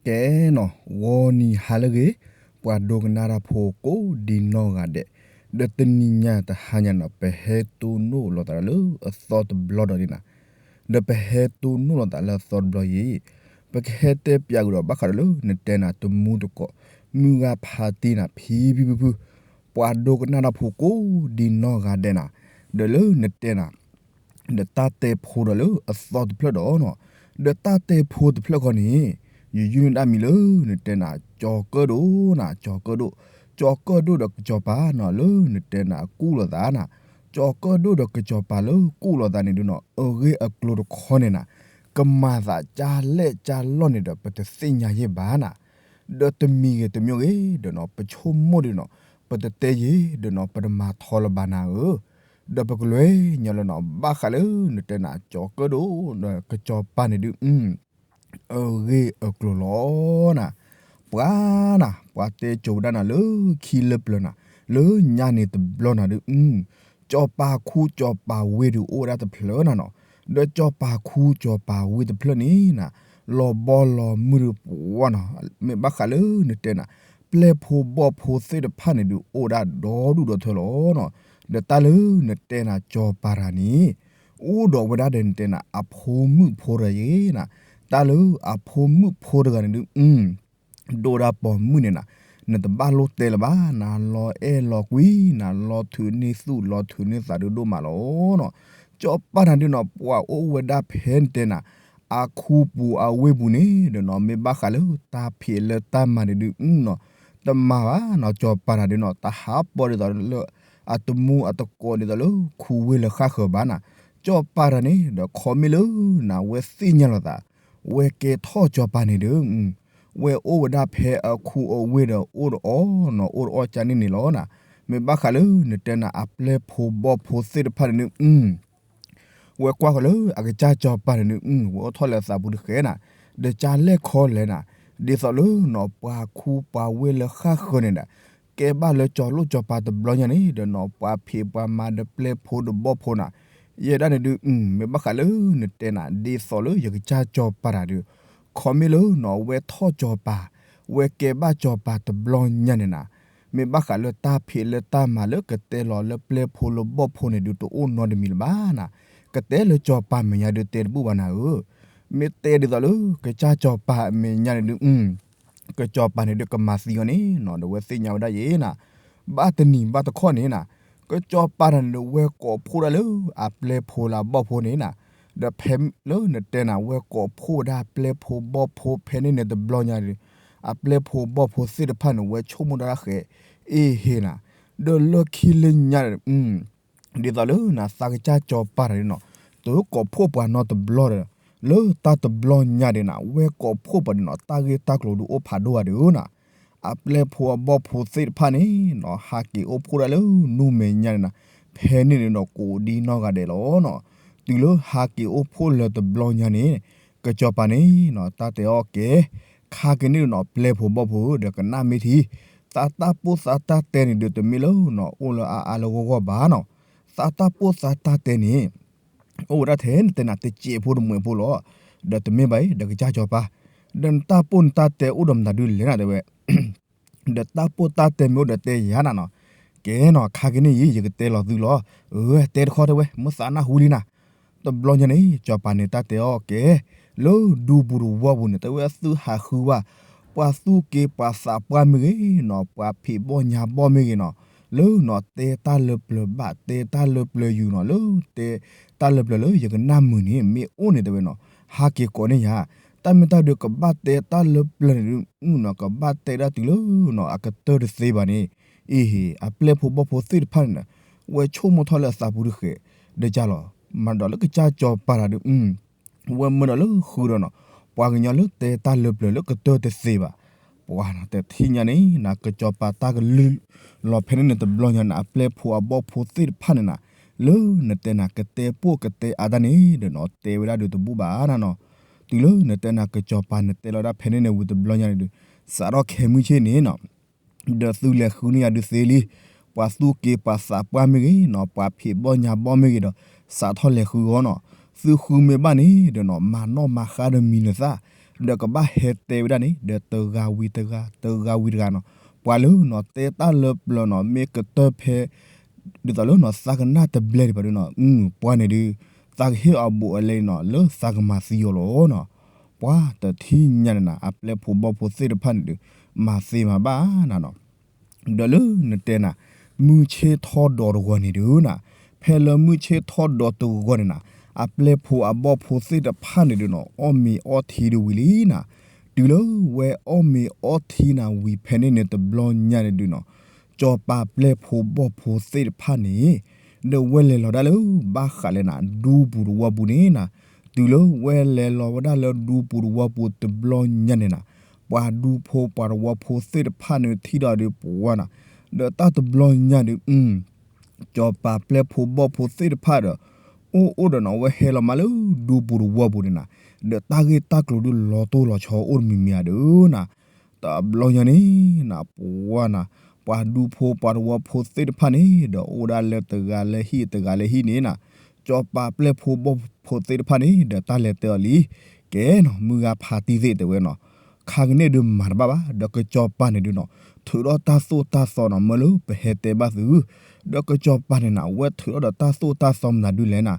ကဲနီၤ ဂီၤနံၤဟါလၢအဂ့ၤ, ပှၤဒိကနၣ်တၢ်ဖိကိးဒံနီၢ်ဂၤဒဲး, ဒီးတနံၤညါတဟါညါနီၤ ပဟဲတိၢ်နီၣ်လိာ်သးလၢအသီတဘျီဒီးန့ၣ်နၤ, ဒီးပဟဲတိၢ်နီၣ်လိာ်သးလၢအသီတဘျီအံၤ, ပကဟဲတဲပၠးကဒီးဘၣ်ဃးဒီးလၢနတဲနၤတမူတကိး မုၢ်ဂၤဖးတံၢ်နၤ ဖံဖံဖုဖု, ပှၤဒိကနၣ်တၢ်ဖိကိးဒံနီၢ်ဂၤဒဲးနၤ, ဒီးလၢနတဲနၤ ဒီးတၢ်တဲဖိဒီးလၢအသီတဖျၢၣ်ဒီးနီၤ, ဒီးတၢ်တဲဖိတဖျၢၣ်ခီန့ၣ် ယယုၢ်န့ၢ်ဒၣ်မံၤလၢနတဲနၤ ကၠီၤကၢၣ်ဒိၣ်နၤ ကၠီၤကၢၣ်ဒိၣ်, ကၠီၤကၢၣ်ဒိၣ်ဒီးကစီၤပၤနီၤ လၢနတဲနၤကူၣ်လိာ်သးနၤ, ကၠီၤကၢၣ်ဒိၣ်ဒီးကစီၤပၤလၢကူၣ်လိာ်သးန့ၣ်ဒုးနီၤ အဂ့ၢ်အကျိၤတခီန့ၣ်နၤ, ကမၤသးကၢ်လဲၣ်ကၢ်လီၢ်န့ၣ်ဒီး ပတသ့ၣ်ညါယဲၢ်ဘၣ်နၤ ဒီးတမံၤဂ့ၤတမံၤဂ့ၤဒီးနီၤ ပဆိကမိၣ်ဒုးနီၤ ပတတဲယဲၢ်ဒီးနီၤ ပတမၤထီလၢၤဘၣ်နၤဧၢ, ဒီးပကလဲၤညီလၢနီၤ ဘၣ်ဃးလၢနတဲနၤ ကၠီၤကၢၣ်ဒိၣ်ဒီးကစီၤပၤန့ၣ်ဒုး အဂ့ၢ်အကျိၤလီၤနၤ, ပှၤနၤ ပှၤတဲစိၤဝဲဒၣ်နၤလၢခံလၢပျၢၤနၤ, လၢညါန့ၣ်တဘျီနၤဒုး ကစီၤပၤခူကစီၤပၤဝ့ၢ်ဒုးအိၣ်ဝဲဒၣ်တဖျၢၣ်နၤနီၤ, ဒီးကစီၤပၤခူကစီၤပၤဝ့ၢ်တဖျၢၣ်န့ၣ်နၤ လီၤဘီလီၤမုၢ်ဒုးပှၤနီၤ, မ့ၢ်ဘၣ်ဃးလၢနတဲနၤ ပျဲၢ်ဖိဘီၣ်ဖိသ့ၣ်တဖၣ်န့ၣ်ဒုး အိၣ်ဝဲဒၣ်ဒီဒူၣ်ဒီထၢလီၤနီၤ, ဒီးတၢ်လၢနတဲနၤ ကစီၤပၤတဂၤန့ၣ် အိၣ်ဒီးဝဲဒၣ်ဒီးနတဲနၤ အဖိမုၣ်ဖိတဂၤယဲၢ်နၤ, တၢ်လၢအဖိမုၣ်ဖိတဂၤန့ၣ်ဒုး ဒိၣ်ဒၣ်ပိာ်မုၣ်န့ၣ်နၤ, နတဘၣ်လိၣ်တဲလၢၤဘၣ်, နလီၤအဲၣ်လီၤကွံနၤ လီၤထုးန့ၢ်သူၣ်လီၤထုးန့ၢ်သးဒုးဒိၣ်မးလီၤနီၤ, ကစီၤပၤတဂၤဒုးနီၤ ပှၤအိၣ်ဝဲဒၣ်ဖဲနတဲနၤ အခူပူၤအဝ့ၢ်ပူၤန့ၣ်ဒီးနီၤ မ့ၢ်ဘၣ်ဃးလၢတၢ်ဖံးလၢတၢ်မၤန့ၣ်ဒုးနီၤ, တမၤဘၣ်နီၤ ကစီၤပၤတဂၤဒုးနီၤ တဟးပီၣ်ဒ်သိးလၢ အတမူအတကိးဒ်သိးလၢခူဝ့ၢ်လၢဃၣ်ဃၢၤဘၣ်နၤ, ကစီၤပၤတဂၤန့ၣ်ဒီး ခီမ့ၢ်လၢနၤ ဝဲသ့ၣ်ညါလိာ်သး ဝဲကဲထီၣ်ကစီၤပၤန့ၣ်ဒီး ဝဲအိၣ်ဝဲဒၣ်ဖဲအခူအဝ့ၢ်ဒီး အိၣ်ဒီးအီၣ်နီၤ အိၣ်ဒီးအီၣ်ကၢန့ၣ်န့ၣ်လီၤနၤ, မ့ၢ်ဘၣ်ဃးလၢနတဲနၤ အပျဲၢ်ဖိဘီၣ်ဖိသ့ၣ်တဖၣ်န့ၣ်ဒုး ဝဲကွၢ်ဃီၤလၢအကစၢ်ကစီၤပၤန့ၣ်ဒုး ဝဲအိၣ်ထီၣ်လၢအသးပူၤတဃဲနၤ, ဒီးကၢ်လဲၣ်ခီလဲၣ်နၤ, ဒ်သိးလၢနီၤ ပှၤခူပှၤဝ့ၢ်လၢဃၣ်ဃၢၤန့ၣ်ဒီး ကဲဘၣ်လၢကၠီၤလိၣ်ကၠီၤပၤတဘျီညါန့ၣ်ဒီးနီၤ ပှၤဖံးပှၤမၤဒီးပျဲၢ်ဖိဒီးဘီၣ်ဖိနၤ, ယဲဒၣ်န့ၣ်ဒုး မ့ၢ်ဘၣ်ဃးလၢနတဲနၤ ဒ်သိးလၢယကစၢ်ကစီၤပၤတဂၤဒီး ခီမ့ၢ်လၢနီၤ ဝဲထီၣ်ကစီၤပၤ ဝဲကဲဘၣ်ကစီၤပၤတဘျီညါန့ၣ်နၤ, မ့ၢ်ဘၣ်ဃးလၢတၢ်ဖံးလၢတၢ်မၤလၢကတဲလီၤလၢပျဲၢ်ဖိလၢဘီၣ်ဖိန့ၣ်ဒုး တအိၣ်နီတမံၤလၢၤဘၣ်နၤ, ကတဲလၢကစီၤပၤမဲာ်ညါဒုးတဲတဘူၣ်ဘၣ်နၤဧၢ, မ့ၢ်တဲဒ်သိးလၢကစၢ်ကစီၤပၤမဲာ်ညါန့ၣ်ဒုး ကစီၤပၤန့ၣ်ဒုးကမၤသံအီၤန့ၣ်နီၤ ဒီးဝဲသ့ၣ်ညါဝဲဒၣ်ယဲနၤ, ဘၣ်တနံၤဘၣ်တခီန့ၣ်နၤ, ကစီၤပၤတဂၤန့ၣ်ဒီး ဝဲကိးဖှိၣ်ဒၣ်လၢအပျဲၢ်ဖိလၢအဘီၣ်ဖိန့ၣ်နၤ, ဒီးဖဲလၢနတဲနၤ ဝဲကိးဖှိၣ်ဝဲဒၣ်အပျဲၢ်ဖိဘီၣ်ဖိဖဲန့ၣ်န့ၣ်တဘျီညါန့ၣ်ဒီး အပျဲၢ်ဖိဘီၣ်ဖိသ့ၣ်တဖၣ်န့ၣ် ဝဲဆိကမိၣ်တၢ်ဃဲၤအ့ၣ်ဟ့ၣ်နၤ, ဒီးလၢခံလၢညါ ဒ်သိးလၢနသးကစၢ်ကစီၤပၤတဂၤန့ၣ်နီၤ, တကိးဖှိၣ်ပှၤနီတဘျီဒီး လၢတၢ်တဘျီညါဒၣ်နၤ ဝဲကိးဖှိၣ်ပှၤဒၣ်နီၤ တၢ်ဂ့ၢ်တၢ်ကျိၤဒုးအိၣ်ဖးဒိၣ်ဂၤဒၣ်ဧၢနၤ, အပျဲၢ်ဖိအဘီၣ်ဖိသ့ၣ်တဖၣ်န့ၣ်နီၤ ဟးက့ၤအိၣ်ဖှိၣ်ဒၣ်လၢနူမဲာ်ညါဒၣ်နၤ, ဖဲန့ၣ်န့ၣ်ဒီးကိးဒံနီၢ်ဂၤဒဲးလီၤနီၤ, တုၤလၢဟးက့ၤအိၣ်ဖှိၣ်လၢတဘျီညါန့ၣ် ကစီၤပၤန့ၣ်နီၤ တၢ်တဲအီၤကဲ ခါက့ၤန့ၣ်နီၤ ပျဲၢ်ဖိဘီၣ်ဖိဒီးကနၣ်မ့ၢ်ထံ, သးတၢ်ပိၢ်သးတၢ်တဲန့ၣ်ဒီးတမ့ၢ်လၢနီၤ အိၣ်လၢအအါလၢဂီၢ်ဂီၢ်ဘၣ်နီၤ, သးတၢ်ပိၢ်သးတၢ်တဲန့ၣ် အိၣ်ဝဲဒၣ်ထဲနတဲနၤ တစဲးဖိတမှဲးဖိလီၤ, ဒီးတမ့ၢ်ဘၣ်အံၤ ဒီးကစၢ်ကစီၤပၤ, ဒီးနတၢ်ပိၢ်နတၢ်တဲအိၣ်ဒီးမတၤဒုးလဲၣ်နၤတဲဝဲ ဒီးတၢ်ပိၢ်တၢ်တဲမ့ၢ်အိၣ်ဒီးတဲယၤနၤနီၤ, ကဲနီၤ ခါက့ၤန့ၣ်အံၤ ယကတဲလီၤသုလီၤ, အၢ တဲတခီတဲဝဲ မ့ၢ်သးနၢ်ဟူလံနၤ, တဘျီညါန့ၣ် ကစီၤပၤန့ၣ် တၢ်တဲအီၤကဲ လၢဒူပူၤတဝီပူၤန့ၣ် တဲဝဲအသုဟးဃုဝဲ ပှၤသူၣ်က့ပှၤသးပှၢ်မ့ၢ်ဂ့ၤနီၤ ပှၤဖံးဘီၣ်ညါဘီၣ်မ့ၢ်ဂ့ၤနီၤ, လၢနီၤ တဲတၢ်လၢပျၢၤဘၣ် တဲတၢ်လၢပျၢၤယူၤနီၤ လၢတဲ တၢ်လၢပျၢၤလၢယကနၣ်မုာ်န့ၣ် မ့ၢ်အိၣ်န့ၣ်တဲဝဲနီၤ, ဟးက့ၤကိးန့ၢ်ယၤ, တၢ်မ့ၢ်တၢ်ဒုးကဘၣ်တဲတၢ်လၢပျၢၤန့ၣ်ဒုးနီၤ ကဘၣ်တဲဒၣ်တုၤလၢနီၤ အကတၢၢ်တသ့ဘၣ်န့ၣ်, အ့ဟ့ၣ် အပျဲၢ်ဖိဘီၣ်ဖိသ့ၣ်တဖၣ်န့ၣ် ဝဲဆိကမိၣ်ထီၣ်လၢအသးပူၤတဃဲၤ, ဒီးကၢ်လီၤ, မၤဒီးလၢကစၢ်ကစီၤပၤတၢ်ဒုး ဝဲမၢဒီးလၢဃုာ်ဒီးနီၤ ပှၤကညီလၢတဲတၢ်လၢပျၢၤလၢကတၢၢ်တသ့ဘၣ်, ပှၤနၤတထံၣ်ညါန့ၣ်နၤ ကစီၤပၤတၢ်ကလုၢ်လီၤဖဲန့ၣ်န့ၣ်တဘျီညါန့ၣ် အပျဲၢ်ဖိအဘီၣ်ဖိသ့ၣ်တဖၣ်န့ၣ်နၤ, လၢနတဲနၤ ကတဲပိၢ်ကတဲအါတၢ်န့ၣ်ဒီးနီၤ တဲဝဲဒၣ်ဒုးတဘူၣ်ဘၣ်နၤနီၤ, တုၤလၢနတဲနၤ ကစီၤပၤနတဲလီၤဒၣ်ဖဲန့ၣ်န့ၣ်ဝံၤတဘျီညါန့ၣ်ဒုး စးထီၣ်ခဲမုၢ်ဆ့ၣ်န့ၣ်နီၤ ဒီးသုလဲၤဃုန့ၢ်ယၤဒုးသ့လံ, ပှၤသူၣ်က့ပှၤသးပှၢ်မ့ၢ်ဂ့ၤနီၤ ပှၤဖံးဘီၣ်ညါဘီၣ်မ့ၢ်ဂ့ၤဒီး စးထီၣ်လဲၤဃုအီၤနီၤ, သုဃုမ့ၢ်ဘၣ်န့ၣ်ဒီးနီၤ မၤနီၣ်မၤဃါဒီးမံၤနသၣ်, ဒီးကဘၣ်ဟဲတဲဝဲဒၣ်န့ၣ် ဒီးတဂၤဝံၤတဂၤ တဂၤဝံၤတဂၤနီၤ, ပှၤလၢနီၤ တဲတၢ်လၢပျၢၤနီၤ မ့ၢ်ကတၢၢ်ဖဲ ဒ်သိးလၢနီၤ သးကနၣ်တဘျဲၣ်ဒံးဘၣ်ဒုနီၤ, ပှၤန့ၣ်ဒုး သးကဟ့ၣ်အီၤဘူးအလဲနီၤ လၢသးကမၤသံအီၤလီၤနီၤ. ပှၤတထံၣ်ညါန့ၣ်နၤ အပျဲၢ်ဖိဘီၣ်ဖိသ့ၣ်တဖၣ်န့ၣ်ဒုး မၤသ့မၤဘၣ်နၤနီၤ. ဒီးလၢနတဲနၤ မုၢ်ဆ့ၣ်ထီၣ်ဒီးတဂီၤန့ၣ်ဒုးနၤ, ဖဲလၢမုၢ်ဆ့ၣ်ထီၣ်ဒီးတဂီၤန့ၣ်နၤ, အပျဲၢ်ဖိအဘီၣ်ဖိသ့ၣ်တဖၣ်န့ၣ်ဒုးနီၤ အီၣ်မ့ၤအီထံဒုးဝံၤလံနၤ. တုၤလၢဝဲအီၣ်မ့ၤအီထံနၤဝံၤဖဲန့ၣ်န့ၣ် တဘျီညါန့ၣ်ဒုးနီၤ, စီၤပၤပျဲၢ်ဖိဘီၣ်ဖိသ့ၣ်တဖၣ်န့ၣ် ဒီးဝဲလဲၤလီၤဒၣ်လၢဘၣ်ဃးလဲၣ်နၤ ဒူပူၤတဝီပူၤန့ၣ်နၤ. တုၤလၢဝဲလဲၤလီၤဝဲဒၣ်လၢဒူပူၤတဝီပူၤတဘျီညါန့ၣ်နၤ, ပှၤဒူဖိပှၤတဝီဖိသ့ၣ်တဖၣ်န့ၣ်ထံၣ်ဒီးဒုးပဝါနၤ, ဒီးတၢ်တဘျီညါဒုး စီၤပၤပျဲၢ်ဖိဘီၣ်ဖိသ့ၣ်တဖၣ်ဒီး အိၣ်အိၣ်ဒီးနီၤ ဝဲဟဲလီၤမးလၢဒူပူၤတဝီပူၤန့ၣ်နၤ, ဒီးတၢ်ဂ့ၢ်တၢ်ကျိၤဒုးလီၤတိၢ်လီၤဆီအိၣ်တမံၤမံၤဧါဒုးနၤ. တဘျီညါန့ၣ်နၤ ပဝါနၤ, ပှၤဒူဖိပှၤတဝီဖိသ့ၣ်တဖၣ်န့ၣ် ဒီးအိၣ်ဒၣ်လၢတဂၤလၢဟံၣ်တဂၤလၢဟံၣ်န့ၣ်နၤ, စီၤပၤပျဲၢ်ဖိဘီၣ်ဖိသ့ၣ်တဖၣ်န့ၣ် ဒီးတၢ်လဲၤတဲအီၤလံ, ကဲနီၤ မုၢ်ဂၤဖးတံၢ်သ့ၣ်တဲဝဲနီၤ, ခါကန့ၣ်ဒုးမၤတဘၣ်ဘၣ် ဒီးကစီၤပၤန့ၣ်ဒုးနီၤ ထုးထီၣ်တၢ်သိၣ်တၢ်သီနီၤ မၢလၢပဟဲတဲဘၣ်သု, ဒီးကစီၤပၤန့ၣ်နၤ အဝဲထုးထီၣ်ဒီးတၢ်သိၣ်တၢ်သီမနုၤဒုးလဲၣ်နၤ,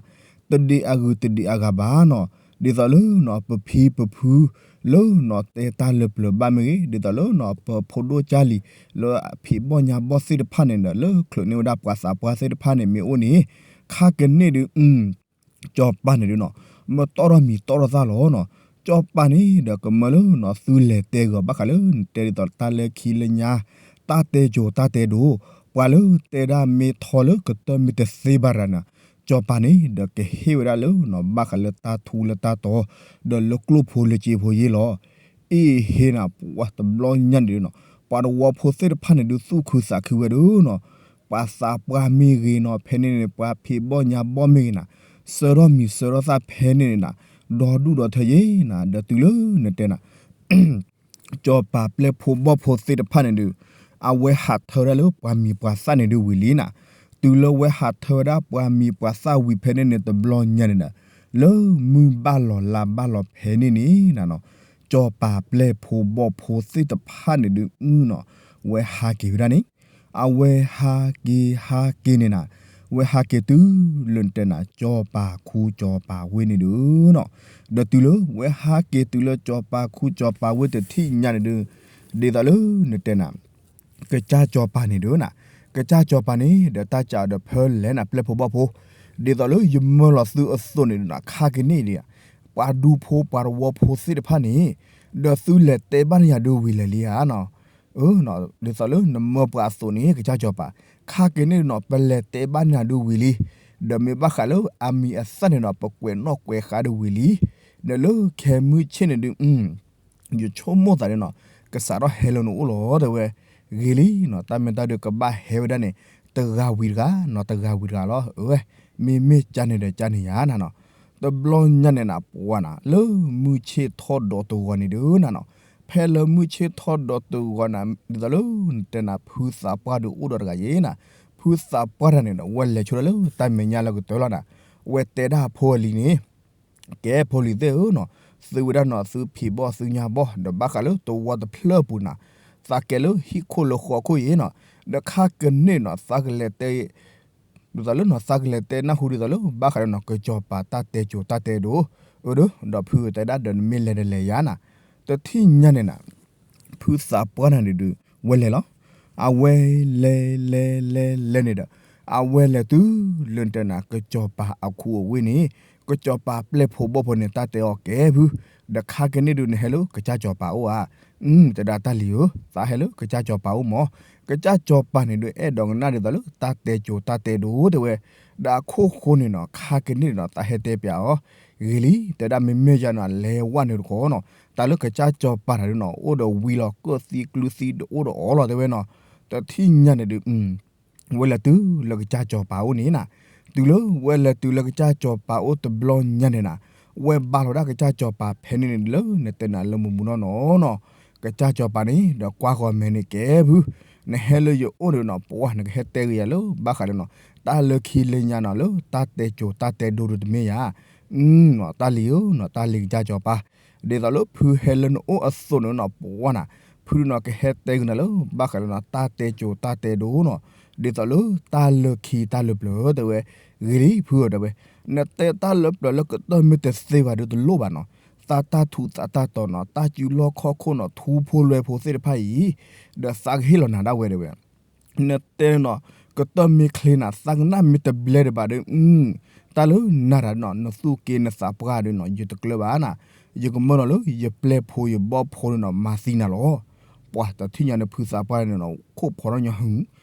တဒံးအဂုၤတဒံးအဂၤဘၣ်နီၤ, ဒ်သိးလၢနီၤ ပဖံပဖု လၢနီၤ တဲတၢ်လၢပျၢၤဘၣ်မ့ၢ်ဂ့ၤ, ဒ်သိးလၢနီၤ ပဖိဒိၣ်ကၢ်လံၤ လၢအဖံးဘီၣ်ညါဘီၣ်သ့ၣ်တဖၣ်န့ၣ်ဒီး လၢချုးန့ၢ်ဝဲဒၣ်ပှၤသးပှၢ်သ့ၣ်တဖၣ်န့ၣ်မ့ၢ်အိၣ်န့ၣ်, ခါကန့ၣ်ဒုး စီၤပၤန့ၣ်ဒုးနီၤ မ့ၢ်တီၣ်ထီၣ်မံၤတီၣ်ထီၣ်သၣ်လီၤနီၤ, စီၤပၤန့ၣ်ဒီးကမၢလၢနီၤ သုလဲၤတဲဂ့ၤအီၤဘၣ်ဃးလၢ နတဲဒ်သိးတၢ်လၢခံလၢညါ တၢ်တဲစိၤတၢ်တဲဒိၣ်, ပှၤလၢတဲဒၣ်မ့ၢ်ထီလၢကတၢၢ်မ့ၢ်တသ့ဘၣ်ရၤန့ၣ်, စီၤပၤန့ၣ်ဒီးကဟ့ၣ်ဝဲဒၣ်လၢနီၤ ဘၣ်ဃးလၢတၢ်ထူလၢတၢ်တီၤ ဒီးလၢကျိၣ်ဖိလၢစ့ဖိယ့ၢ်လီၤ. အ့ၣ်ဟ့နီၤ ပှၤတဘျီညါန့ၣ်ဒုးနီၤ ပှၤတဝီဖိသ့ၣ်တဖၣ်န့ၣ်ဒုးသူၣ်ခုသးခုဝဲဒုးနီၤ, ပှၤသးပှၢ်မ့ၢ်ဂ့ၤနီၤ ဖဲန့ၣ်န့ၣ် ပှၤဖံးဘီၣ်ညါဘီၣ်မ့ၢ်ဂ့ၤနၤ, ဆှၢထီၣ်မံၤဆှၢထီၣ်သၣ်ဖဲန့ၣ်န့ၣ်နၤ, ဒီဒူၣ်ဒီထၢယ့ၢ်နၤ, ဒီးတုၤလၢနတဲနၤ စီၤပၤပျဲၢ်ဖိဘီၣ်ဖိသ့ၣ်တဖၣ်န့ၣ်ဒုး အဝဲဟးထၢဝဲဒၣ်လၢပှၤမံၤပှၤသၣ်န့ၣ်ဒုးဝံၤလံနၤ, တုၤလၢဝဲဟးထၢဝဲဒၣ်ပှၤမံၤပှၤသၣ်ဝံၤဖဲန့ၣ်န့ၣ် တဘျီညါန့ၣ်ဒီး လၢမုၢ်ဘၣ်လီၤလါဘၣ်လီၤဖဲန့ၣ်န့ၣ်နၤနီၤ, စီၤပၤပျဲၢ်ဖိဘီၣ်ဖိသ့ၣ်တဖၣ်န့ၣ်ဒုး အုနီၤ ဝဲဟးက့ၤဝဲဒၣ်န့ၣ်, အဝဲဟးက့ၤဟးက့ၤန့ၣ်နၤ, ဝဲဟးက့ၤတုၤလၢနတဲနၤ စီၤပၤခူစီၤပၤဝ့ၢ်န့ၣ်ဒုးနီၤ, ဒီးတုၤလၢဝဲဟးက့ၤတုၤလၢစီၤပၤခူစီၤပၤဝ့ၢ်တထံၣ်ညါန့ၣ်ဒုး, ဒ်သိးလၢနတဲနၤ ကစၢ်စီၤပၤန့ၣ်ဒုးနၤ, ကစၢ်စီၤပၤန့ၣ်ဒီးတၢ်စံးဒီးဖဲလဲၣ်နၤ ပျဲၢ်ဖိဘီၣ်ဖိ, ဒ်သိးလၢယမၢလီၤသုအသိးန့ၣ်ဒုးနၤ ခါက့ၤန့ၣ်ဒံး, ပှၤဒူဖိပှၤတဝီဖိသ့ၣ်တဖၣ်န့ၣ်, ဒီးသုလဲၤတဲဘၣ်န့ၢ်ယၤဒုးဝံၤလဲၣ်လံဧါနီၤ, ဒ်သိးလၢနမၢပှၤအသိးန့ၣ် ကစၢ်စီၤပၤ, ခါက့ၤန့ၣ်ဒုးနီၤ ပလဲၤတဲဘၣ်န့ၢ်ယၤဒုးဝံၤလံ, ဒီးမ့ၢ်ဘၣ်ဃးလၢအမံၤအသၣ်န့ၣ်ဒီး ပကွဲးနီၣ်ကွဲးဃါဒုးဝံၤလံ, ဒီးလၢခဲမုၢ်ဆ့ၣ်န့ၣ်ဒုး ယဆိကမိၣ်သးဒ်နီၤ ကစးထီၣ်ဟဲလၢနအိၣ်လီၤတဲဝဲ, ဂ့ၤလံနီၤ တၢ်မ့ၢ်တၢ်ဒုးကဘၣ်ဟဲဝဲဒၣ်န့ၣ် တဂၤဝံၤတဂၤနီၤ တဂၤဝံၤတဂၤလီၤ, အဝဲ မ့မ့ၢ်ကန့ၣ်ဒီးကန့ၣ်ယါနၤနီၤ, တဘျီညါန့ၣ်နၤ ပှၤနၤ လၢမုၢ်ဆ့ၣ်ထီၣ်ဒီးတဂီၤန့ၣ်ဒုးနၤနီၤ, ဖဲလၢမုၢ်ဆ့ၣ်ထီၣ်ဒီးတဂီၤနၤ ဒ်သိးလၢနတဲနၤ ဖုသးပှၢ်ဒုးအိၣ်ဒီးတဂၤယ့ၤနၤ, ဖုသးပှၢ်တဂၤန့ၣ်ဒီး ဝဲလဲၤဆိဒၣ်လၢတၢ်မဲာ်ညါလၢကတၢၢ်လီၤနၤ, ဝဲတဲဒၣ်အဖိအလံၤန့ၣ် ကဲဖိလံၤသ့ၣ်ဧၢနီၤ, သုဝဲဒၣ်နီၤ သုဖံးဘီၣ်သုညါဘီၣ် ဒီးဘၣ်ဃးလၢတဝီတဖျၢၣ်ပူၤနၤ, သးကဲလၢဟံၣ်ခိၣ်လၢဃီခိၣ်ယ့ၤနီၤ, ဒီးခါကန့ၣ်နီၤ သးကလဲၤတဲ ဒ်သိးလၢနီၤ သးကလဲၤတဲနၢ်ဟူဒ်သိးလၢ ဘၣ်ဃးဒီးနီၤ ကစီၤပၤတၢ်တဲစိၤတၢ်တဲဒိၣ်, အၢ ဒီး ဒီးဖုကတဲဒၣ်ဒီးနမ့ၢ်လဲၤတလဲၤယါနၤ, တထံၣ်ညါန့ၣ်နၤ ဖုသးပှၢ်နၤန့ၣ်ဒုး ဝဲလဲၤလီၤ, အဝဲလဲၤလဲၤလဲၤလဲၤန့ၣ်ဒီး အဝဲလဲၤတုၤလၢနတဲနၤ ကစီၤပၤအခူအဝ့ၢ်န့ၣ်, ကစီၤပၤပျဲၢ်ဖိဘီၣ်ဖိန့ၣ် တၢ်တဲအီၤကဲဖု, ဒီးခါကန့ၣ်ဒုးနဟဲလၢကစၢ်စီၤပၤအိၣ်ဧါ, အု တဲဒၣ်တၢ်လံၤဧၢ, သးဟဲလၢကစၢ်စီၤပၤအိၣ်မး, ကစၢ်စီၤပၤန့ၣ်ဒုး အဲၣ်ဒိးကနၣ်ဒ်သိးလၢတၢ်တဲစိၤတၢ်တဲဒိၣ်တဲဝဲ, ဒီးအခိၣ်ဃိန့ၣ်နီၤ ခါကန့ၣ်နီၤ သးဟဲတဲပျးအီၤ, ဂ့ၤလံ, တဲဒၣ်မ့မ့ၢ်ယါနီၤ လဲၤဝဲန့ၣ်တခီနီၤ, တၢ်လၢကစၢ်စီၤပၤတဂၤဒုးနီၤ အိၣ်ဒီးဝံလီၤ ကၢၣ်သံကျုသံတအိၣ်ဒီးအီၤလီၤတဲဝဲနီၤ, တထံၣ်ညါန့ၣ်ဒုး ဝဲလဲၤတုၤလၢကစၢ်စီၤပၤအိၣ်န့ၣ်နၤ, တုၤလၢဝဲလဲၤတုၤလၢကစၢ်စီၤပၤအိၣ်တဘျီညါန့ၣ်နၤ, ဝဲဘါလီၤဒၣ်ကစၢ်စီၤပၤဖဲန့ၣ်န့ၣ်လၢနတဲနၤလၢမူးမူးနီၢ်နီၢ်နီၤ, ကစၢ်စီၤပၤန့ၣ်ဒီးကွၢ်ဃီၤမဲာ်န့ၣ်ကဲဖု, နဟဲလၢယအိၣ်န့ၣ်နီၤ ပှၤနကဟဲတဲဂ့ၤယၤလၢဘၣ်ဃးဒီးနီၤ တၢ်လၢခံလၢညါနီၤ လၢတၢ်တဲစိၤတၢ်တဲဒိၣ်ဒုးတမ့ၢ်ယၤ, အု နီၤ တၢ်လံၤဧၢနီၤ တၢ်လံၤကစၢ်စီၤပၤ ဒ်သိးလၢဖုဟဲလၢနအိၣ်အသိးန့ၣ်နီၤ ပှၢ်နၤ, ဖုဒုးနီၤ ကဟဲတဲကနၤလၢ ဘၣ်ဃးလၢနီၤ တၢ်တဲကိၤတၢ်တဲဒိနီၤ, ဒ်သိးလၢတၢ်လၢခံတၢ်လၢပျၢၤတဲဝဲ, ဂ့ၤလံဖုဧၢတဲဝဲ, နတဲတၢ်လၢပျၢၤလၢကတၢၢ်မ့ၢ်တသ့ဘၣ်ဒီးတလိၣ်ဘၣ်နီၤ, သးတၢ်ထူးသးတၢ်တီၤနီၤ တၢ်စုလီၢ်ခီၣ်ခိၣ်နီၤ ထူဖိလွဲဖိသ့ၣ်တဖၣ်အံၤ, ဒီးသးကဟ့ၣ်လီၤနၤဒၣ်ဝဲတဲဝဲ နတဲနီၤ, ကတၢၢ်မ့ၢ်ချ့နၤ သးကနၣ်မ့ၢ်တဘျဲဒံးဘၣ်ဒီး, တၢ်လၢနၤတၢ်နီၤ နသူၣ်က့နသးပှၢ်ဒီးနီၤ ယတကျၢၤဘၣ်နၤ, ယကမၢလီၤလၢယပျဲၢ်ဖိယဘီၣ်ဖိန့ၣ်နီၤ မၤသံနၤလီၤ. ပှၤတထံၣ်ညါန့ၣ် ဖုသးပှၢ်န့ၣ်နီၤ ခိၣ်ဖီထီၣ်ညီဟူ,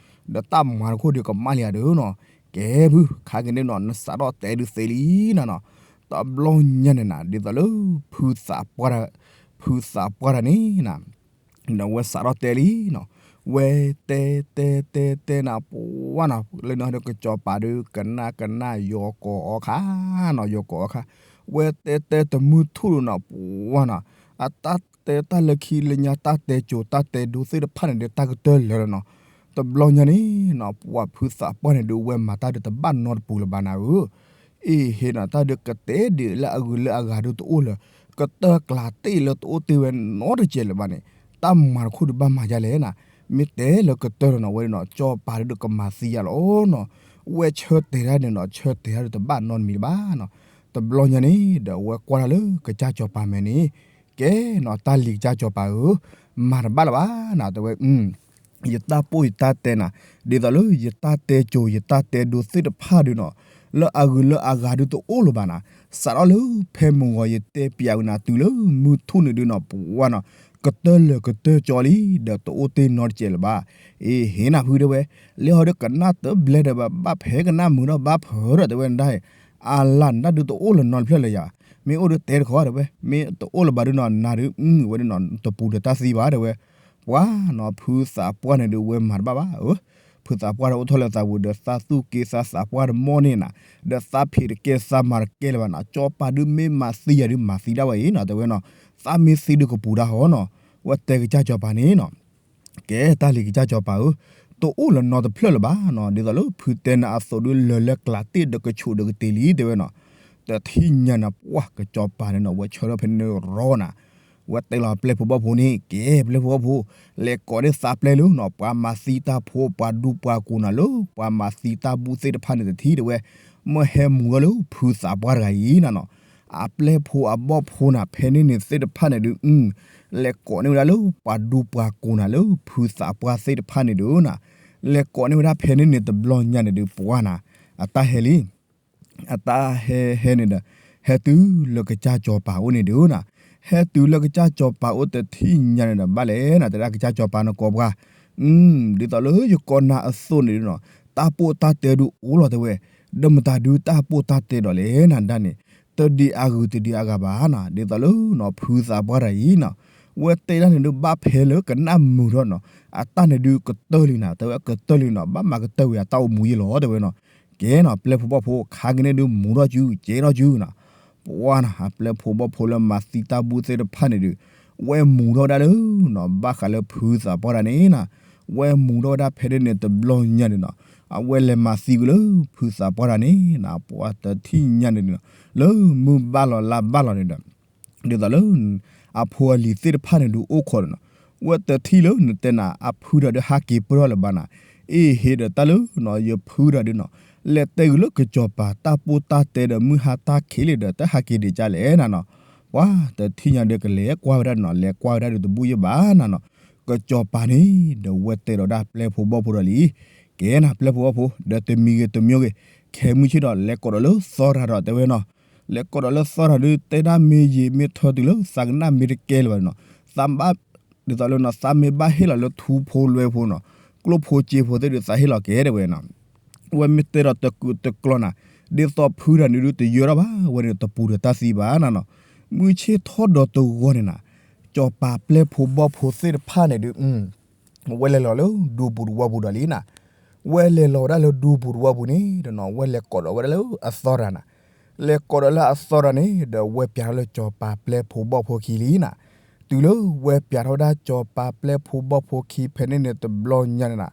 ဒီးတၢ်မၤတခိၣ်ဒီးကမၣ်လံဧါဒီးနီၤ, ကဲဖု ခါက့ၤန့ၣ်နီၤ နစးထီၣ်တဲဒုးသ့လံနၤနီၤ, တဘျီညါန့ၣ်နၤ ဒ်သိးလၢ ဖုသးပှၢ်တၢ်, ဖုသးပှၢ်တၢ်န့ၣ်နၤ ဒီးဝဲစးထီၣ်တဲလံနီၤ, ဝဲတဲတဲတဲတဲနၤ ပှၢ်နီၤ လၢနဟဲဒီးကစီၤပၤဒီး ကနၣ်ကနၣ်ယီၤကိးအီခါနီၤ ယီၤကိးအီခါ, ဝဲတဲတဲတမုၢ်ထူၣ်ဒုးနီၤ ပှၢ်နီၤ, အတၢ်တဲတၢ်လၢခံလၢညါ တၢ်တဲကိၤတၢ်တဲဒိသ့ၣ်တဖၣ်န့ၣ်ဒီး တၢ်ကတၢၢ်လၢာ်လီၤနီၤ, တဘျီညါန့ၣ်နီၤ ပှၤဖုသးပှၢ်န့ၣ်ဒီး ဝဲမၤတၢ်ဒီးတဘၣ်နီတပူၤလၢၤဘၣ်နၤဧၢ အ့ၣ် ဟ့ၣ်နၤတၢ်ဒီးကတဲဒ်လၢအဂုၤလၢအဂၤဒုးတအိၣ်လၢၤ, ကတၢၢ်ကျးတ့ၢ်လၢတအိၣ်တ့ၢ်ဝဲနီတစဲးလၢၤဘၣ်န့ၣ်, တၢ်မၤတခိၣ်ဒုးဘၣ်မၤဒ်လဲၣ်နၤ, မ့ၢ်တဲလၢကတၢၢ်လၢၤနီၤ ဝဲဒၣ်နီၤ စီၤပၤဒုးကမၤသံယၤလီၤနီၤ, ဝဲဆၢတဲာ်တၢ်န့ၣ်နီၤ ဆၢတဲာ်တၢ်ဒီးတဘၣ်နီတမံၤလၢၤဘၣ်နီၤ, တဘျီညါန့ၣ်ဒီး ဝဲကွၢ်တၢ်လၢကစၢ်စီၤပၤမဲာ်န့ၣ်, ကဲနီၤ တၢ်လံၤကစၢ်စီၤပၤဧၢ, မၤတဘၣ်လၢၤဘၣ်နၤ တဲဝဲ ယတၢ်ပိၢ်ယတၢ်တဲနၤ, ဒ်သိးလၢယတၢ်တဲကိၤ ယတၢ်တဲဒိသ့ၣ်တဖၣ်ဒုးနီၤ, လၢအဂုၤလၢအဂၤဒုးတအိၣ်လၢၤဘၣ်နၤ, စးထီၣ်လၢဖဲမုၢ်ဂီၤယတဲပျးကနၤတုၤလၢမုၢ်ထူၣ်န့ၣ်ဒုးနီၤ ပှၢ်နီၤ, ကတၢၢ်လၢာ်ကတၢၢ်ကၠီလံ, ဒီးတအိၣ်တ့ၢ်နီတစဲးလၢၤဘၣ်, အ့ၣ် ဟ့ၣ်နၤဖုတဲဝဲ, လၢဟီဒီးကနၣ်တဘျဲဒံးဘၣ် ဘၣ်ဖဲကနၣ်မုာ်ထီၣ်ဘၣ်ဖၢထီၣ်တဲဝဲနဒၣ်, အလၢနတၢ်ဒုးတအိၣ်လၢၤနီတဖျၢၣ်လၢၤယၤ, မ့ၢ်အိၣ်ဒီးတဲတခီတဲဝဲ, မ့ၢ်တအိၣ်လၢၤဘၣ်ဒုးနီၤ နၤဒုး အဝဲဒၣ်နီၤ တပူၤဒီးတၢ်သံဘၣ်တဲဝဲ, ပှၢ်နီၤ ဖုသးပှၢ်န့ၣ်ဒုးဝဲမၤတဘၣ်ဘၣ်ဧၢ, ဖုသးပှၢ်ဒီးအိၣ်ထီၣ်လၢသးပူၤဒီး သးသူၣ်က့သးသးပှၢ်တမီၢ်န့ၣ်နၤ, ဒီးသးဖံးတကဲသးမၤတကဲလၢၤဘၣ်နီၤ, စီၤပၤဒုးမ့ၢ်မၤသံယၤဒုးမၤသံဒၣ်ဝဲအံၤနီၤ တဲဝဲနီၤ, သးမ့ၢ်သံဒုးကပူၤတၢ်ဟီနီၤ, ဝဲတဲကစၢ်စီၤပၤန့ၣ်နီၤ ကဲတၢ်လံၤကစၢ်စီၤပၤဧၢ, တအိၣ်လၢၤနီတဖျၢၣ်လၢၤဘၣ်နီၤ, ဒ်သိးလၢဖုတဲနၤအသိးဒုးလၢာ်လၢကျးတ့ၢ်ဒီးကဆူးဒီးကတ့ၢ်လံတဲဝဲနီၤ, တထံၣ်ညါန့ၣ် ပှၢ်ကစီၤပၤန့ၣ်နီၤ ဝဲဆၢထၢၣ်ဖဲန့ၣ်ရီနၤ, ဝဲတဲလီၤပျဲၢ်ဖိဘီၣ်ဖိန့ၣ် ကဲပျဲၢ်ဖိဘီၣ်ဖိ, လဲၤကိးန့ၢ်သးပျဲၢ်လၢနီၤ ပှၤမၤသံတၢ်ဖိ ပှၤဒူပှၤကိးနၤလၢ ပှၤမၤသံတၢ်ဘူၣ်သ့ၣ်တဖၣ်န့ၣ်တထံၣ်တဲဝဲ, မ့ၢ်ဟဲမူၤထီၣ်လၢဖုသးပှၢ်တဂၤအံၤနၤနီၤ အပျဲၢ်ဖိအဘီၣ်ဖိနၤ ဖဲန့ၣ်န့ၣ်သ့ၣ်တဖၣ်န့ၣ်ဒုး လဲၤကိးန့ၢ်ဝဲဒၣ်လၢ ပှၤဒူပှၤကိးနၤလၢဖုသးပှၢ်သ့ၣ်တဖၣ်န့ၣ်ဒုးနၤ, လဲၤကိးန့ၢ်ဝဲဒၣ်ဖဲန့ၣ်န့ၣ်တဘျီညါန့ၣ်ဒုး ပှၢ်နၤ အတၢ်ဟဲလံ အတၢ်ဟဲဟဲန့ၣ်ဒီး ဟဲတုၤလၢကစၢ်စီၤပၤအိၣ်န့ၣ်ဒုးနၤ, ဟဲတုၤလၢကစၢ်စီၤပၤအိၣ်တထံၣ်ညါန့ၣ်ဒီး ဘၣ်လဲၣ်နၤ တဲဒၣ်ကစၢ်စီၤပၤနကိးပှၤ ဒ်သိးလၢယကိးနၤအသိးန့ၣ်ဒုးနီၤ တၢ်ပိၢ်တၢ်တဲဒုးအိၣ်လီၤတဲဝဲ, ဒီးမတၤဒုးတၢ်ပိၢ်တၢ်တဲဒီးလဲၣ်နၤဒၣ်န့ၣ်, တဒံးအဂုၤတဒံးအဂၤဘၣ်နၤ, ဒ်သိးလၢနီၤ ဖုသးပှၢ်တဂၤအံၤနီၤ, ဝဲတဲဒၣ်န့ၣ်ဒုးဘၣ်ဖဲလၢကနၣ်မုာ်ထီၣ်နီၤ, အတၢ်န့ၣ်ဒုးကတၢၢ်လံနၤ, တဲဝဲကတၢၢ်လံနီၤ, ဘၣ်မၤကတၢၢ်ဝံၤအတၢ်အိၣ်မူယဲၢ်လီၤတဲဝဲနီၤ, ကဲနီၤ ပျဲၢ်ဖိဘီၣ်ဖိ ခါက့ၤန့ၣ်ဒုးမူထီၣ်စု ကဲထီၣ်စုနၤ ပှၢ်နၤ အပျဲၢ်ဖိဘီၣ်ဖိလၢမၤသံတၢ်ဘူၣ်သ့ၣ်တဖၣ်န့ၣ်ဒုး, ဝဲမူထီၣ်ဝဲဒၣ်လၢနီၤ ဘၣ်ဃးလၢဖုသးပှၢ်တဂၤန့ၣ်နၤ, ဝဲမူထီၣ်ဝဲဒၣ်ဖဲန့ၣ်န့ၣ်တဘျီညါန့ၣ်နီၤ, အဝဲလဲၤမၤသံကွံာ်လၢဖုသးပှၢ်တဂၤန့ၣ်နၤ, ပှၢ်တထံၣ်ညါန့ၣ်န့ၣ်နီၤ, လၢမုၢ်ဘၣ်လီၤလါဘၣ်လီၤန့ၣ်ဒီး ဒ်သိးလၢ အဖိအလံၤသ့ၣ်တဖၣ်န့ၣ်ဒုးအိၣ်ခိးန့ၣ်နီၤ, ဝဲတထံၣ်လၢနတဲနၤ အဖုတဂၤဒုးဟးက့ၤပၢၢ်ထီၣ်လၢၤဘၣ်နၤ, အ့ၣ် ဟ့ၣ်ဒီးတၢ်လၢနီၤ ယဖုတဂၤဒုးနီၤ, လဲၤတဲဂုာ်လၢကစီၤပၤတၢ်ပိၢ်တၢ်တဲဒီးမုၢ်ဟါတၢ်ခံးလံဒီး တဟးက့ၤဒံးကၢ်လဲၣ်နၤနီၤ, ပှၢ်တထံၣ်ညါဒီးကလဲၤကွၢ်ဝဲဒၣ်နီၤ, လဲၤကွၢ်ဝဲဒၣ်ဒီးတဘူၣ်ယဲၢ်ဘၣ်နၤနီၤ, ကစီၤပၤန့ၣ်ဒီးဝဲတဲဒီးဒၣ်ပျဲၢ်ဖိဘီၣ်ဖိဒီးလံ, ကဲနၤပျဲၢ်ဖိဘီၣ်ဖိ ဒီးတမံၤဂ့ၤတမံၤဂ့ၤ, ခဲမုၢ်ဆ့ၣ်ဒီး လဲၤကိးဒီးလၢသီရၤဒီးတဲဝဲနီၤ, လဲၤကိးဒီးလၢသီရၤဒုး တဲဒၣ်မ့ၢ်ယံာ်မ့ၢ်ထၢတုၤလၢသးကနၣ်မ့ၢ်တကဲလၢၤဘၣ်နီၤ, သးဘၣ် ဒ်သိးလၢနီၤ သးမ့ၢ်ဘၣ်ဟ့ၣ်လီၤလၢထူဖိလွဲဖိနီၤ, ကျိၣ်ဖိစ့ဖိသ့ၣ်ဒုးသးဟ့ၣ်လီၤကဲတဲဝဲနီၤ, ဝဲမ့ၢ်တဲဒီးတကုးတကျီနၤ, ဒ်သိးဖုတဂၤန့ၣ်ဒုးတယၢထီၣ်ဘၣ်, ဝဲန့ၣ်တပူၤဒီးတၢ်သံဘၣ်နၤနီၤ, မုၢ်ဆ့ၣ်ထီၣ်ဒီးတဂီၤန့ၣ်နၤ, စီၤပၤပျဲၢ်ဖိဘီၣ်ဖိသ့ၣ်တဖၣ်န့ၣ်ဒုး ဝဲလဲၤလီၤလၢဒူပူၤတဝီပူၤဒီးလံနၤ, ဝဲလဲၤလီၤဝဲဒၣ်လၢဒူပူၤတဝီပူၤန့ၣ်ဒီးနီၤ ဝဲလဲၤကိးဒီးဝဲဒၣ်လၢအသီရၤနၤ, လဲၤကိးဒီးလၢအသီရၤန့ၣ်ဒီး ဝဲပျးထီၣ်လၢစီၤပၤပျဲၢ်ဖိဘီၣ်ဖိခံလံနၤ, တုၤလၢဝဲပျးထီၣ်ဝဲဒၣ်စီၤပၤပျဲၢ်ဖိဘီၣ်ဖိခံဖဲန့ၣ်န့ၣ်တဘျီညါန့ၣ်နၤ,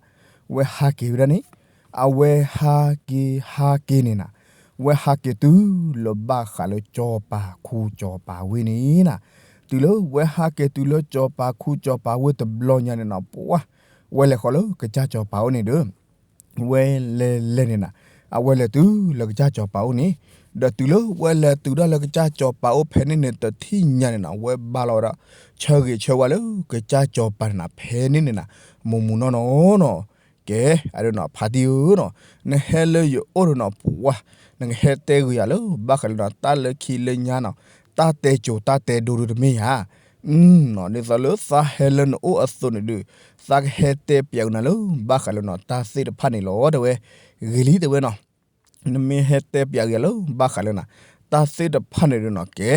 ဝဲဟးက့ၤဝဲဒၣ်န့ၣ်, အဝဲဟးက့ၤဟးက့ၤန့ၣ်နၤ, ဝဲဟးက့ၤတုၤလၢဘၣ်ဃးလၢစီၤပၤခူစီၤပၤဝ့ၢ်န့ၣ်နၤ, တုၤလၢဝဲဟးက့ၤတုၤလၢစီၤပၤခူစီၤပၤဝ့ၢ်တဘျီညါန့ၣ်နီၤ ပှၤ ဝဲလဲၤဃီၤလၢကစၢ်စီၤပၤအိၣ်န့ၣ်ဒီး ဝဲလဲၤလဲၤန့ၣ်နၤ အဝဲလဲၤတုၤလၢကစၢ်စီၤပၤအိၣ်န့ၣ်, ဒီးတုၤလၢဝဲလဲၤတုၤဒၣ်လၢကစၢ်စီၤပၤအိၣ်ဖဲန့ၣ်န့ၣ် တထံၣ်ညါန့ၣ်နၤ ဝဲဘါလီၤဝဲဒၣ် ဆၢဂ့ၤဆၢဝါလၢကစၢ်စီၤပၤန့ၣ်နၤ ဖဲန့ၣ်န့ၣ်နၤ မိၢ်မူနီၢ်နီၢ်နီၤ ကဲ အဒိနီၤ ဖါတံၢ်ဧၢနီၤ, နဟဲလၢယအိၣ်ဒီးနီၤ ပှၤ နကဟဲတဲဂ့ၤယၤလၢ ဘၣ်ဃးလၢနီၤ တၢ်လၢခံလၢညါနီၤ တၢ်တဲစိၤတၢ်တဲဒိဒိတမ့ၢ်ဧါ. ဒ်သိးလၢသးဟဲလၢနအိၣ်အသိးန့ၣ်ဒီး သးကဟဲတဲပျးကနၤလၢ ဘၣ်ဃးလၢနီၤ တၢ်သ့ၣ်တဖၣ်န့ၣ်လီၤ တဲဝဲ, ဂ့ၤလံတဲဝဲနီၤ နမ့ၢ်ဟဲတဲပျးကယၤလၢ ဘၣ်ဃးလၢနီၤ တၢ်သ့ၣ်တဖၣ်န့ၣ်ဒီးနီၤ ကဲ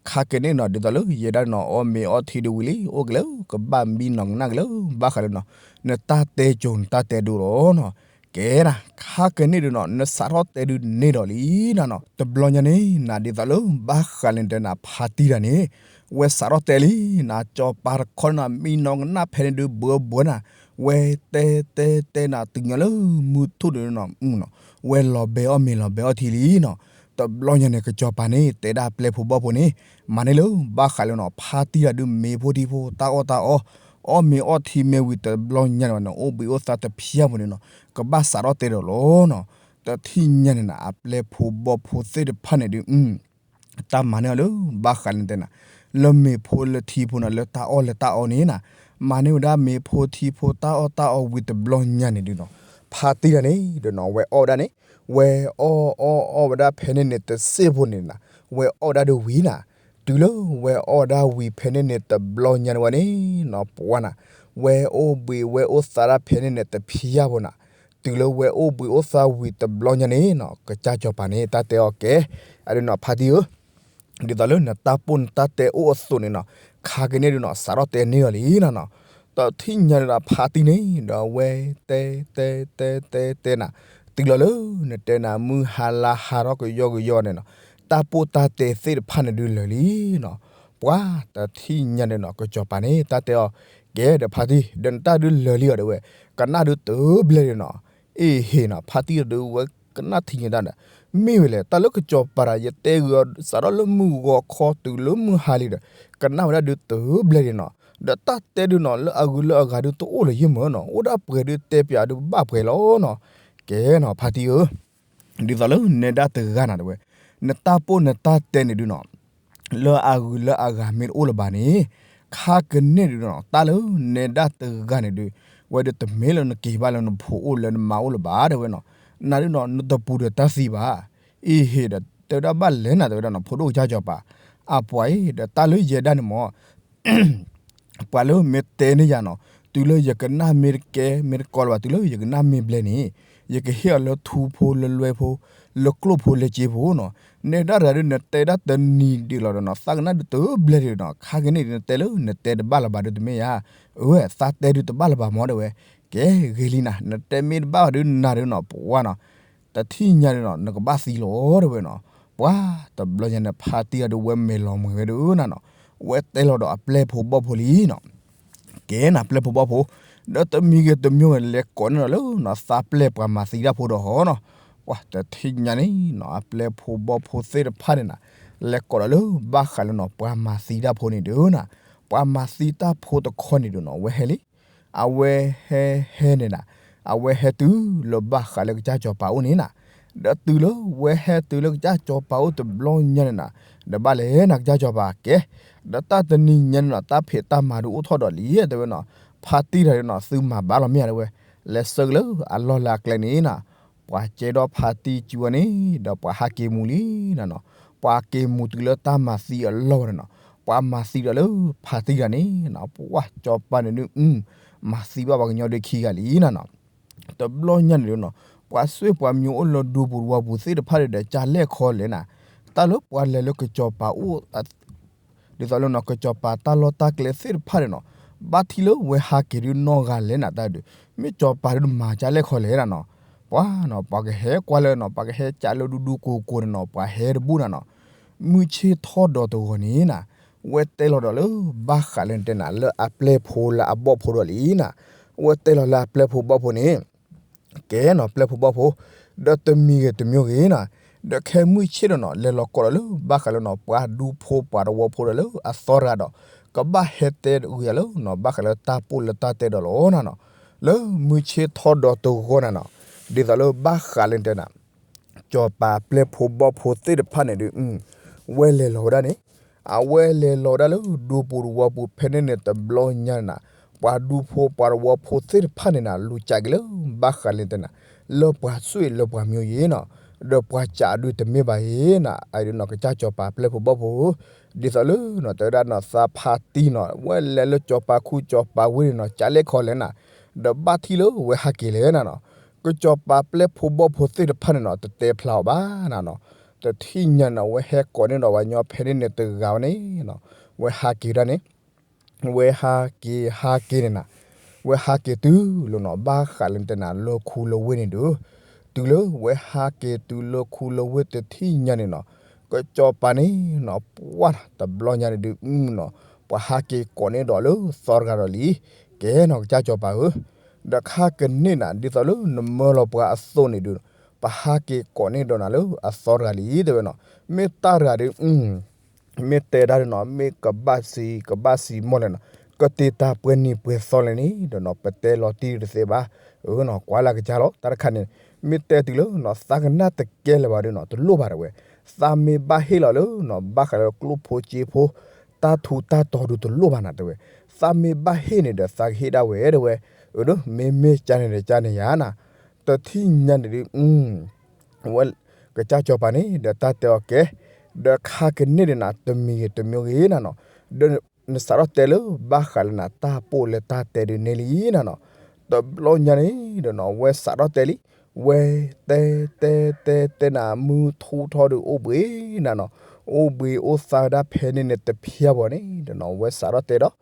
ခါကန့ၣ်နီၤ ဒ်သိးလၢယဲဒၣ်နီၤ အီၣ်မ့ၤအီထံဒုးဝံၤလံ အိၣ်က့ၤလၢ ကဘၣ်မံနီၤကနၣ်က့ၤလၢ ဘၣ်ဃးလၢနီၤ နတၢ်တဲစိၤနတၢ်တဲဒိလီၤနီၤ. ကဲနၤ ခါကန့ၣ်ဒီးနီၤ နစးထီၣ်တဲဒုးန့ၢ်ဒီးလံနၤနီၤ တဘျီညါန့ၣ်နၤ ဒ်သိးလၢ ဘၣ်ဃးလၢနတဲနၤ ဖါတံၢ်တၢ်န့ၣ် ဝဲစးထီၣ်တဲလံနၤ စီၤပၤတခီန့ၣ်နီၤ မံနီၤကနၣ်ဖဲန့ၣ်ဒုး ဘှၢဘှၢနၤ ဝဲတဲတဲတဲနၤ တုၤညီလၢမုၢ်ထူၣ်န့ၣ်နီၤ ဝဲလီၤဘဲအီၣ်မ့ၤလီၤဘဲအီထံလံနီၤ. တဘျီညါန့ၣ် ကစီၤပၤန့ၣ် တဲဒၣ်ပျဲၢ်ဖိဘီၣ်ဖိန့ၣ် မၤန့ၢ်လၢ ဘၣ်ဃးလၢနီၤ ဖါတံၢ်တၢ်ဒုး မ့ၤဖိထံဖိ တၢ်အီၣ်တၢ်အီ အီၣ်မ့ၤအီထံမ့ၢ်ဝံၤ တဘျီညါန့ၣ် အိၣ်ဘှံးအိၣ်သါတဖျၢၣ်ဖိန့ၣ်နီၤ ကဘၣ်စးထီၣ်တဲဒီးလီၤနီၤ. တထံၣ်ညါန့ၣ်နၤ အပျဲၢ်ဖိဘီၣ်ဖိသ့ၣ်တဖၣ်န့ၣ်ဒုး တၢ်မၤန့ၢ်အီၤလၢ ဘၣ်ဃးလၢနတဲနၤ လၢမ့ၤဖိလၢထံဖိနၤ လၢတၢ်အီၣ်လၢတၢ်အီန့ၣ်နၤ မၤန့ၢ်ဝဲဒၣ်မ့ၤဖိထံဖိ တၢ်အီၣ်တၢ်အီဝံၤတဘျီညါန့ၣ်ဒုးနီၤ ဖါတံၢ်တၢ်န့ၣ်ဒီးနီၤ ဝဲအီၣ်ဝဲဒၣ်န့ၣ် ဝဲအီၣ်အီၣ်အီၣ်ဝဲဒၣ်ဖဲန့ၣ်န့ၣ် တစ့ၢ်ဖိန့ၣ်နၤ ဝဲအီၣ်ဝဲဒၣ်ဒုးဝံၤနၤ တုၤလၢဝဲအီၣ်ဝဲဒၣ်ဝံၤဖဲန့ၣ်န့ၣ် တဘျီညါန့ၣ်ဝဲန့ၣ်နီၤ ပှၤနၤ ဝဲအိၣ်ဘှံးဝဲအိၣ်သါဒၣ်ဖဲန့ၣ်န့ၣ် တဖျၢၣ်ဖိနၤ တုၤလၢဝဲအိၣ်ဘှံးအိၣ်သါဝံၤတဘျီညါန့ၣ်နီၤ ကစၢ်စီၤပၤန့ၣ် တၢ်တဲအီၤကဲ အဒုးနီၤ ဖါတံၢ်ဧၢ ဒ်သိးလၢနတၢ်ပိၢ်နတၢ်တဲအိၣ်အသိးန့ၣ်နီၤ ခါကန့ၣ်ဒုးနီၤ စးထီၣ်တဲန့ၢ်အီၤလံနၤနီၤ. တထံၣ်ညါန့ၣ်ဒီး ဖါတံၢ်န့ၣ်ဒီး ဝဲတဲတဲတဲတဲတဲနၤ တုၤလီၤလၢ နတဲနၤ မုၢ်ဟါလါဟါထီၣ်ကယီကယီန့ၣ်နီၤ တၢ်ပိၢ်တၢ်တဲသ့ၣ်တဖၣ်န့ၣ်ဒုးလၢာ်လံနီၤ. ပှၤတထံၣ်ညါန့ၣ်နီၤ ကစီၤပၤန့ၣ် တၢ်တဲအီၤ ကဲဒီးဖါတံၢ် ဒီးနတၢ်ဒုးလၢာ်လံအီၤတဲဝဲ ကနၣ်ဒုးတဘျဲၣ်ဒံးနီၤ. အ့ဟ့ၣ်နီၤ ဖါတံၢ်ဒီးဝဲကနၣ်ထံၣ်ညါတၢ်ဒီး မ့ၢ်ဝဲလဲၣ် တၢ်လၢကစီၤပၤဒီး ယတဲဂ့ၤအီၤ စးထီၣ်လၢမုၢ်ဂီၤခီတုၤလၢမုၢ်ဟါလံဒီး ကနၣ်ဝဲဒၣ်ဒုးတဘျဲၣ်ဒံးနီၤ. ဒီးတၢ်တဲဒုးနီၤ လၢအဂုၤလၢအဂၤဒုးတအိၣ်လၢၤယ့ၢ်မၢ်နီၤ အိၣ်ဒၣ်ပှဲၤဒုးတဲပျးဒုးဘၣ်ပှဲၤလီၤနီၤ. ကဲနီၤ ဖါတံၢ်ဧၢ ဒ်သိးလၢနဲဒၣ်တဂၤနၤတဲဝဲ နတၢ်ပိၢ်နတၢ်တဲန့ၣ်ဒုးနီၤ လၢအဂုၤလၢအဂၤမ့ၢ်တအိၣ်လၢၤဘၣ်န့ၣ် ခါကန့ၣ်ဒုးနီၤ တၢ်လၢနဲဒၣ်တဂၤန့ၣ်ဒုး ဝဲဒုးတမ့ၢ်လၢနက့ၤဘၣ်လၢနဖိအိၣ်လၢနမါအိၣ်လၢၤဘၣ်တဲဝဲနီၤ. နၤဒုးနီၤ နတပူၤဒီးတၢ်သံဘၣ်. အ့ဟ့ၣ်ဒီး တဲဝဲဒၣ်ဘၣ်လဲၣ်နၤတဲဝဲဒၣ်နီၤ ဖိဒိၣ်ကစၢ်စီၤပၤ အပှၤအံၤဒီးတၢ်လၢယဲဒၣ်န့ၣ်မၢ် ပှၤလၢမ့ၢ်တဲန့ၢ်ယၤနီၤ တုၤလၢယကနၣ်မ့ၢ်တကဲမ့ၢ်တကီလၢၤဘၣ် တုၤလၢယကနၣ်မ့ၢ်ဘျဲၣ်န့ၣ် ယကဟ့ၣ်အီၤလၢထူဖိလၢလွဲဖိ လၢကျိၣ်ဖိလၢစ့ဖိနီၤ. နဲဒၣ်တဂၤဒုး နတဲဒၣ်တနံၤဒံးလီၤဒီးနီၤ သးကနၣ်ဒုးတဘျဲၣ်ဒံးနီၤ ခါကန့ၣ်ဒုး နတဲလၢနတဲတဘၣ်လၢၤဘၣ်ဒုးတမ့ၢ်ဧါ. အဝဲ သးတဲဒုးတဘၣ်လၢၤဘၣ်မၢ်တဲဝဲ ကဲဂ့ၤလံနၤ နတဲမ့ၢ်တဘၣ်ဘၣ်ဒုးနၤဒုးနီၤ ပှၤနီၤ တထံၣ်ညါဒုးနီၤ နကဘၣ်သံလီၤတဲဝဲနီၤ. ပှၤတဘျီညါန့ၣ် ဖါတံၢ်တၢ်ဒုးဝဲမဲာ်လီၤမှဲၤဝဲဒုးနၤနီၤ ဝဲတဲလီၤဒီးအပျဲၢ်ဖိဘီၣ်ဖိလံနီၤ. ကဲနၤ ပျဲၢ်ဖိဘီၣ်ဖိ ဒီးတမံၤဂ့ၤတမံၤဂ့ၤ လဲၤကိးန့ၢ်ဒီးလၢနီၤ သးပျဲၢ်ပှၤမၤသံတၢ်ဖိဒီးဟီနီၤ. ပှၤတထံၣ်ညါန့ၣ်နီၤ အပျဲၢ်ဖိဘီၣ်ဖိသ့ၣ်တဖၣ်န့ၣ်နၤ လဲၤကိးဒီးလၢ ဘၣ်ဃးလၢနီၤ ပှၤမၤသံတၢ်ဖိန့ၣ်ဒုးနၤ ပှၤမၤသံတၢ်ဖိတခီန့ၣ်ဒုးနီၤ ဝဲဟဲလံ အဝဲဟဲဟဲန့ၣ်နၤ အဝဲဟဲတုၤလၢဘၣ်ဃးလၢကစၢ်စီၤပၤအိၣ်န့ၣ်နၤ ဒီးတုၤလၢဝဲဟဲတုၤလၢကစၢ်စီၤပၤအိၣ်တဘျီညါန့ၣ်နၤ ဒီးဘၣ်လဲၣ်နၤ ကစၢ်စီၤပၤကဲ ဒီးတၢ်တနံၤညါန့ၣ်နီၤ တၢ်ဖံးတၢ်မၤဒုးအိၣ်ထီၣ်ဒီးလံတဲဝဲနီၤ. ဖါတံၢ်တၢ်ဒုးနီၤ သုမၤဘၣ်လီၤမ့ၢ်ဧါတဲဝဲ လဲၤဆှၢက့ၤလၢအလီၢ်လၢအကျဲန့ၣ်နၤ ပှၤကဲထီၣ်ဖါတံၢ်စုဝဲန့ၣ် ဒီးပှၤဟးက့ၤမူလံနၤနီၤ. ပှၤက့ၤမူတုၤလၢတၢ်မၤသံအလီၢ်ဝဲန့ၣ်နီၤ ပှၤမၤသံဒီးလၢဖါတံၢ်တၢ်န့ၣ်နီၤ ပှၤစီၤပၤန့ၣ်ဒုး မၤသံဘၣ်ပှၤကညီဒုးခံဂၤလံနၤနီၤ. တဘျီညါန့ၣ်ဒုးနီၤ ပှၤစွ့ၣ်ပှၤမံၤအိၣ်လၢဒူပူၤဝါပူၤသ့ၣ်တဖၣ်ဒီး ကလဲၣ်ခီလဲၣ်နၤ တၢ်လၢပှၤလဲၤလၢကစီၤပၤအိၣ် ဒ်သိးလၢနီၤ ကစီၤပၤတၢ်လီၢ်တၢ်ကျဲသ့ၣ်တဖၣ်န့ၣ်နီၤ ဘၣ်ထံၣ်လၢဝဲဟးက့ၤဒုးနီၢ်ဂၤလဲၣ်နၤတၢ်ဒုး မ့ၢ်စီၤပၤဒုးမၤကလဲၣ်ခီလဲၣ်နၤနီၤ. ပှၤနီၤ ပှၤကဟဲကွၢ်လၢနီၤ ပှၤကဟဲကးလၢဒူဒူကိးကိးန့ၣ်နီၤ ပှၤဟဲတဘူၣ်နၤနီၤ. မုၢ်ဆ့ၣ်ထီၣ်ဒီးတဂီၤန့ၣ်နၤ ဝဲတဲလီၤဒီးလၢ ဘၣ်ဃးလၢနတဲနၤ လၢအပျဲၢ်ဖိလၢအဘီၣ်ဖိဒီးလံနၤ ဝဲတဲလီၤလၢအပျဲၢ်ဖိဘီၣ်ဖိန့ၣ် ကဲနီၤ ပျဲၢ်ဖိဘီၣ်ဖိ ဒီးတမံၤဂ့ၤတမံၤဂ့ၤနၤ ဒီးခဲမုၢ်ဆ့ၣ်ဒီးနီၤ လဲၤလီၤကိးဒီးလၢဘၣ်ဃးလၢနီၤ ပှၤဒူဖိပှၤသဝီဖိဒီးလၢအသီတဂၤဒီး ကဘၣ်ဟဲတဲဂုာ်ယၤလၢနီၤ ဘၣ်ဃးလၢတၢ်ပိၢ်လၢတၢ်တဲဒီးလီၤနၤနီၤ. လၢမုၢ်ဆ့ၣ်ထီၣ်ဒီးတဂီၤနၤနီၤ, ဒ်သိးလၢဘၣ်ဃးလၢတဲနၤ စီၤပၤပျဲၢ်ဖိဘီၣ်ဖိသ့ၣ်တဖၣ်န့ၣ်ဒီး ဝဲလဲၤလီၤဝဲဒၣ်န့ၣ်, အဝဲလဲၤလီၤဝဲဒၣ်လၢဒူပူၤသဝီပူၤ ဖဲန့ၣ်န့ၣ်တဘျီညါန့ၣ်နၤ, ပှၤဒူဖိပှၤသဝီဖိသ့ၣ်တဖၣ်န့ၣ်နၤ လူၤကးက့ၤလၢဘၣ်ဃးလၢတဲနၤ လၢပှၤစွ့လၢပှၤမံၤယ့ၤနီၤ, ဒီးပှၤစးဒုးတမ့ၢ်ဘၣ်ယ့ၤနၤ, အဒုးနီၤ ကစၢ်စီၤပၤပျဲၢ်ဖိဘီၣ်ဖိဧၢ, ဒ်သိးလၢနီၤ တဲဝဲဒၣ်နီၤ သးဖါတံၢ်နီၤ ဝဲလဲၤလၢစီၤပၤခူစီၤပၤဝ့ၢ်န့ၣ်နီၤ ကးလဲၣ်ခီလဲၣ်နၤ, ဒီးဘၣ်ထံၣ်လၢဝဲဟးက့ၤလဲၣ်နၤနီၤ, ကစီၤပၤပျဲၢ်ဖိဘီၣ်ဖိသ့ၣ်တဖၣ်န့ၣ်နီၤ တတဲဖျါအီၤဘၣ်နၤနီၤ, တထံၣ်ညါန့ၣ်နီၤ ဝဲဟဲကိးန့ၢ်ဒီးပှၤညီဖဲန့ၣ်န့ၣ်တဂၤဝဲန့ၣ်နီၤ, ဝဲဟးက့ၤဒၣ်န့ၣ် ဝဲဟးက့ၤဟးက့ၤန့ၣ်နၤ, ဝဲဟးက့ၤတုၤလၢနီၤ ဘၣ်ဃးလၢတဲနၤ လၢခူလၢဝ့ၢ်န့ၣ်ဒီး, တုၤလၢဝဲဟးက့ၤတုၤလၢခူလၢဝ့ၢ်တထံၣ်ညါန့ၣ်နီၤ, ကစီၤပၤန့ၣ်နီၤ ပှၢ်တဘျီညါန့ၣ်ဒုးနီၤ, ပှၤဟးက့ၤကိးန့ၢ်ဒီးလၢသီတဂၤဒီးလံ, ကဲနီၤ ကစၢ်စီၤပၤဧၢ, ဒီးခါကန့ၢ်နၤ ဒ်သိးလၢနမၢလီၤပှၤအသိးန့ၣ်ဒုး, ပဟးက့ၤကိးန့ၢ်ဒီးနၤလၢအသီတဂၤလံ တဲဝဲနီၤ, မ့ၢ်တၢ်တဂၤဒုး မ့ၢ်တဲဒၣ်ဒုးနီၤ မ့ၢ်ကဘၣ်စံး ကဘၣ်စံးမီၢ်လဲၣ်နီၤ, ကတ့တၢ်ပှဲၤနံၤပှဲၤသီလဲၣ်န့ၣ်ဒီးနီၤ ပတဲလီၤတံၢ်တသ့ဘၣ်, အနီၤ ကွၢ်လၢကစၢ်လီၤ တၢ်တခါန့ၣ်, မ့ၢ်တဲတုၤလၢနီၤ သးကနၣ်တကဲလၢၤဘၣ်ဒုးနီၤ တလိၣ်ဘၣ်တဲဝဲ, သးမ့ၢ်ဘၣ်ဟ့ၣ်လီၤလၢနီၤ ဘၣ်ဃးလၢကျိၣ်ဖိစ့ဖိ တၢ်ထူးတၢ်တီၤဒုးတလိၣ်ဘၣ်နၤတဲဝဲ, သးမ့ၢ်ဘၣ်ဟ့ၣ်န့ၣ်ဒီးသးကဟ့ၣ်ဒၣ်ဝဲတဲဝဲ, အဒိ မ့မ့ၢ်ကန့ၣ်ဒီးကန့ၣ်ယါနၤ, တထံၣ်ညါန့ၣ်ဒုး ဝဲ ကစၢ်စီၤပၤန့ၣ် ဒီးတၢ်တဲအီၤကဲ, ဒီးခါကန့ၢ်ဒီးနၤ တမံၤဂ့ၤတမံၤဂ့ၤနၤနီၤ, ဒီးနစးထီၣ်တဲလၢဘၣ်ဃးလၢနၤ တၢ်ပိၢ်လၢတၢ်တဲဒုးန့ၣ်လံနၤနီၤ, တဘျီညါန့ၣ်ဒီးနီၤ ဝဲစးထီၣ်တဲလံ, ဝဲတဲတဲတဲတဲနၤ မုၢ်ထူၣ်ထီၣ်ဒုးအိၣ်ဘှံးနၤနီၤ, အိၣ်ဘှံးအိၣ်သါဝဲဒၣ်ဖဲန့ၣ်န့ၣ်တဖျါဘၣ်န့ၣ်ဒီးနီၤ ဝဲစးထီၣ်တဲဒီး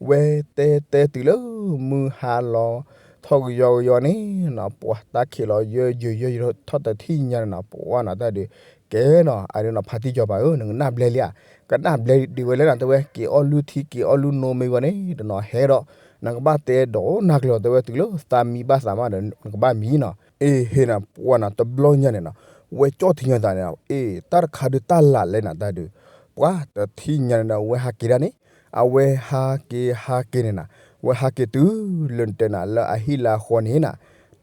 ဝဲတဲတဲတုၤလၢ မုၢ်ဟါလီၤ ထီၣ်ကယီကယီန့ၣ်နီၤ ပှၤတၢ်ခံးလီၤယၢယၢယၢယၢထီၣ်တထံၣ်ညါန့ၣ်နီၤ ပှၤနီၤတၢ်ဒုး, ကဲနီၤ အဒုးနီၤ ဖါတံၢ်စီၤပၤဧၢ နကနၣ်ဘျဲလံဧါ, ကနၣ်ဘျဲဒံးဝဲလဲၣ်နီၤ တဲဝဲ က့ၤအီၣ်လုၢ်ထံက့ၤအီၣ်လုၢ်နိမ့ၢ်ဝဲန့ၣ်ဒီးနီၤ ဟဲဒီး နကဘၣ်တဲဒီးနၤကျၢၤတဲဝဲ တုၤလၢသးမံဘၣ်သးမးဒီး နကဘၣ်မံနီၤ, အ့ဟ့နီၤ ပှၤနီၤ တဘျီညါန့ၣ်နီၤ ဝဲကၠီၣ်ထံညါသးန့ၣ် အ့ တၢ်တခါဒုးတၢ်လၢ်လဲၣ်နၤတၢ်ဒုး, ပှၤတထံၣ်ညါန့ၣ်ဒီး ဝဲဟးက့ၤဒၣ်န့ၣ်, အဝဲဟးက့ၤဟးက့ၤန့ၣ်နၤ, ဝဲဟးက့ၤတုၤလၢနတဲနၤ လၢအဟံၣ်လၢအဃီန့ၣ်နၤ,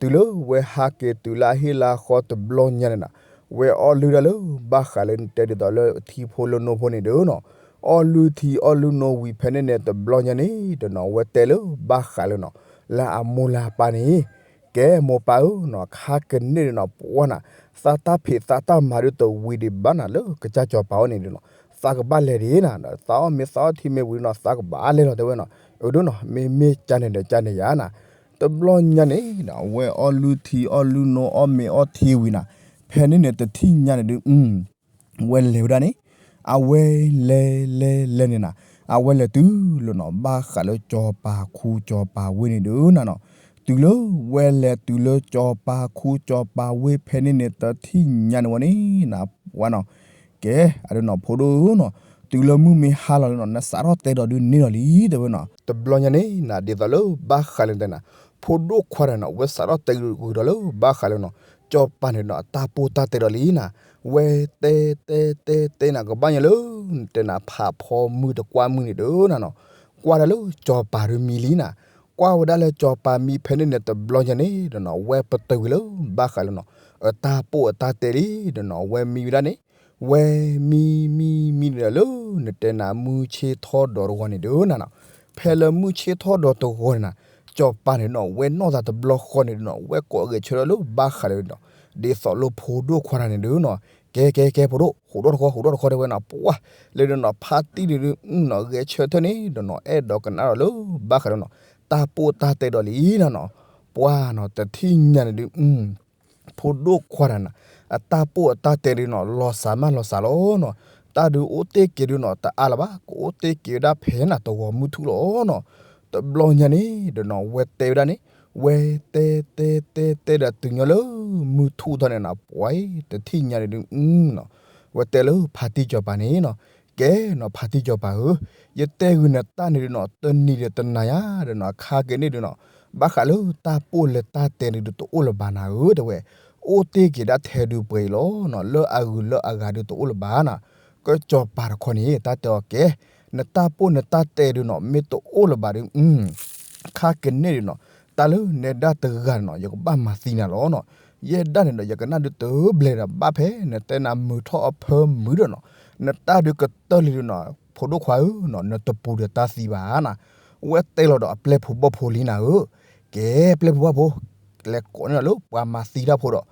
တုၤလၢဝဲဟးက့ၤတုၤလၢအဟံၣ်လၢအဃီတဘျီညါန့ၣ်နၤ, ဝဲအီၣ်လုၢ်ဒၣ်လၢ ဘၣ်ဃးလၢနတဲဒ်သိးလၢထံဖိလၢနိဖိန့ၣ်ဒီးနီၤ, အီၣ်လုၢ်ထံအီၣ်လုၢ်နိဝံၤဖဲန့ၣ်န့ၣ် တဘျီညါန့ၣ်ဒီးနီၤ ဝဲတဲလၢဘၣ်ဃးလၢနီၤ, လၢအမိၢ်လၢအပၢ်န့ၣ် ကဲမိၢ်ပၢ်ဧၢနီၤ ခါကန့ၢ်ဒီးနီၤ ပှၤနီၤ, သးတၢ်ဖံးသးတၢ်မၤဒုးတဝံၤဒံးဘၣ်နၤလၢကစၢ်စီၤပၤအအိၣ်န့ၣ်ဒီးနီၤ, သးကဘၣ်လဲၤဒံးနၤ, သးအီၣ်မ့ၤသးအီထံမ့ၤဝံၤဒီးနီၤ သးကဘၣ်လဲၤလီၤတဲဝဲနီၤ, အဒိနီၤ မ့မ့ၢ်ကန့ၣ်ဒီးကန့ၣ်ယါနၤ, တဘျီညါန့ၣ်ဒီး အဝဲအီၣ်လုၢ်ထံအီၣ်လုၢ်နိအီၣ်မ့ၤအီထံဝံၤနၤ, ဖဲန့ၣ်န့ၣ်တထံၣ်ညါန့ၣ်ဒုး ဝဲလဲၤဝဲဒၣ်န့ၣ်, အဝဲလဲၤလဲၤလဲၤန့ၣ်နၤ, အဝဲလဲၤတုၤလၢနီၤ ဘၣ်ဃးလၢစီၤပၤခူစီၤပၤဝ့ၢ်န့ၣ်ဒုးနၤနီၤ, တုၤလၢဝဲလဲၤတုၤလၢစီၤပၤခူစီၤပၤဝ့ၢ်ဖဲန့ၣ်န့ၣ် တထံၣ်ညါန့ၣ်ဝဲန့ၣ်နၤ ပှၤနီၤ, ကဲ အဒိနီၤ ဖိဒိၣ်ဧၢနီၤ, တုၤလၢမုၢ်မ့ၢ်ဟါလီၤလံနီၤ နစးထီၣ်တဲဒီးဒုးန့ၢ်လီၤလံ တဲဝဲနီၤ, တဘျီညါန့ၣ်နၤ ဒ်သိးလၢဘၣ်ဃးလၢနတဲနၤ, ဖိဒိၣ်ခွါတဂၤနီၤ ဝဲစးထီၣ်တဲဂုာ်ဒီးလၢဘၣ်ဃးလၢနီၤ, စီၤပၤန့ၣ်နီၤ အတၢ်ပိၢ်တၢ်တဲဒီးလံနၤ, ဝဲတဲတဲတဲတဲနၤ ကဘၣ်ညါလၢ နတဲနၤဖးဖီမုၢ်တကွၢ်မုၢ်န့ၣ်ဒီးနၤနီၤ, ကွၢ်ဒၣ်လၢစီၤပၤဒုးမံလံနၤ, ကွၢ်ဝဲဒၣ်လၢစီၤပၤမံဖဲန့ၣ်န့ၣ် တဘျီညါန့ၣ်ဒီးနီၤ ဝဲပတုာ်ကွံာ်လၢဘၣ်ဃးလၢနီၤ, အတၢ်ပိၢ်အတၢ်တဲလံဒီးနီၤ ဝဲမံဝဲဒၣ်န့ၣ်, ဝဲမံမံမံန့ၣ်ဒီးလၢ နတဲနၤမုၢ်ဆ့ၣ်ထီၣ်ဒီးတဂီၤန့ၣ်ဒီးနၤနီၤ, ဖဲလၢမုၢ်ဆ့ၣ်ထီၣ်ဒီးတဂီၤန့ၣ်နၤ, စီၤပၤန့ၣ်နီၤ ဝဲနီၢ်သးတဘျီဃီန့ၣ်ဒီးနီၤ ဝဲကိးဂဲၤဆၢထၢၣ်လၢဘၣ်ဃးလၢနီၤ, ဒ်သိးလၢဖိဒိၣ်ခွါတဂၤန့ၣ်ဒီးနီၤ, ကဲကဲကဲဖိဒိၣ် ဟူးထီၣ်တခီ ဟူးထီၣ်တခီတဲဝဲနီၤ ပှၤ, လၢဒီးနီၤ ဖါတံၢ်န့ၣ်ဒီး နီၤ ဂဲၤဆၢထၢၣ်န့ၣ်ဒီးနီၤ အဲၣ်ဒိးကနၣ်ဒီးလၢဘၣ်ဃးလၢနီၤ, တၢ်ပိၢ်တၢ်တဲဒီးလံနၤနီၤ, ပှၤနီၤ တထံၣ်ညါန့ၣ်ဒီး ဖိဒိၣ်ခွါတဂၤန့ၣ်, အတၢ်ပိၢ်အတၢ်တဲဒီးနီၤ လီၤစှၤမးလီၤစှၤလီၤနီၤ, တၢ်ဒုးအိၣ်တ့ၢ်က့ၤဒီးနီၤ တအါလၢၤဘၣ် ကအိၣ်တ့ၢ်က့ၤဝဲဒၣ်ဖဲနၤတဂီၤမုၢ်ထူၣ်လီၤနီၤ, တဘျီညါန့ၣ်ဒီးနီၤ ဝဲတဲဝဲဒၣ်န့ၣ်, ဝဲတဲတဲတဲတဲဒီးတုၤညီလၢ မုၢ်ထူၣ်ထီၣ်န့ၣ်နၤ ပှၤ တထံၣ်ညါန့ၣ်ဒီး နီၤ, ဝဲတဲလၢဖါတံၢ်စီၤပၤန့ၣ်နီၤ, ကဲနီၤ ဖါတံၢ်စီၤပၤဧၢ, ယတဲဂုာ်နၤတၢ်န့ၣ်ဒီးနီၤ တနံၤဒီးတနၤယါဒီးနီၤ ခါက့ၤန့ၣ်ဒီးနီၤ, ဘၣ်ဃးလၢတၢ်ပိၢ်လၢတၢ်တဲန့ၣ်ဒီးတအိၣ်လၢၤဘၣ်နၤဧၢ တဲဝဲ, အိၣ်တ့ၢ်က့ၤဒၣ်ထဲဒုးပှဲၤအံၤလီၤနီၤ, လၢအဂုၤလၢအဂၤဒုးတအိၣ်လၢၤဘၣ်နီၤ. ကစီၤပၤတခီန့ၣ် တၢ်တဲအီၤကဲ, နတၢ်ပိၢ်နတၢ်တဲဒုးနီၤ မ့ၢ်တအိၣ်လၢၤဘၣ်ဒီး ခါကန့ၢ်ဒုးနီၤ, တၢ်လၢနဲဒၣ်တဂၤန့ၣ်နီၤ ယကဘၣ်မၤသံနၤလီၤနီၤ. ယဲဒၣ်န့ၣ်ဒီး ယကနၣ်ဒုးတဘျဲဒီး ဘၣ်ဖဲနတဲနၤမုာ်ထီၣ်အဖၢမုာ်ဒီးနီၤ, နတၢ်ဒုးကတၢၢ်လံဒုးနီၤ, ဖိဒိၣ်ခွါဧၢနီၤ, နတပူၤဒီးတၢ်သံဘၣ်နၤ. ဝဲတဲလီၤဒီးအပျဲၢ်ဖိဘီၣ်ဖိလံနၤဧၢ, ကဲပျဲၢ်ဖိဘီၣ်ဖိ, လဲၤကိးန့ၢ်လၢပှၤမၤသံတၢ်ဖိဒီး,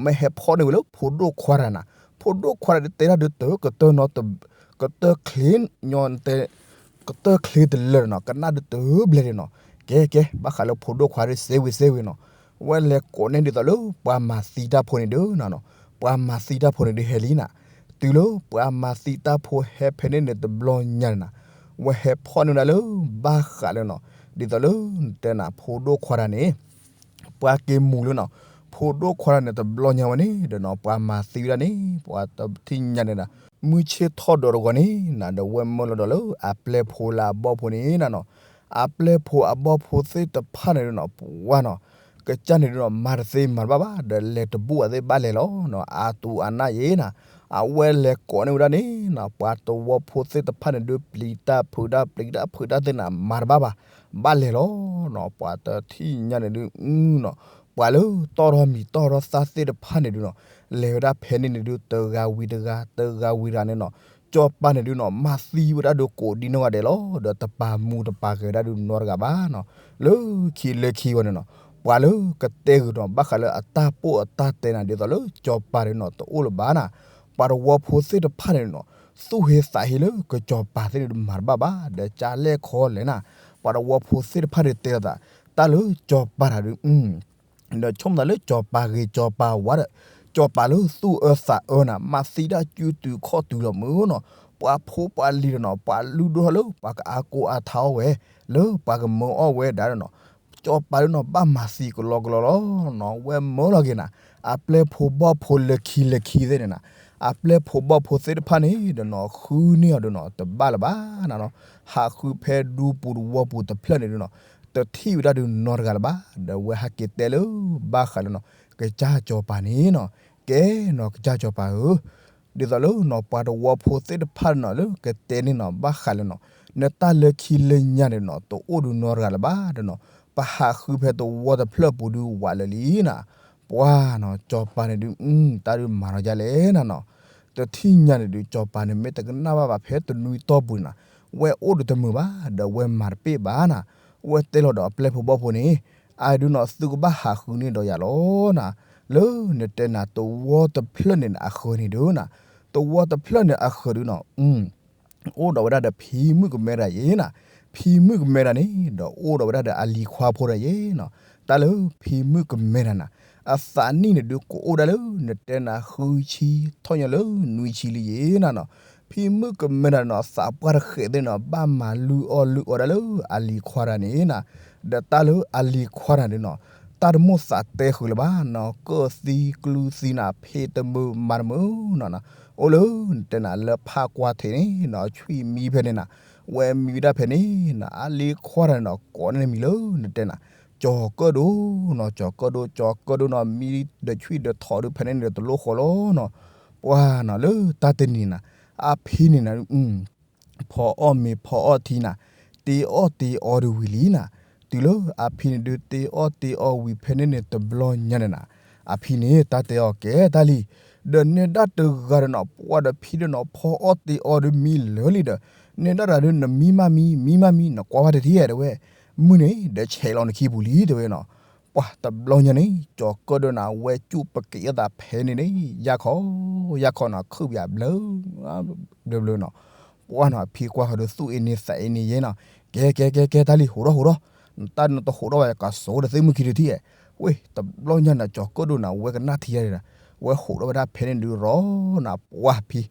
မ့ၢ်ဟဲဖီၣ်န့ၢ်ဝဲလၢဖိဒိၣ်ခွါတဂၤနၤ, ဖိဒိၣ်ခွါတဂၤဒုးတဲဒၣ်ဒုးတကတၢၢ်နီၤ, ကတၢၢ်ချ့ညီ, ကတၢၢ်ချ့တလၢာ်ဒီးနီၤ, ကနၣ်ဒုးတဘျဲဒုးနီၤ, ကဲကဲ ဘၣ်ဃးလၢဖိဒိၣ်ခွါဒုးစဲဝံၤစဲဝံၤနီၤ. ဝဲလဲၤကိးန့ၢ်ဒ်သိးလၢပှၤမၤသံတၢ်ဖိန့ၣ်ဒုးနီၤ, ပှၤမၤသံတၢ်ဖိန့ၣ်ဒုးဟဲလံနၤ. တုၤလၢပှၤမၤသံတၢ်ဖိဟဲဖဲန့ၣ်န့ၣ်တဘျီညါန့ၣ်နၤ, ဝဲဟဲဖီၣ်န့ၢ်ဝဲဒၣ်လၢ ဘၣ်ဃးလၢနီၤ, ဒ်သိးလၢနတဲနၤဖိဒိၣ်ခွါတဂၤန့ၣ် ပှၤက့ၤမူၤလၢနီၤ, ဖိဒိၣ်ခွါတဂၤန့ၣ်တဘျီညါဝဲန့ၣ်ဒီးနီၤ, ပှၤမၤသံဝဲဒၣ်န့ၣ် ပှၤတထံၣ်ညါန့ၣ်ဒီး, မုၢ်ဆ့ၣ်ထီၣ်ဒီးတဂီၤန့ၣ်နၤ, ဒီးဝဲမၢလီၤဒီးလၢအပျဲၢ်ဖိလၢအဘီၣ်ဖိန့ၣ်နၤနီၤ, အပျဲၢ်ဖိအဘီၣ်ဖိသ့ၣ်တဖၣ်န့ၣ်ဒုးနီၤ, ပှၤနီၤ, ကစၢ်န့ၣ်ဒုးနီၤ မၤတသ့မၤတဘၣ်ဘၣ်, ဒီးလဲၤတဘူၣ်အသ့ၣ်ဘၣ်လဲၤလီၤနီၤ, အသူအနၢ်ယဲနၤ, အဝဲလဲၤကိးန့ၢ်ဝဲဒၣ်န့ၣ်နၤ, ပှၤတဝီဖိသ့ၣ်တဖၣ်န့ၣ်ဒုး ပျံၤတၢ်ဖုးတၢ် ပျံၤတၢ်ဖုးတၢ်သ့ၣ်နၤ မၤတဘၣ်ဘၣ်, ဘၣ်လဲၤလီၤနီၤ, ပှၤတထံၣ်ညါန့ၣ်ဒုးနီၤ, ပှၤလၢတီၢ်ထီၣ်မံၤတီၢ်ထီၣ်သၣ်သ့ၣ်တဖၣ်န့ၣ်ဒုးနီၤ, လဲၤဝဲဒၣ်ဖဲန့ၣ်န့ၣ်ဒုး တဂၤဝံၤတဂၤ တဂၤဝံၤတဂၤန့ၣ်နီၤ, စီၤပၤန့ၣ်ဒုးနီၤ မၤသံဝဲဒၣ်ဒုးကိးဒံနီၢ်ဂၤဒဲးလီၤ, ဒီးတပာ်မူတပာ်ဂဲၤဒၣ်ဒုးနီတဂၤဘၣ်နီၤ, လၢခံလၢခံဝဲန့ၣ်နီၤ, ပှၤလၢကတဲဂုာ်နီၤ ဘၣ်ဃးလၢအတၢ်ပိၢ်အတၢ်တဲနၤ ဒ်သိးလၢစီၤပၤန့ၣ်နီၤ တအိၣ်လၢၤဘၣ်နၤ, ပှၤတဝီဖိသ့ၣ်တဖၣ်န့ၣ်နီၤ, သူၣ်ဟ့သးဟ့လၢကစီၤပၤသ့ၣ်န့ၣ်ဒုးမၤတဘၣ်ဘၣ်, ဒီးကလဲၣ်ခီလဲၣ်နၤ, ပှၤတဝီဖိသ့ၣ်တဖၣ်န့ၣ်တဲလီၤသး, တၢ်လၢစီၤပၤတဂၤဒုး ဒီးဆိကမိၣ်သးလၢစီၤပၤဂ့ၤစီၤပၤဝါဒီး, စီၤပၤလၢသူၣ်အၢသးအၢနၤ မၤသံတၢ်စုတုၤခီၣ်တုၤလီၤမုၢ်နီၤ, ပှၤဖိပှၤလံၤဒီးနီၤ ပှၤလုၢ်ဒိၣ်ထီၣ်လၢပှၤကအါကိးအါထီၣ်ဝဲ, လၢပှၤကမၢအီၣ်ဝဲဒၣ်ဒီးနီၤ, စီၤပၤဒုးနီၤ ဘၣ်မၤသံကလီကလီလီၤနီၤ, ဝဲမၢလီၤက့ၤနၤ, အပျဲၢ်ဖိဘီၣ်ဖိလၢခံလၢခံသ့ၣ်န့ၣ်နၤ, အပျဲၢ်ဖိဘီၣ်ဖိသ့ၣ်တဖၣ်န့ၣ်ဒီးနီၤ ဃုန့ၢ်အီၤဒီးနီၤ တဘၣ်လၢၤဘၣ်နၤနီၤ, ဟးဃုဖဲဒူပူၤတဝီပူၤတဖျၢၣ်န့ၣ်ဒုးနီၤ တထံၣ်ဝဲဒၣ်ဒုးနီတဂၤလၢၤဘၣ်, ဒီးဝဲဟဲက့ၤတဲလၢ ဘၣ်ဃးလၢနီၤ ကစၢ်စီၤပၤန့ၣ်နီၤ, ကဲနီၤ ကစၢ်စီၤပၤဧၢ, ဒ်သိးလၢနီၤ ပှၤတဝီဖိသ့ၣ်တဖၣ်နီၤ လၢကတဲန့ၢ်နီၤ ဘၣ်ဃးလၢနီၤ နတၢ်လၢခံလၢညါန့ၣ်နီၤ တအိၣ်ဒုးနီတဂၤလၢၤဘၣ်ဒီးနီၤ, ပဟးဃုဖဲတဝီတဖျၢၣ်ပူၤဒုးဝးလၢာ်လံနၤ, ပှၤနီၤ စီၤပၤန့ၣ်ဒုး တၢ်ဒုးမၤထီၣ်ဒ်လဲၣ်နၤနီၤ, တထံၣ်ညါန့ၣ်ဒုး စီၤပၤန့ၣ် မ့ၢ်တကနၣ်ဘၣ်ဘၣ်ဖဲတနွံတီၢ်ပူၤန့ၣ်နၤ, ဝဲအိၣ်ဒီးတမုာ်ဘၣ် ဒီးဝဲမၤတပ့ၢ်ဘၣ်နၤ, ဝဲတဲလီၤဒီးအပျဲၢ်ဖိဘီၣ်ဖိန့ၣ်, အါဒုးနီၤ သုကဘၣ်ဟးဃုန့ၢ်ဒီးယၤလီၤနၤ, လၢနတဲနၤ တဝီတဖျၢၣ်န့ၣ်နၤ အဃၢၤန့ၣ်ဒုးနၤ, တဝီတဖျၢၣ်န့ၣ်အဃၢၤဒုးနီၤ အိၣ်ဒီးဝဲဒၣ်ဒီးဖံမုၣ်ကမဲတဂၤယဲနၤ, ဖံမုၣ်ကမဲတဂၤန့ၣ် ဒီးအိၣ်ဒီးဝဲဒၣ်ဒီးအလံၤခွါဖိတဂၤယဲနီၤ, တၢ်လၢဖံမုၣ်ကမဲတဂၤနၤ, အသးနံၣ်န့ၣ်ဒုးကအိၣ်ဒၣ်လၢ နတဲနၤ ဃုဆံ ထီၣ်ညီလၢနွံဆံလံယဲနၤနီၤ, ဖံမုၣ်ကမဲတဂၤနီၤ သးပှၢ်တဃဲးသ့ၣ်နီၤ ဘၣ်မၤလုၢ်အီၣ်လုၢ်အီဒၣ်လၢအလံၤခွါတဂၤန့ၣ်နၤ, ဒီးတၢ်လၢအလံၤခွါတဂၤန့ၣ်နီၤ တၢ်တမိၣ်သးတဲဃုာ်လၢၤဘၣ်နီၤ, ကၢၣ်သံကျူသံနၤ ဖံးတမုာ်မၤတမုာ်နီၤ, အိၣ်လၢနတဲနၤလၢဖးကွၢ်ထံးန့ၣ်နီၤ ဆွံၣ်မံဖဲန့ၣ်နၤ, ဝဲမံဝဲဒၣ်ဖဲန့ၣ်နၤ အလံၤခွါတဂၤန့ၣ်နီၤ ကိးန့ၢ်မံၤလၢနတဲနၤ ကၠီၤကၢၣ်ဒိၣ်နီၤ, ကၠီၤကၢၣ်ဒိၣ် ကၠီၤကၢၣ်ဒိၣ်နီၤ မံဒီးဆွံၣ်ဒီးထိးဒုးဖဲန့ၣ်န့ၣ်ဒီးတလိၣ်ဃီလီၤနီၤ, ပှၤနီၤ လၢတၢ်တနံၤနၤ အဖံန့ၣ်နၤ ဖီအီၣ်မ့ၤဖီအီၣ်ထံနၤ, တ့အီၣ်တ့အီဒုးဝံၤလံနၤ, တုၤလၢအဖံန့ၣ်ဒုးတ့အီၣ်တ့အီဝံၤဖဲန့ၣ်န့ၣ်တဘျီညါန့ၣ်နၤ, အဖံန့ၣ် တၢ်တဲအီၤကဲတၢ်လံ, ဒီးနဲဒၣ်တဂၤဒီးနီၤ ပှၤဒီးဖံဒီးနီၤ ဖီအီၣ်တ့အီဒုးမံလၢာ်လံဒီး, နဲဒၣ်တဂၤဒုးနမံမးမံ မံမးမံ နကွၢ်ဝဲတထံၣ်ဧါတဲဝဲ, မုၢ်န့ၣ် ဒီးဆဲးလီၤနခံပူၤလံတဲဝဲနီၤ, ပှၤတဘျီညါန့ၣ် ကၠီၤကၢၣ်ဒိၣ်နၤ ဝဲကၠူၣ်ပက့ၤအသးဖဲန့ၣ်န့ၣ် ယၢ်ခီ ယၢ်ခီနီၤ ခုၣ်ပယၤဘျၢ ဘျၢဘျၢနီၤ, ပှၤနီၤ အဖံကွၢ်ဃီၤဒီးသူၣ်အ့န့သးအ့န့ယဲနီၤ, ကဲကဲကဲကဲတၢ်လံ ဟိးထီၣ်ဟိးထီၣ်, နတၢ်နတဟိးထီၣ်ဘၣ် ကးစိၤဒီးသ့ၣ်မုၢ်ခံတထံၣ်ဧါ, ဝ့ၢ် တဘျီညါန့ၣ် ကၠီၤကၢၣ်ဒိၣ်နၤ ဝဲကနၣ်ထံယါဒီး, ဝဲဟိးထီၣ်ဝဲဒၣ်ဖဲန့ၣ်ဒုးရီနီၤ ပှၤဖံ,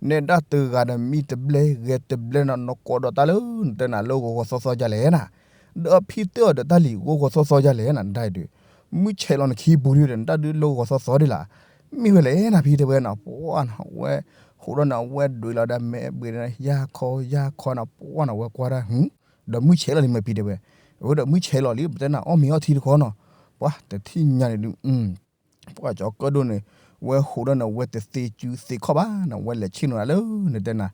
နဲဒၣ်တဂၤဒီးမံတဘျဲဂဲၤတဘျဲနီၤ နကိးဒီးတၢ်လၢ နတဲနၤလၢဂီၤဂီၤသီသီဒ်လဲၣ်နၤ, ဒီးအဖံတဲအီၤဒီးတၢ်လံ ဂီၤဂီၤသီသီဒ်လဲၣ်နၤ နတၢ်အံၤဒုး, မုၢ်ဆဲးလီၤနခံပူၤလံဒီး နတၢ်ဒုးလၢဂီၤဂီၤသီသီဒ်လဲၣ်, မ့ၢ်ဝဲလဲၣ်နၤဖံတဲဝဲနီၤ, ပှၤနီၤ ဝဲ ဟိးထီၣ်န့ၣ်အဝဲဒွဲးလီၤဒီးမဲဘှံးန့ၣ် ယၢ်ခီယၢ်ခီနီၤ ပှၤနီၤ ဝဲကွၢ်တၢ် ဒီးမုၢ်ဆဲးလီၤလံမ့ၢ်ဖံတဲဝဲ, အဝဲဒီးမုၢ်ဆဲးလီၤလံ ပတဲနၤအီၣ်မ့ၤအီၣ်ထံတခီနီၤ, ပှၤတထံၣ်ညါန့ၣ်ဒုး ပှၤကၠီၤကၢၣ်ဒိၣ်န့ၣ် ဝဲဟူးဒီးန့ၣ် ဝဲတသ့စုသ့ခီၣ်ဘၣ်န့ၣ် ဝဲလဲၤဆ့ၣ်နီၤလၢ နတဲနၤ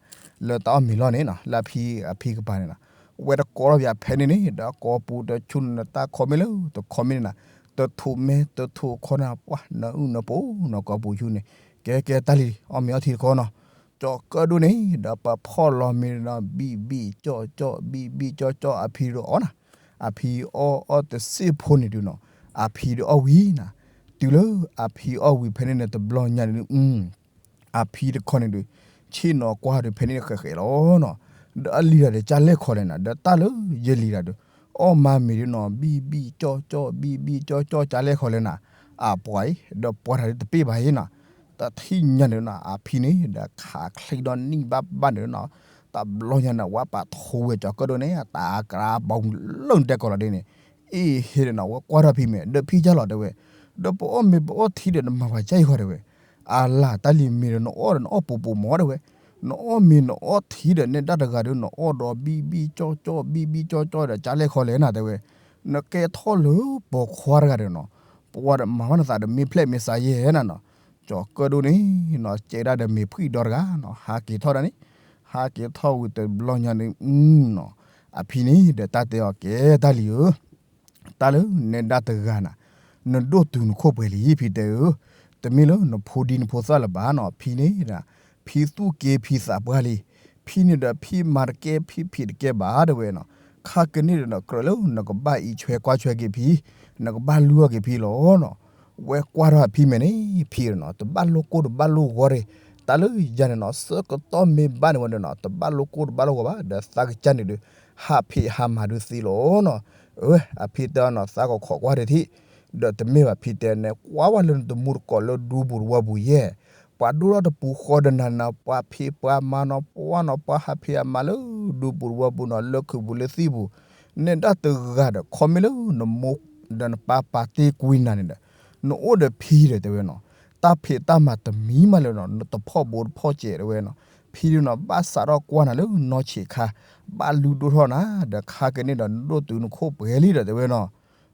လၢတၢ်အီၣ်မ့ၤလီၢ်န့ၣ်နီၤ လၢအဖံအဖံကပၤန့ၣ်နီၤ, ဝဲတကိးထီၣ်ဖဲအဖဲန့ၣ်န့ၣ် ဒီးကိးပူၤတဆူန့ၣ် တၢ်ခီမ့ၢ်လၢတခီမ့ၢ်န့ၣ်နီၤ, တထူးမဲတထူးခီန့ၣ် ပှၤနအုၣ်နဖိနီၤ ကိးပူၤဆူန့ၣ် ကဲကဲတၢ်လံၤ အီၣ်မ့ၤအီထံတခီနီၤ, ကၠီၤကၢၣ်ဒိၣ်န့ၣ် ဒီးပဖီၣ်လီၤမ့ၤဒီး ဘံၣ်ဘံၣ်ကၠီၣ်ကၠီၣ် ဘံၣ်ဘံၣ်ကၠီၣ်ကၠီၣ် အဖံဒီးအီၣ်နီၤ, အဖံအီၣ်အီၣ်တစ့ၢ်ဖိန့ၣ်ဒုးနီၤ, အဖံဒီးအီၣ်ဝံၤနီၤ, တုၤလၢအဖံအီၣ်ဝံၤဖဲန့ၣ်န့ၣ် တဘျီညါန့ၣ်ဒုး အဖံတခီန့ၣ်ဒုး ဆ့ၣ်နီၤကွၢ်ဒီးဖဲန့ၣ်ဃဲးဃဲးလီၤနီၤ, ဒီးအလံၤတၢ်ဒီးကၢ်လဲၢ်ခီလဲၣ်နီၤ, ဒီးတၢ်လၢယလံၤတၢ်ဒုး အီၣ်မၤမ့ၤဒုးနီၤ ဘံၣ်ဘံၣ်ကၠီၣ်ကၠီၣ် ဘံၣ်ဘံၣ်ကၠီၣ်ကၠီၣ် ကၢ်လဲၢ်ခီလဲၣ်နီၤ, အပှၤအံၤ ဒီးပှၤတၢ်ဒုးတပ့ၢ်ဘၣ်အံၤနီၤ, တထံၣ်ညါန့ၣ်နီၤ အဖံန့ၣ် ဒီးခးချံဒီးနံၣ်ဘၣ်ဘၣ်န့ၣ်နီၤ, တဘျီညါန့ၣ် ဝဲပာ်ထီၣ်ဝဲကၠီၤကၢၣ်ဒိၣ်န့ၣ် တၢ်ကရၢဘီလၢနတဲကီးလီၤဒ်န့ၣ်, အ့ၣ်ဟ့ၣ်ဒီးနီၤ ဝဲကွၢ်ထီၣ်ဖံမဲာ် ဒီးဖံကၢ်လီၤတဲဝဲ, ဒီးပအီၣ်မ့ၤပအီၣ်ထံဒီးနမၤပှၤကၢ်အံၤဃီတဲဝဲ, အလၢ်တၢ်လံၤမ့ၤဒီးနအီၣ်ဒီးနအီၣ်ပူၤပူၤမၢတဲဝဲ, နအီၣ်မ့ၤနအီၣ်ထံဒီးနဲဒၣ်တဂၤဒီး နအီၣ်ဒီးဘံၣ်ဘံၣ်ကၠီၣ်ကၠီၣ် ဘံၣ်ဘံၣ်ကၠီၣ်ကၠီၣ်ဒီး ကၢ်လဲၢ်ခီလဲၣ်နၤတဲဝဲ, နကဲထီၣ်လၢပိာ်ခွါတဂၤဒီးနီၤ, ပဝဲဒီးမၤဘၣ်နသးဒီးမ့ၢ်ဖျဲၣ်မ့ၢ်စးယဲၢ်နၤနီၤ, ကၠီၤကၢၣ်ဒိၣ်န့ၣ်နီၤ ကဲဒၣ်ဒီးမ့ၤဖှံၣ်ဒီတဂၤနီၤ ဟးက့ၤထီၣ်ဒၣ်န့ၣ်, ဟးက့ၤထီၣ်ဝံၤတဘျီညါန့ၣ်နီၤ, အဖံန့ၣ်ဒီးတၢ်တဲအီၤကဲတၢ်လံၤဧၢ တၢ်လၢနဲဒၣ်တဂၤနၤ, နဒိၣ်တုာ်နခိၣ်ပှဲၤလံ ဖံတဲဧၢ, တမ့ၢ်လၢနဖိဒံနဖိသၣ်လၢၤဘၣ်နီၤ ဖံန့ၣ်ဒီး, ဖံသူၣ်က့ဖံသးပှၢ်လံ, ဖံန့ၣ်ဒီးဖံမၤတကဲဖံဖံးတကဲဘၣ်တဲဝဲနီၤ, ခါကန့ၣ်ဒီးနီၤ ကြၢးလၢနကဘၣ်အံးဆွဲကွၢ်ဆွဲက့ၤဖံ, နကဘၣ်လုၢ်အီၣ်က့ၤဖံလီၤနီၤ, ဝဲကွၢ်ထီၣ်ဖံမဲာ်န့ၣ် ဖံနီၤ တဘၣ်လိၣ်ကိၢ်တဘၣ်လိၣ်ဂီၤရ့ၣ်, တၢ်လၢယၤန့ၣ်နီၤ ဆၢကတီၢ်မ့ၢ်ဘၣ်န့ၣ်ဝဲဒီးနီၤ တဘၣ်လိၣ်ကိၢ်တဘၣ်လိၣ်ဂီၤဘၣ် ဒီးသးကစၢ်န့ၣ်ဒုး ဟးဖံးဟးမၤဒုးသ့လီၤနီၤ, အဝဲအဖံတဲအီၤနီၤ သးကခိးကွၢ်တထံၣ်, ဒီးတမ့ၢ်ဘၣ်ဖံတဲန့ၣ် ကွၢ်ဝဲလၢနတမူတကိးလၢဒူပူၤတဝီပူၤယဲၢ်, ပှၤဒိၣ်ထီၣ်တပူၤဃီဒီးနၤနီၤ ပှၤဖံးပှၤမၤနီၤ ပှၤနီၤ ပှၤဟးဖံးဟးမၤလၢဒူပူၤတဝီပူၤနီၤ လၢခုးပူၤလၢသံၣ်ပူၤ, နဲဒၣ်တဂၤဒီး ခီမ့ၢ်လၢနမိၢ်ဒီးနပၢ်ပာ်တ့ၢ်ကွံနၤန့ၣ်ဒီး နအိၣ်ဒီးဖံဒီးတဲဝဲနီၤ, တၢ်ဖံးတၢ်မၤတမံၤမးလၢနီၤ နတဖီၣ်ဘိတဖီၣ်စဲးတဲဝဲနီၤ, ဖံဒုးနီၤ ဘၣ်စးထီၣ်ကွၢ်နၤလၢနီၢ်ဆံးခါ, ဘၣ်လုၢ်ဒိၣ်ထီၣ်နၤ ဒီးခါကန့ၣ်ဒီးနဒိၣ်တုာ်နခိၣ်ပှဲၤလံဒီးတဲဝဲနီၤ,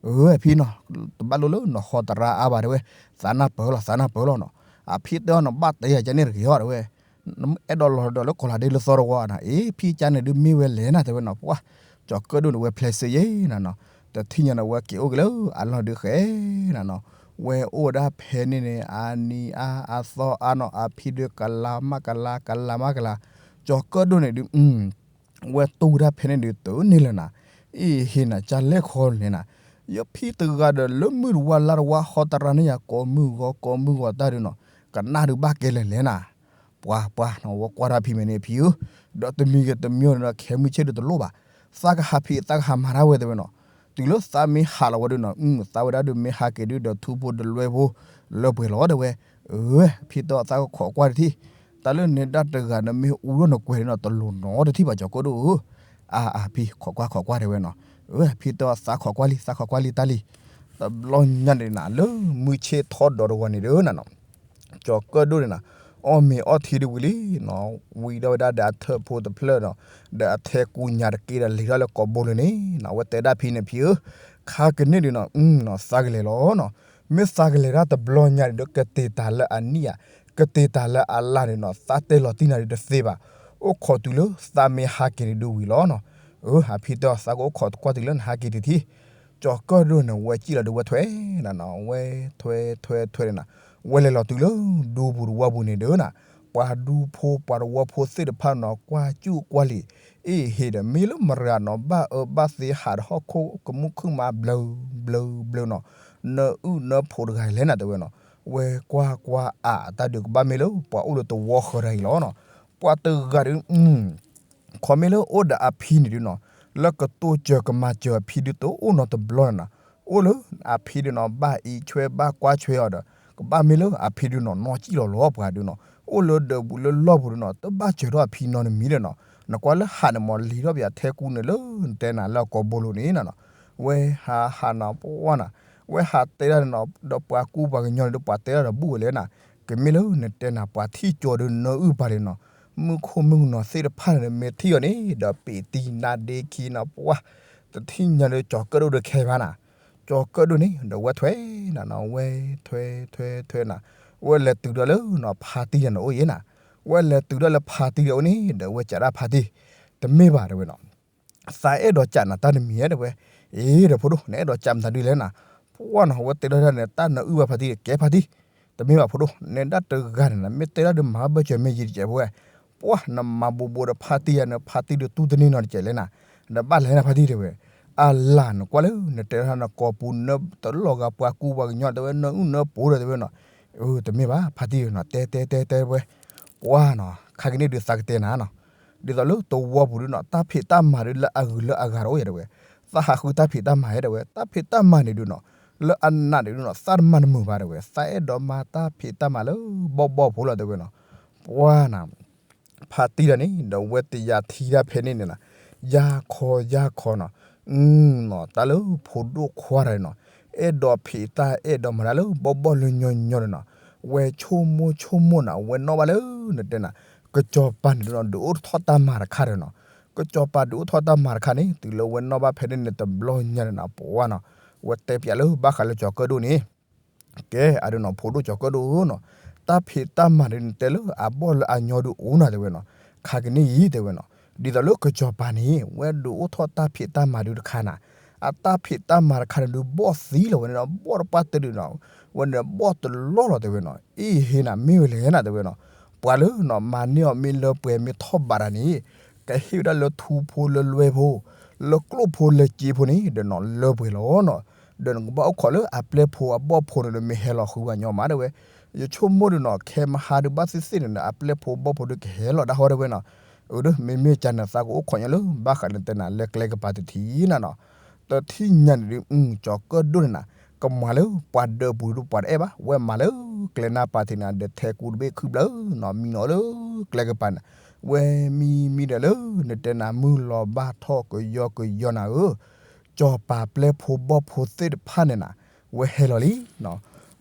အဝဲဖံနီၤ တဘၣ်လိၣ်လၢနဟီတရါအါဘၣ်တဲဝဲ, သးနၢ်ပၢၢ်လီၤ သးနၢ်ပၢၢ်လီၤနီၤ, အဖံတဲအီၤနီၤ ဘၣ်တဲယၤကန့ၣ်တဂ့ၤအီၤတဲဝဲ အဲၣ်ဒိးလီၤဒီးလၢကီၤလၤဒ့လၢသီတဝီနီၤ, အ့ ဖံကန့ၣ်ဒုးမ့ၢ်ဝဲလဲၣ်နၤတဲဝဲနီၤ, ပှၤ ကၠီၤကၢၣ်ဒိၣ်န့ၣ် ဝဲဖျဲးစ့ယဲၢ်နၤနီၤ, တထံၣ်ညါန့ၣ် ဝဲက့ၤအိၣ်က့ၤလၢအလီၢ်ဒုးဃဲနၤနီၤ, ဝဲအိၣ်ဝဲဒၣ်ဖဲန့ၣ်န့ၣ် အနံၤအါအသီအါနီၤ အဖံဒုးကလၤမးကလၤ ကလၤမးကလၤ, ကၠီၤကၢၣ်ဒိၣ်န့ၣ်ဒုး ဝဲတူၢ်ဝဲဒၣ်ဖဲန့ၣ်ဒုးတန့ၢ်လၢၤနၤ, အ့ၣ်ဟ့ၣ်နၤကၢ်လဲၢ်ခီလဲၣ်နၤ, ယဖံတဂၤဒီးလၢမုၢ်တဝါလါတဝါဟီတရါန့ၣ်ယၤ ကိးမုၢ်ဂီၤကိးမုၢ်ဂီၤတၢ်ဒုးနီၤ, ကနၣ်ဒုးဘၣ်ကဲလဲၣ်လဲၣ်နၤ ပှၤပှၤနီၤ ဝဲကွၢ်ထီၣ်ဖံမဲာ်န့ၣ် ဖံဧၢ, ဒီးတမံၤဂ့ၤတမံၤဂ့ၤဒီး ခဲမုၢ်ဆ့ၣ်ဒုးတလိၣ်ဘၣ်, သးကဟးဖံး သးကဟးမၤတၢ်ဝဲတဲဝဲနီၤ, တုၤလၢသးမ့ၢ်ဟးလီၤဝဲဒုးနီၤ သးဝဲဒၣ်ဒုးမ့ၢ်ဟးက့ၤဒုးဒီးထူဖိတလွဲဖိ လၢပှဲၤလီၤတဲဝဲ, အဝဲ ဖံတဲအီၤသးကခိးကွၢ်တထံၣ်, တၢ်လၢနဲဒၣ်တဂၤန့ၣ်မ့ၢ်အူလီၤနကွဲၤန့ၣ်နီၤ တလိၣ်နီတထံၣ်ဘၣ်ကၠီၤကၢၣ်ဒိၣ်ဧၢ, အါအါဖံ ခိးကွၢ်ခိးကွၢ်တဲဝဲနီၤ, အဝဲ ဖံတဲအီၤသးခိးကွၢ်လံ သးခိးကွၢ်လံတၢ်လံ, တဘျီညါန့ၣ်နၤ လၢမုၢ်ဆ့ၣ်ထီၣ်ဒီးတဝီန့ၣ်ဒုးနၤနီၤ ကၠီၤကၢၣ်ဒိၣ်န့ၣ်နၤ, အီၣ်မ့ၤအီၣ်ထံဒုးဝံၤလံနီၤ, ဝံၤဒီးဝဲဒၣ်ဒီးအထၢၣ်ဖိတဖျၢၣ်နီၤ, ဒီးအထဲကူညါတက့ၢ်ဒီးလံၤထီၣ်လၢကိာ်ဘိလိၤန့ၣ်နီၤ, အဝဲတဲဒၣ်ဖံန့ၣ်ဖံဧၢ, ခါကန့ၣ်ဒုးနီၤ သးကလဲၤလီၤနီၤ, မ့ၢ်သးကလဲၤဒၣ်တဘျီညါန့ၣ်ဒီး ကတ့ၤတၢ်လၢအနံၣ်ဧါ, ကတ့ၤတၢ်လၢအလါန့ၣ်နီၤ သးတဲလီၤတံၢ်နၤဒုးတသ့ဘၣ်, အိၣ်ခိးတုၤလၢသးမ့ၢ်ဟးက့ၤန့ၣ်ဒုးဝံၤလီၤနီၤ, အၢ အဖံတဲအီၤသးကအိၣ်ခိးကွၢ်တုၤလၢနဟးက့ၤတထံၣ် ကၠီၤကၢၣ်ဒိၣ်န့ၣ် ဝဲစံၣ်လီၤဒီးဝဲထွဲနၤနီၤ, ဝဲထွဲထွဲထွဲန့ၣ်နၤ, ဝဲလဲၤလီၤတုၤလၢဒူပူၤတဝီပူၤန့ၣ်ဒုးနၤ, ပှၤဒူဖိပှၤတဝီဖိသ့ၣ်တဖၣ်နီၤ ကွၢ်စူၣ်ကွၢ်လံၤ, အ့ၣ်ဟ့ၣ်ဒီးမ့ၢ်လၢမတၤဂၤနီၤ ဘၣ်အၢဘၣ်သီဟးဒီးဟီၣ်ခိၣ်ကမူၣ်ခုၣ်မါဘျၢဘျၢဘျၢနီၤ, နအုၣ်နဖိတဂၤလဲၣ်နၤတဲဝဲနီၤ, ဝဲကွၢ်ကွၢ်အါတၢ်ဒုးကဘၣ်မ့ၢ်လၢပှၤအိၣ်လၢတဝီဃၢၤတဂၤအံၤလီၤနီၤ, ပှၤတဂၤဒုး ခီမ့ၢ်လၢအိၣ်ဒီးအဖံန့ၣ်ဒုးနီၤ, လၢကတိၤစၢၤကမၤစၢၤအဖံဒုးတအိၣ်နီတဘျီန့ၣ်နီၤ, အိၣ်လၢအဖံဒုးနီၤ ဘၣ်အံးဆွဲဘၣ်ကွၢ်ဆွဲအီၤဒီး ကဘၣ်မ့ၢ်လၢအဖံဒုးနီၤ နီၢ်စံၣ်လီၤလီၤပှၤဒုးနီၤ, အိၣ်လၢဒၢးပူၤလၢလီၢ်ပူၤဒုးနီၤ တဘၣ်စၢၤထီၣ်အဖံနီတမံၤဒီးနီၤ, နကွၢ်လၢဟးန့ၣ်မ့ၢ်လံၤထီၣ်ပယီၤထဲကူန့ၣ်လၢနတဲနၤလၢအကိာ်ဘိလိၤန့ၣ်နီၤ, ဝဲဟးဟးနီၤပှၤနီၤ, ဝဲဟးတဲဒၣ်န့ၣ်နီၤ ဒီးပှၤကူပှၤကညီန့ၣ်ဒီး ပှၤတဲဒၣ်ဒီးဘူၣ်ဝဲလဲၣ်နၤ, ကမ့ၢ်လၢနတဲနၤ ပှၤထံၣ်ကၠီဒုးနအုၣ်ပာ်လံနီၤ, မုၢ်ခိၣ်မုၢ်ကနီၤသ့ၣ်တဖၣ်န့ၣ် မ့ၢ်ထံၣ်အီၤန့ၣ် ဒီးပ့းတံနါဒ့ခံနီၤ ပှၤ တထံၣ်ညါလၢကၠီၤကၢၣ်ဒိၣ်ဒီးခဲဘၣ်နၤ, ကၠီၤကၢၣ်ဒိၣ်န့ၣ် ဒီးဝဲထွဲနၤနီၤ ဝဲထွဲထွဲထွဲနၤ, ဝဲလဲၤတုၤဒီးလၢနီၤ ဖါတံၢ်ယၤန့ၣ်အိၣ်အံၤနၤ, ဝဲလဲၤတုၤဒီးလၢဖါတံၢ်ဒီးအိၣ်န့ၣ် ဒီးဝဲကးဒၣ်ဖါတံၢ်, တမ့ၢ်ဘၣ်တဲဝဲနီၤ သးအဲၣ်ဒိးကးနၤတၢ်တမံၤဧါတဲဝဲ, အ့ ဒီးဖိဒိၣ် နအဲၣ်ဒိးကးမတၤဒုလဲၣ်နၤ, ပှၢ်နီၤ ဝဲတဲဒီးတၢ်န့ၣ် တၢ်နအုၣ်ဘၣ်ဖါတံၢ် ကဲဖါတံၢ်, တမ့ၢ်ဘၣ်ဖိဒိၣ် နဲဒၣ်တဂၤန့ၣ်နၤ မ့ၢ်တဲဒၣ်ဒုးမၤဘၢၣ်စၢၤမ့ၢ်ယံၤတကဲးဖိဝဲ, ပှၢ်နမၤဘိးဘိးဒီးဖါတံၢ်ယၤန့ၣ် ဖါတံၢ်ဒုးတူၢ်တန့ၢ်နီတကဲးလဲၣ်နၤ, ဒီးဘၣ်လဲၤနၤဖါတံၢ်တဲဝဲ, အလၤနကွၢ်လၢ နတဲဒၣ်နကိာ်ပူၤ နတလီၤဂာ်ပှၤကူပှၤကညီတဲဝဲ နအုၣ်နပူၤဒီးတဲဝဲနီၤ, အၢ တမ့ၢ်ဘၣ် ဖါတံၢ်နီၤ တဲတဲတဲတဲဝဲ, ပှၢ်နီၤ ခါကနံၣ်ဒုးသးကတဲနၤနီၤ ဒ်သိးလၢတဝီပူၤဒုးနီၤ တၢ်ဖံးတၢ်မၤဒုးလၢအဂုၤလၢအဂၤတအိၣ်ယၤတဲဝဲ, သးဟးဃုတၢ်ဖံးတၢ်မၤဧါတဲဝဲ, တၢ်ဖံးတၢ်မၤန့ၣ်ဒုးနီၤ လၢအနးန့ၣ်ဒုးနီၤ သးတမၤတမုာ်ဘၣ်တဲဝဲ, သးအဲၣ်ဒိးမၤတၢ်ဖံးတၢ်မၤလၢဘီၣ်ဘီၣ်ဖိလီၤတဲဝဲနီၤ, ပှၢ်နီၤ ဖါတံၢ်တၢ်န့ၣ် ဒီးဝဲတယၤထံတၢ်ဖဲန့ၣ်န့ၣ်နီၤ, ယါခီယါခီနီၤ, တၢ်လၢဖိဒိၣ်ခွါတဂၤန့ၣ်နီၤ, အဲၣ်ဒိးဖံးတၢ်အဲၣ်ဒိးမၤတၢ်လၢဘီၣ်ဘီၣ်လၢညီညီန့ၣ်နီၤ, ဝဲဆိကမိၣ်ဆိကမိၣ်နီၤ ဝဲနီၣ်ဘၣ်လၢ နတဲနၤ ကစီၤပၤန့ၣ်ဒုးနီၤ ဒုးအိၣ်ထီၣ်တၢ်မၤတခါဒီးနီၤ, ကစီၤပၤဒုးအိၣ်ထီၣ်တၢ်မၤတခါန့ၣ် တုၤလၢဝဲနီၣ်ဘၣ်ဖဲန့ၣ်န့ၣ် တဘျီညါန့ၣ်နီၤ ပှၢ်နီၤ, ဝဲတဲပၠးလၢဘၣ်ဃးလၢကၠီၤကၢၣ်ဒိၣ်န့ၣ် ကဲ အဒုးနီၤ ဖိဒိၣ်ကၠီၤကၢၣ်ဒိၣ်နီၤ, တၢ်ဖံးတၢ်မၤဒုးနတဲလၢအဘီၣ်လၢအညီဒုးအိၣ်နၤတဲဝဲနီၤ, ခါကနံၣ်အံၤတဲဝဲနီၤ, ဒ်သိးလၢကစီၤပၤန့ၣ် ဝဲဒုးအိၣ်ထီၣ်တၢ်ဖံးတၢ်မၤဒုးတခါနၤ, အတၢ်ဖံးတၢ်မၤတခါန့ၣ်ဒုးဘီၣ်သံလီၤဝဲန့ၣ်နီၤ, ဘီၣ်တပှၢ်တဒုးနီၤ, ဝဲန့ၣ်ဘီၣ်တလီၢ်လီၤတဲဝဲနီၤ, အ့ၣ်ဟ့နၤမ့ၢ်ဝဲလဲၣ်နၤတဲဝဲနီၤ, ပှၤလၢနီၤ မၤန့ၢ်အီၤမ့ၢ်လၢပှဲၤမ့ၢ်ထီၣ်ဘးတၢ်န့ၣ် ကဟ့ၣ်ဝဲဒၣ်လၢထူဖိလၢလွဲဖိ, လၢကျိၣ်ဖိလၢစ့ဖိန့ၣ်ဒီးနီၤ လၢပှဲၤလီၤနီၤ, ဒီးနကဘၣ်အိၣ်ခိးလၢအပျဲၢ်ဖိအဘီၣ်ဖိန့ၣ်ဒီး မ့ၢ်ဟဲလီၤဃုပှၤညီမးတဲဝဲ, ယဆိကမိၣ်ဒီးနီၤ ခဲမဟါဒုးဘၣ်သ့ၣ်သ့ၣ်န့ၣ်ဒီး အပျဲၢ်ဖိဘီၣ်ဖိဒုးကဟဲလီၤဒၣ်ဟီတဲဝဲနီၤ, အၢ ဒီးမ့မ့ၢ်ကန့ၣ် သးကအိၣ်ခိးညီလၢဘၣ်ဃးန့ၣ်တဲနၤလၢကျဲကပၤတထံၣ်နၤနီၤ, တထံၣ်ညါန့ၣ်ဒုး ကၠီၤကၢၣ်ဒိၣ်န့ၣ်နၤ ကမၤလၢပှၤဒၢးပူၤဒုးပှၤတအဲၣ်ဘၣ်, ဝဲမၤလၢကျဲနါပၤထံးန့ၣ် ဒီးထဲကူတဘ့ၣ်ခုၣ်ဘျၢနီၤ မံနီၤလၢကျဲကပၤန့ၣ်, ဝဲမံမံဒီးလၢ နတဲနၤမုၢ်လီၤဘၣ်ထီၣ်ကယီကယီနၤဧၢ, ကၠီၤပၤပျဲၢ်ဖိဘီၣ်ဖိသ့ၣ်တဖၣ်န့ၣ်နၤ ဝဲဟဲလီၤလံနီၤ,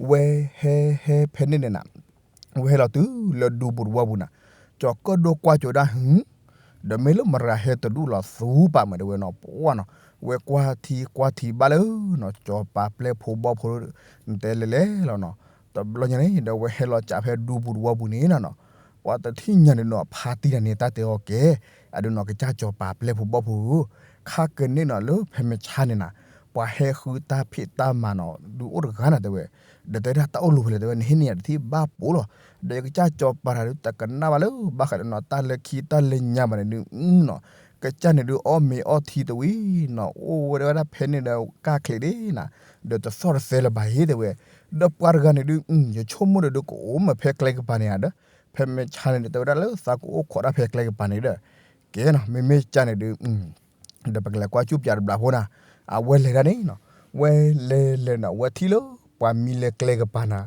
ဝဲဟဲဟဲဖဲန့ၣ်န့ၣ်နၤ ဝဲဟဲလီၤတုၤလၢဒူပူၤတဝီပူၤနၤ, ကၠီၤကၢၣ်ဒိၣ်ကွၢ်ကၠိဒၣ်ဟု, ဒီးမ့ၢ်လၢမတၤဂၤဟဲတဒူၣ်လီၤသူပာ်မုာ်တဲဝဲနီၤ ပှၢ်နီၤ, ဝဲကွၢ်ထံကွၢ်ထံဘၣ်လၢနီၤ ကၠီၤပၤပျဲၢ်ဖိဘီၣ်ဖိ နတဲလဲၤလဲၤလီၤနီၤ, တဘျီညါန့ၣ် ဒီးဝဲဟဲလီၤကးဖဲဒူပူၤတဝီပူၤန့ၣ်နၤနီၤ, ပှၤတထံၣ်ညါန့ၣ်နီၤ ဖါတံၢ်တၢ်န့ၣ် တၢ်တဲအီၤကဲ အဒုးနီၤ ကစၢ်ကၠီၤပၤပျဲၢ်ဖိဘီၣ်ဖိဧၢ, ခါကနံၣ်နီၤလၢဖဲမုၢ်ဆါန့ၣ်နၤ, ပှၤဟဲဃုတၢ်ဖံးတၢ်မၤနီၤ ဒုးအိၣ်တဂၤနၤတဲဝဲ, ဒီးတဲဒၣ်တၢ်အိၣ်လူၤဖဲလဲၣ်တဲဝဲ နဟ့ၣ်န့ၢ်ယၤတထံၣ်ဘၣ်ပိာ်လီၤ, ဒီးယကစၢ်ကၠီၤပၤတၢ်ဒုးတကနၣ်ဘၣ်လၢဘၣ်ဃးဒီးနီၤ တၢ်လၢခံတၢ်လၢညါဘၣ်န့ၣ်ဒုးနီၤ, ကစၢ်န့ၣ်ဒုးအီၣ်မ့ၤအီထံတဝံၤနီၤ အိၣ်ဝဲဒၣ်ဖဲန့ၣ်ဒီးကၢ်ချံးဒၣ်နၤ, ဒီးတသီၣ်တသဲလၢၤဘၣ်အံၤတဲဝဲ, ဒီးပှၤတဂၤန့ၣ်ဒုး ယဆိကမိၣ်ဒီးဒုးကအိၣ်မးဖဲကျဲကပၤန့ၣ်ဧါဒီး, ဖဲမုၢ်ဆါန့ၣ်ဒီး တဲဝဲဒၣ်လၢသးကအိၣ်ခိးတၢ်ဖဲကျဲကပၤန့ၣ်ဒီး, ကဲနီၤ မ့မ့ၢ်ကန့ၣ်ဒုး ဒီးပကလဲၤကွၢ်ကၠူၣ်ပၠးတဘျီဖိနၤ, အဝဲလဲၤဒၣ်န့ၣ်နီၤ, ဝဲလဲၤလဲၤနီၤ ဝဲထံၣ်လၢ ပှၤမံလၢကျဲကပၤနၤ,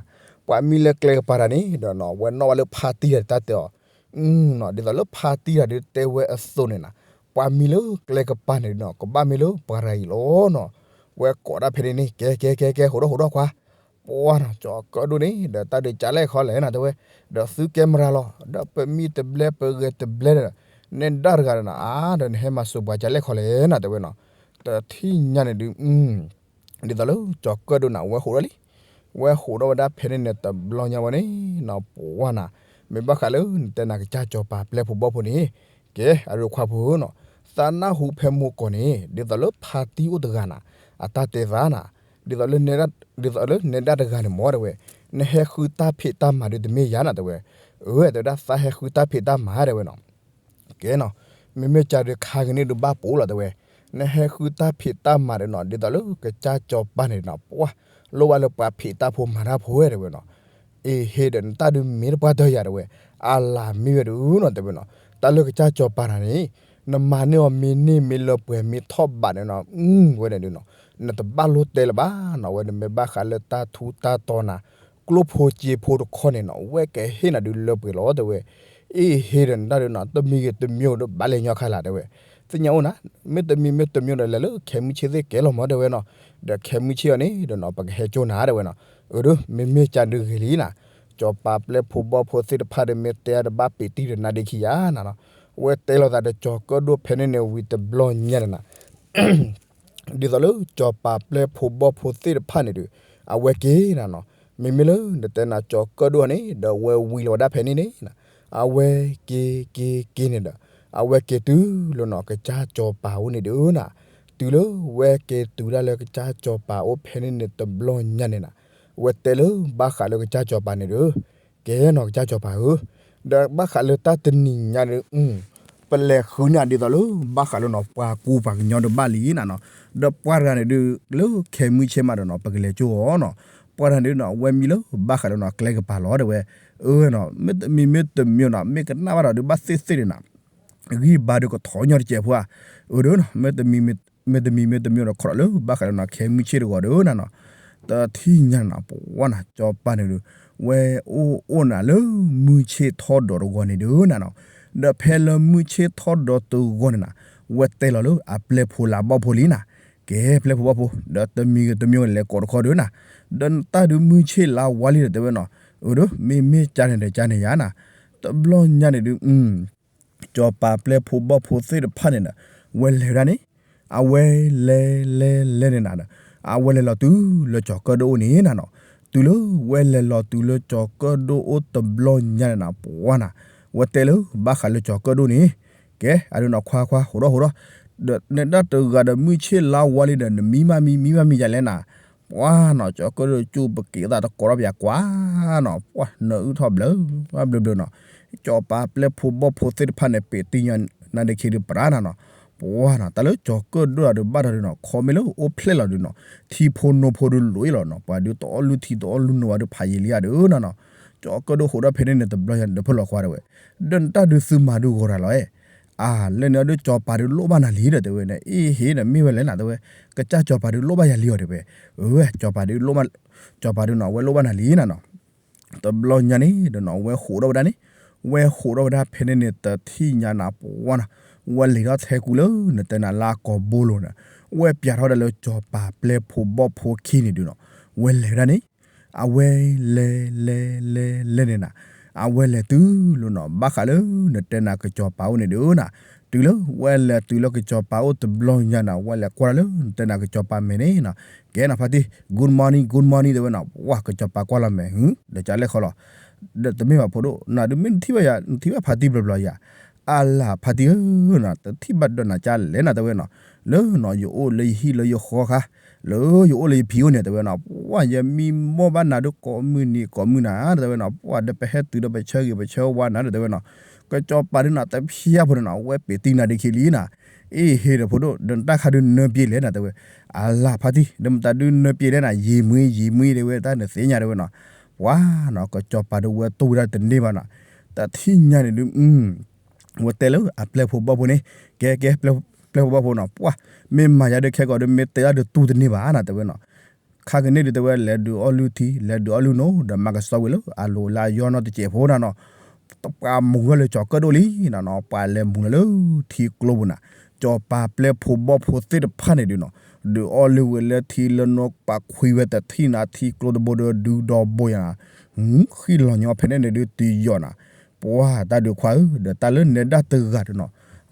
ပှၤမံလၢကျဲကပၤတၢ်န့ၣ်ဒီးနီၤ ဝဲနီၣ်ဝဲလၢဖါတံၢ်တၢ်တၢ်တဲအီၤ, နီၤ ဒ်သိးလၢဖါတံၢ်တၢ်ဒုးတဲဝဲအသိးန့ၣ်နၤ, ပှၤမံလၢကျဲကပၤန့ၣ်နီၤ ကဘၣ်မ့ၢ်လၢပှၤရၤအံၤလီၤနီၤ, ဝဲကိးဒၣ်ဖဲန့ၣ်န့ၣ် ကဲကဲကဲကဲ ဟိးထီၣ်ဟိးထီၣ်ခွါ ပှၢ်နီၤ ကၠီၤကၢၣ်ဒိၣ်န့ၣ် ဒီးတၢ်ဒုးကးလဲၣ်ခီလဲၣ်နၤတဲဝဲ, ဒီးသုကဲမရၤလီၤ ဒီးပမံတဘျဲပဂဲၤတဘျဲဒီး, နဲဒၣ်တဂၤဒီးနၤ အါ ဒီးနဟဲမၤစၢၤပှၤကးလဲၣ်ခီလဲၣ်နၤတဲဝဲနီၤ, တထံၣ်ညါန့ၣ်ဒုး ဒ်သိးလၢကၠီၤကၢၣ်ဒိၣ်နၤ ဝဲဟိးထီၣ်လံ, ဝဲဟိးထီၣ်ဝဲဒၣ်ဖဲန့ၣ်န့ၣ်တဘျီညါဝဲန့ၣ်နီၤ ပှၢ်နၤ, မ့ၢ်ဘၣ်ဃးလၢနတဲနၤကစၢ်ကၠီၤပၤပျဲၢ်ဖိဘီၣ်ဖိန့ၣ်, ကဲ အဒိခွါဖိနီၤ, သးနၢ်ဟူဖဲမိၢ်ကီၢ်န့ၣ် ဒ်သိးလၢဖါတံၢ်အိၣ်တဂၤနၤ, အတၢ်တဲသးနၤ, ဒ်သိးလၢ ဒ်သိးလၢနဲဒၣ်တဂၤန့ၣ်မ့ၢ်တဲဝဲ, နဟဲဃုတၢ်ဖံးတၢ်မၤဒုးတမ့ၢ်ယၤနၤတဲဝဲ, အၢ တဲဝဲဒၣ်သးဟဲဃုတၢ်ဖံးတၢ်မၤတဲဝဲနီၤ ကဲနီၤ, မ့မ့ၢ်ကဒုးခါကန့ၣ်ဒုးဘၣ်ပိာ်လီၤတဲဝဲ, နဟဲဃုတၢ်ဖံးတၢ်မၤဒီးနီၤ ဒ်သိးလၢကစၢ်ကၠီၤပၤန့ၣ်နီၤ ပှၢ်, လိၣ်ဘၣ်လၢပှၤဖံးတၢ်ဖိမၤတၢ်ဖိဝဲတဲဝဲနီၤ, အ့ၣ် ဟ့ဒီးနတၢ်ဒုးမ့ၢ်တပှၢ်တၢၢ်ယၤတဲဝဲ, အလၤမ့ၢ်ဝဲဒုးနီၤတဲဝဲနီၤ, တၢ်လၢကစၢ်ကၠီၤပၤနၤန့ၣ်, နမၤန့ၢ်အီၤမ့ၢ်န့ၢ်မ့ၢ်လၢပှဲၤမ့ၢ်ထီၣ်ဘးန့ၣ်နီၤ, ဝဲန့ၣ်ဒုးနီၤ, နတဘၣ်လိၣ်တဲလၢၤဘၣ်နီၤ ဝဲန့ၣ်မ့ၢ်ဘၣ်ဃးလၢတၢ်ထူတၢ်တီၤနၤ ကျိၣ်ဖိစ့ဖိတခီန့ၣ်နီၤ ဝဲကဟ့ၣ်နၤဒုးလၢပှဲၤလီၤတဲဝဲ, အ့ၣ် ဟ့ဒီးနတၢ်ဒုးနီၤ တမံၤဂ့ၤတမံၤဂ့ၤဒီး ဘၣ်လဲၤညီခါလၢ်တဲဝဲ, သ့ၣ်ညါအိၣ်နၤ, မ့ၢ်တမံၤမ့ၢ်တမံၤဒီး လဲၤလၢခဲမုၢ်ဆ့ၣ်သ့ၣ်ကဲလီၤမၢတဲဝဲနီၤ, ဒီးခဲမုၢ်ဆ့ၣ်အီၤန့ၣ်ဒီးနီၤ ပကဟဲကၠိနၤတဲဝဲနီၤ, အၢ ဒီး မ့မ့ၢ်ကဒုးဂ့ၤလံနၤ, ကၠီၤပၤပျဲၢ်ဖိဘီဖိသ့ၣ်တဖၣ်ဒီး မ့ၢ်တဲအါတဘၣ်ပ့းတံၢ်ဒီးနါဒ့ခံယၤနၤနီၤ, ဝဲတဲလိာ်သးဒီးကၠီၤကၢၣ်ဒိၣ်ဖဲန့ၣ်န့ၣ်ဝံၤတဘျီညါန့ၣ်နၤ ဒ်သိးလၢစီၤပၤပျဲၢ်ဖိဘီၣ်ဖိသ့ၣ်တဖၣ်န့ၣ်ဒီး အဝဲက့ၤနၤနီၤ, မ့မ့ၢ်လၢနတဲနၤကၠီၤကၢၣ်ဒိၣ်န့ၣ် ဒီးဝဲဝံၤလီၤဝဲဒၣ်ဖဲန့ၣ်န့ၣ် အဝဲက့ၤက့ၤက့ၤန့ၣ်ဒီး အဝဲက့ၤတုၤလၢနီၤ ကစၢ်စီၤပၤအိၣ်န့ၣ်ဒုးနၤ, တုၤလၢဝဲက့ၤတုၤဒၣ်လၢကစၢ်စီၤပၤအိၣ်ဖဲန့ၣ်န့ၣ်တဘျီညါန့ၣ်နၤ, ဝဲတဲလၢဘၣ်ဃးလၢကစၢ်စီၤပၤန့ၣ်ဒီး ကဲနီၤကစၢ်စီၤပၤဧၢ, ဒီးဘၣ်ဃးလၢတၢ်တနံၤညါဒီး ပလဲၤဃုန့ၢ်ဒ်သိးလၢ ဘၣ်ဃးလၢနီၤပှၤကူပှၤကညီတဘၣ်လံနၤနီၤ, ဒီးပှၤတဂၤန့ၣ်ဒုး လၢခဲမုၢ်ဆ့ၣ်မးဒီးနီၤ ပကလဲၤကၠိအီၤနီၤ, ပှၤတဂၤန့ၣ်ဒုးနီၤ အဝဲမံလၢဘၣ်ဃးလၢနီၤကျဲကပၤလီၤတဲဝဲ, အၢနီၤ မ့တမံၤမ့တမံၤနီၤ မ့ၢ်ကနၣ်ဘၣ်ဒီးဒုး ဘၣ်သ့ၣ်သ့ၣ်န့ၣ်နၤ ဂံၢ်ဘါဒုးကထီၣ်ညီတစဲးဖိဧါ, အၢဒုးနီၤ မ့တမံၤမ့တမံၤမ့တမံၤဒီး ခီဒီးလၢဘၣ်ဃးလၢနီၤ ခဲမုၢ်ဆ့ၣ်တဂီၤဒီးနၤနီၤ, တထံၣ်ညါနၤ ပဝါနၤ စီၤပၤန့ၣ်ဒီး ဝဲအိၣ်အိၣ်နၤလၢမုၢ်ဆ့ၣ်ထီၣ်ဒီးတဂီၤန့ၣ်ဒုးနၤနီၤ, ဒီးဖဲလၢမုၢ်ဆ့ၣ်ထီၣ်ဒီးတဂီၤန့ၣ်နၤ, ဝဲတဲလီၤလၢအပျဲၢ်ဖိလၢဘီၣ်ဖိလံနၤ, ကဲပျဲၢ်ဖိဘီၣ်ဖိ ဒီးတမံၤဂ့ၤတမံၤဂ့ၤလဲၤကိးတခီဒုးနၤ, ဒီးနတၢ်ဒုးမုၢ်ဆ့ၣ်လါဝါလံဒီးတဲဝဲနီၤ, အၢဒုး မ့မ့ၢ်ကၠါန့ၣ်ဒီးကၠါန့ၣ်ယါနၤ, တဘျီညါန့ၣ်ဒုး စီၤပၤပျဲၢ်ဖိဘီၣ်ဖိသ့ၣ်တဖၣ်န့ၣ်ဒီး ဝဲလဲၤဝဲဒၣ်န့ၣ်, အဝဲလဲၤလဲၤလဲၤန့ၣ်နၤဒီး အဝဲလဲၤလီၤတုၤလၢကၠီၤကၢၣ်ဒိၣ်အိၣ်န့ၣ်နၤနီၤ, တုၤလၢဝဲလဲၤလီၤတုၤလၢကၠီၤကၢၣ်ဒိၣ်အိၣ်တဘျီညါန့ၣ်နၤ ပဝါနၤ, ဝဲတဲလၢဘၣ်ဃးလၢကၠီၤကၢၣ်ဒိၣ်န့ၣ်, ကဲအဒုးနီၤ ခွါခွါ ဟိးထီၣ်ဟိးထီၣ်, ဒီးနဒၣ်တဂၤဒီးမုၢ်ဆ့ၣ်လါဝါလံဒီး နမံမးမံ မံမးမံယၤလဲၣ်နၤ, ပှၤနီၤ ကၠီၤကၢၣ်ဒိၣ်ကၠူပက့ၤသးတကိးထီၣ်ပယၤကွၢ်နီၤ, ပှၤနအုၣ်ထီၣ်ဘျၢ ဘျၢဘျၢနီၤ, စီၤပၤပျဲၢ်ဖိဘီၣ်ဖိသ့ၣ်တဖၣ်န့ၣ် ပ့းတံၢ်ညါနၤဒ့ခံဒုးပြးနၤနီၤ, ပှၤနီၤ တၢ်လၢကၠီၤကၢၣ်ဒိၣ်ဒီးဘၣ်ဒီးနီၤ ခီမ့ၢ်လၢအိၣ်ဖျဲၣ်လီၤဒုးနီၤ ထံဖိနိဖိဒုးလိာ်အ့ၣ်လီၤနီၤ, ပှၤဒုးတအီၣ်လုၢ်ထံတအီၣ်လုၢ်နိဝဲဒုးဖးယံာ်လံဧါဒုးနၤနီၤ, ကၠီၤကၢၣ်ဒိၣ်ဟိးထီၣ်ဖဲန့ၣ်န့ၣ်တဘျီယၤဒီး ဖိလီၤခွါတဲဝဲ, ဒီးနတၢ်ဒုးသုမၤဒုးဂီၤတၢ်လီၤအဲၣ် အါ လၢန့ၣ်အဒုးစီၤပၤဒုးလိၣ်ဘၣ်နၤလံဒီးတဲဝဲန့ၣ် အ့ဟ့ၣ်ဒီးမ့ၢ်ဝဲလဲၣ်နၤ တဲဝဲ, ကစၢ်စီၤပၤဒုးလိၣ်ဘၣ်ယၤလံအီၤတဲဝဲ, အၢ စီၤပၤဒုးလိၣ်ဘၣ်, စီၤပၤဒုးနီၤ အဝဲလိၣ်ဘၣ်နၤလံနၤနီၤ, တဘျီညါန့ၣ်ဒီးနီၤ အဝဲဟိးထီၣ်ဝဲဒၣ်န့ၣ်, ဝဲဟိးထီၣ်ဝဲဒၣ်ဖဲန့ၣ်န့ၣ် တထံၣ်ညါနၤပဝါနီၤ, ဝဲလဲၤထီၣ်ထဲကူလၢနတဲနၤလၢအကီၢ်ဘိလိၤန့ၣ်, ဝဲပၠးထီၣ်ဝဲဒၣ်လၢစီၤပၤပျဲၢ်ဖိဘီၣ်ဖိခံန့ၣ်ဒုးနီၤ, ဝဲလဲၤဝဲဒၣ်န့ၣ် အဝဲလဲၤလဲၤလဲၤလဲၤန့ၣ်နၤ, အဝဲလဲၤတုၤလၢနီၤ ဘၣ်ဃးလၢနတဲနၤကစီၤပၤအိၣ်န့ၣ်ဒုးနၤ, တုၤလၢဝဲလဲၤတုၤလၢကစီၤပၤအိၣ်တဘျီညါနၤ ဝဲလဲၤကွၢ်လၢနတဲနၤကစီၤပၤမဲာ်န့ၣ်နီၤ, ကဲနီၤဖါတံၢ် good morning good morning တဲဝဲနီၤ, ဝါ ကစီၤပၤကွၢ်လီၤမဲာ် ဟ ဒီးကလဲၣ်ဃီလီၤ, ဒီးတမ့ၢ်ဘၣ်ဖိဒိၣ် နဒုးမ့ၢ်နထံၣ်ဘၣ်ယၤ နထံၣ်ဘၣ်ဖါတံၢ်ဘျီဘျီယၤ အလၢ်ဖါတံၢ်ဧၢ, တထံၣ်ဘၣ်ဒီးနၤကလဲၣ်နၤတဲဝဲနီၤ, လၢနီၤ ယအိၣ်လၢယဟံၣ်လၢယဃီဃါ, လၢယအိၣ်လၢယဖံအိၣ်န့ၣ်တဲဝဲနီၤ, ပှၤယမံမီၢ်ဘၣ်နၤဒုးကိးမုၢ်နံၤကိးမုၢ်နၤ တဲဝဲနီၤ, ပှၤဒီးပဟဲတုၤဒီးပဆၢဂ့ၤပဆၢဝါနၤဒီးတဲဝဲနီၤ, ကစီၤပၤဒုးနၤတဖၠါဖိန့ၣ်နီၤ ဝဲပ့ၤတံၢ်နၤဒုးခံလံနၤ, အ့ဟ့ၣ်ဒီးဖိဒိၣ် ဒီးနတၢ်ခါဒုးနၢပျ့လဲၣ်နၤတဲဝဲ, အလၢ်ဖါတံၢ် ဒီးမတၤဒုးနၢပျ့လဲၣ်နၤ ယံာ်မှံယံာ်မှံတဲဝဲတၢ်နသ့ၣ်ညါတဲဝဲနီၤ, ပှၤနီၤ ကစီၤပၤဒုးဝဲတူၢ်ဝဲဒၣ်တန့ၢ်ဘၣ်နီၤ, တထံၣ်ညါန့ၣ်ဒုး ဝဲတဲလၢအပျဲၢ်ဖိဘီၣ်ဖိန့ၣ်, ကဲကဲ ပျဲၢ်ဖိဘီၣ်ဖိနီၤ ပှၤ, မ့ၢ်မၤယၤဒုးခဲကိာ်ဒုး မ့ၢ်တဲဒၣ်ဒုးတူၢ်တန့ၢ်ဘၣ်နၤတဲဝဲနီၤ, ခါကန့ၣ်ဒုးတဲဝဲ လဲၤဒုးအီၣ်လုၢ်ထံ လဲၤဒုးအီၣ်လုၢ်နိ ဒီးမၤကဆှီဝံၤလၢအလိၤလၢအယီၢ်နီတစဲးဖိနၤနီၤ, ပှၤမူၤဝဲလၢကၠီၤကၢၣ်ဒိၣ်လံနၤနီၤ, ပှၤလဲၤမူၤလၢလၢထံကျိပူၤနၤ, ကစီၤပၤပျဲၢ်ဖိဘီၣ်ဖိသ့ၣ်တဖၣ်န့ၣ်ဒုးနီၤ, ဒုးအီၣ်လုၢ်ဝဲလၢထံလၢနီၢ်ပှၤခွံဝဲတထံၣ်နၤ ထံကျိတဘိဒီးဒုးဒီဘိယၤနၤ, ဃံလီၤညီဖဲန့ၣ်န့ၣ်ဒုးတုၤယီၤနၤ, ပှၤတၢ်ဒုးခွါဧၢ, ဒီးတၢ်လၢနဲဒၣ်တဂၤဒုးနီၤ,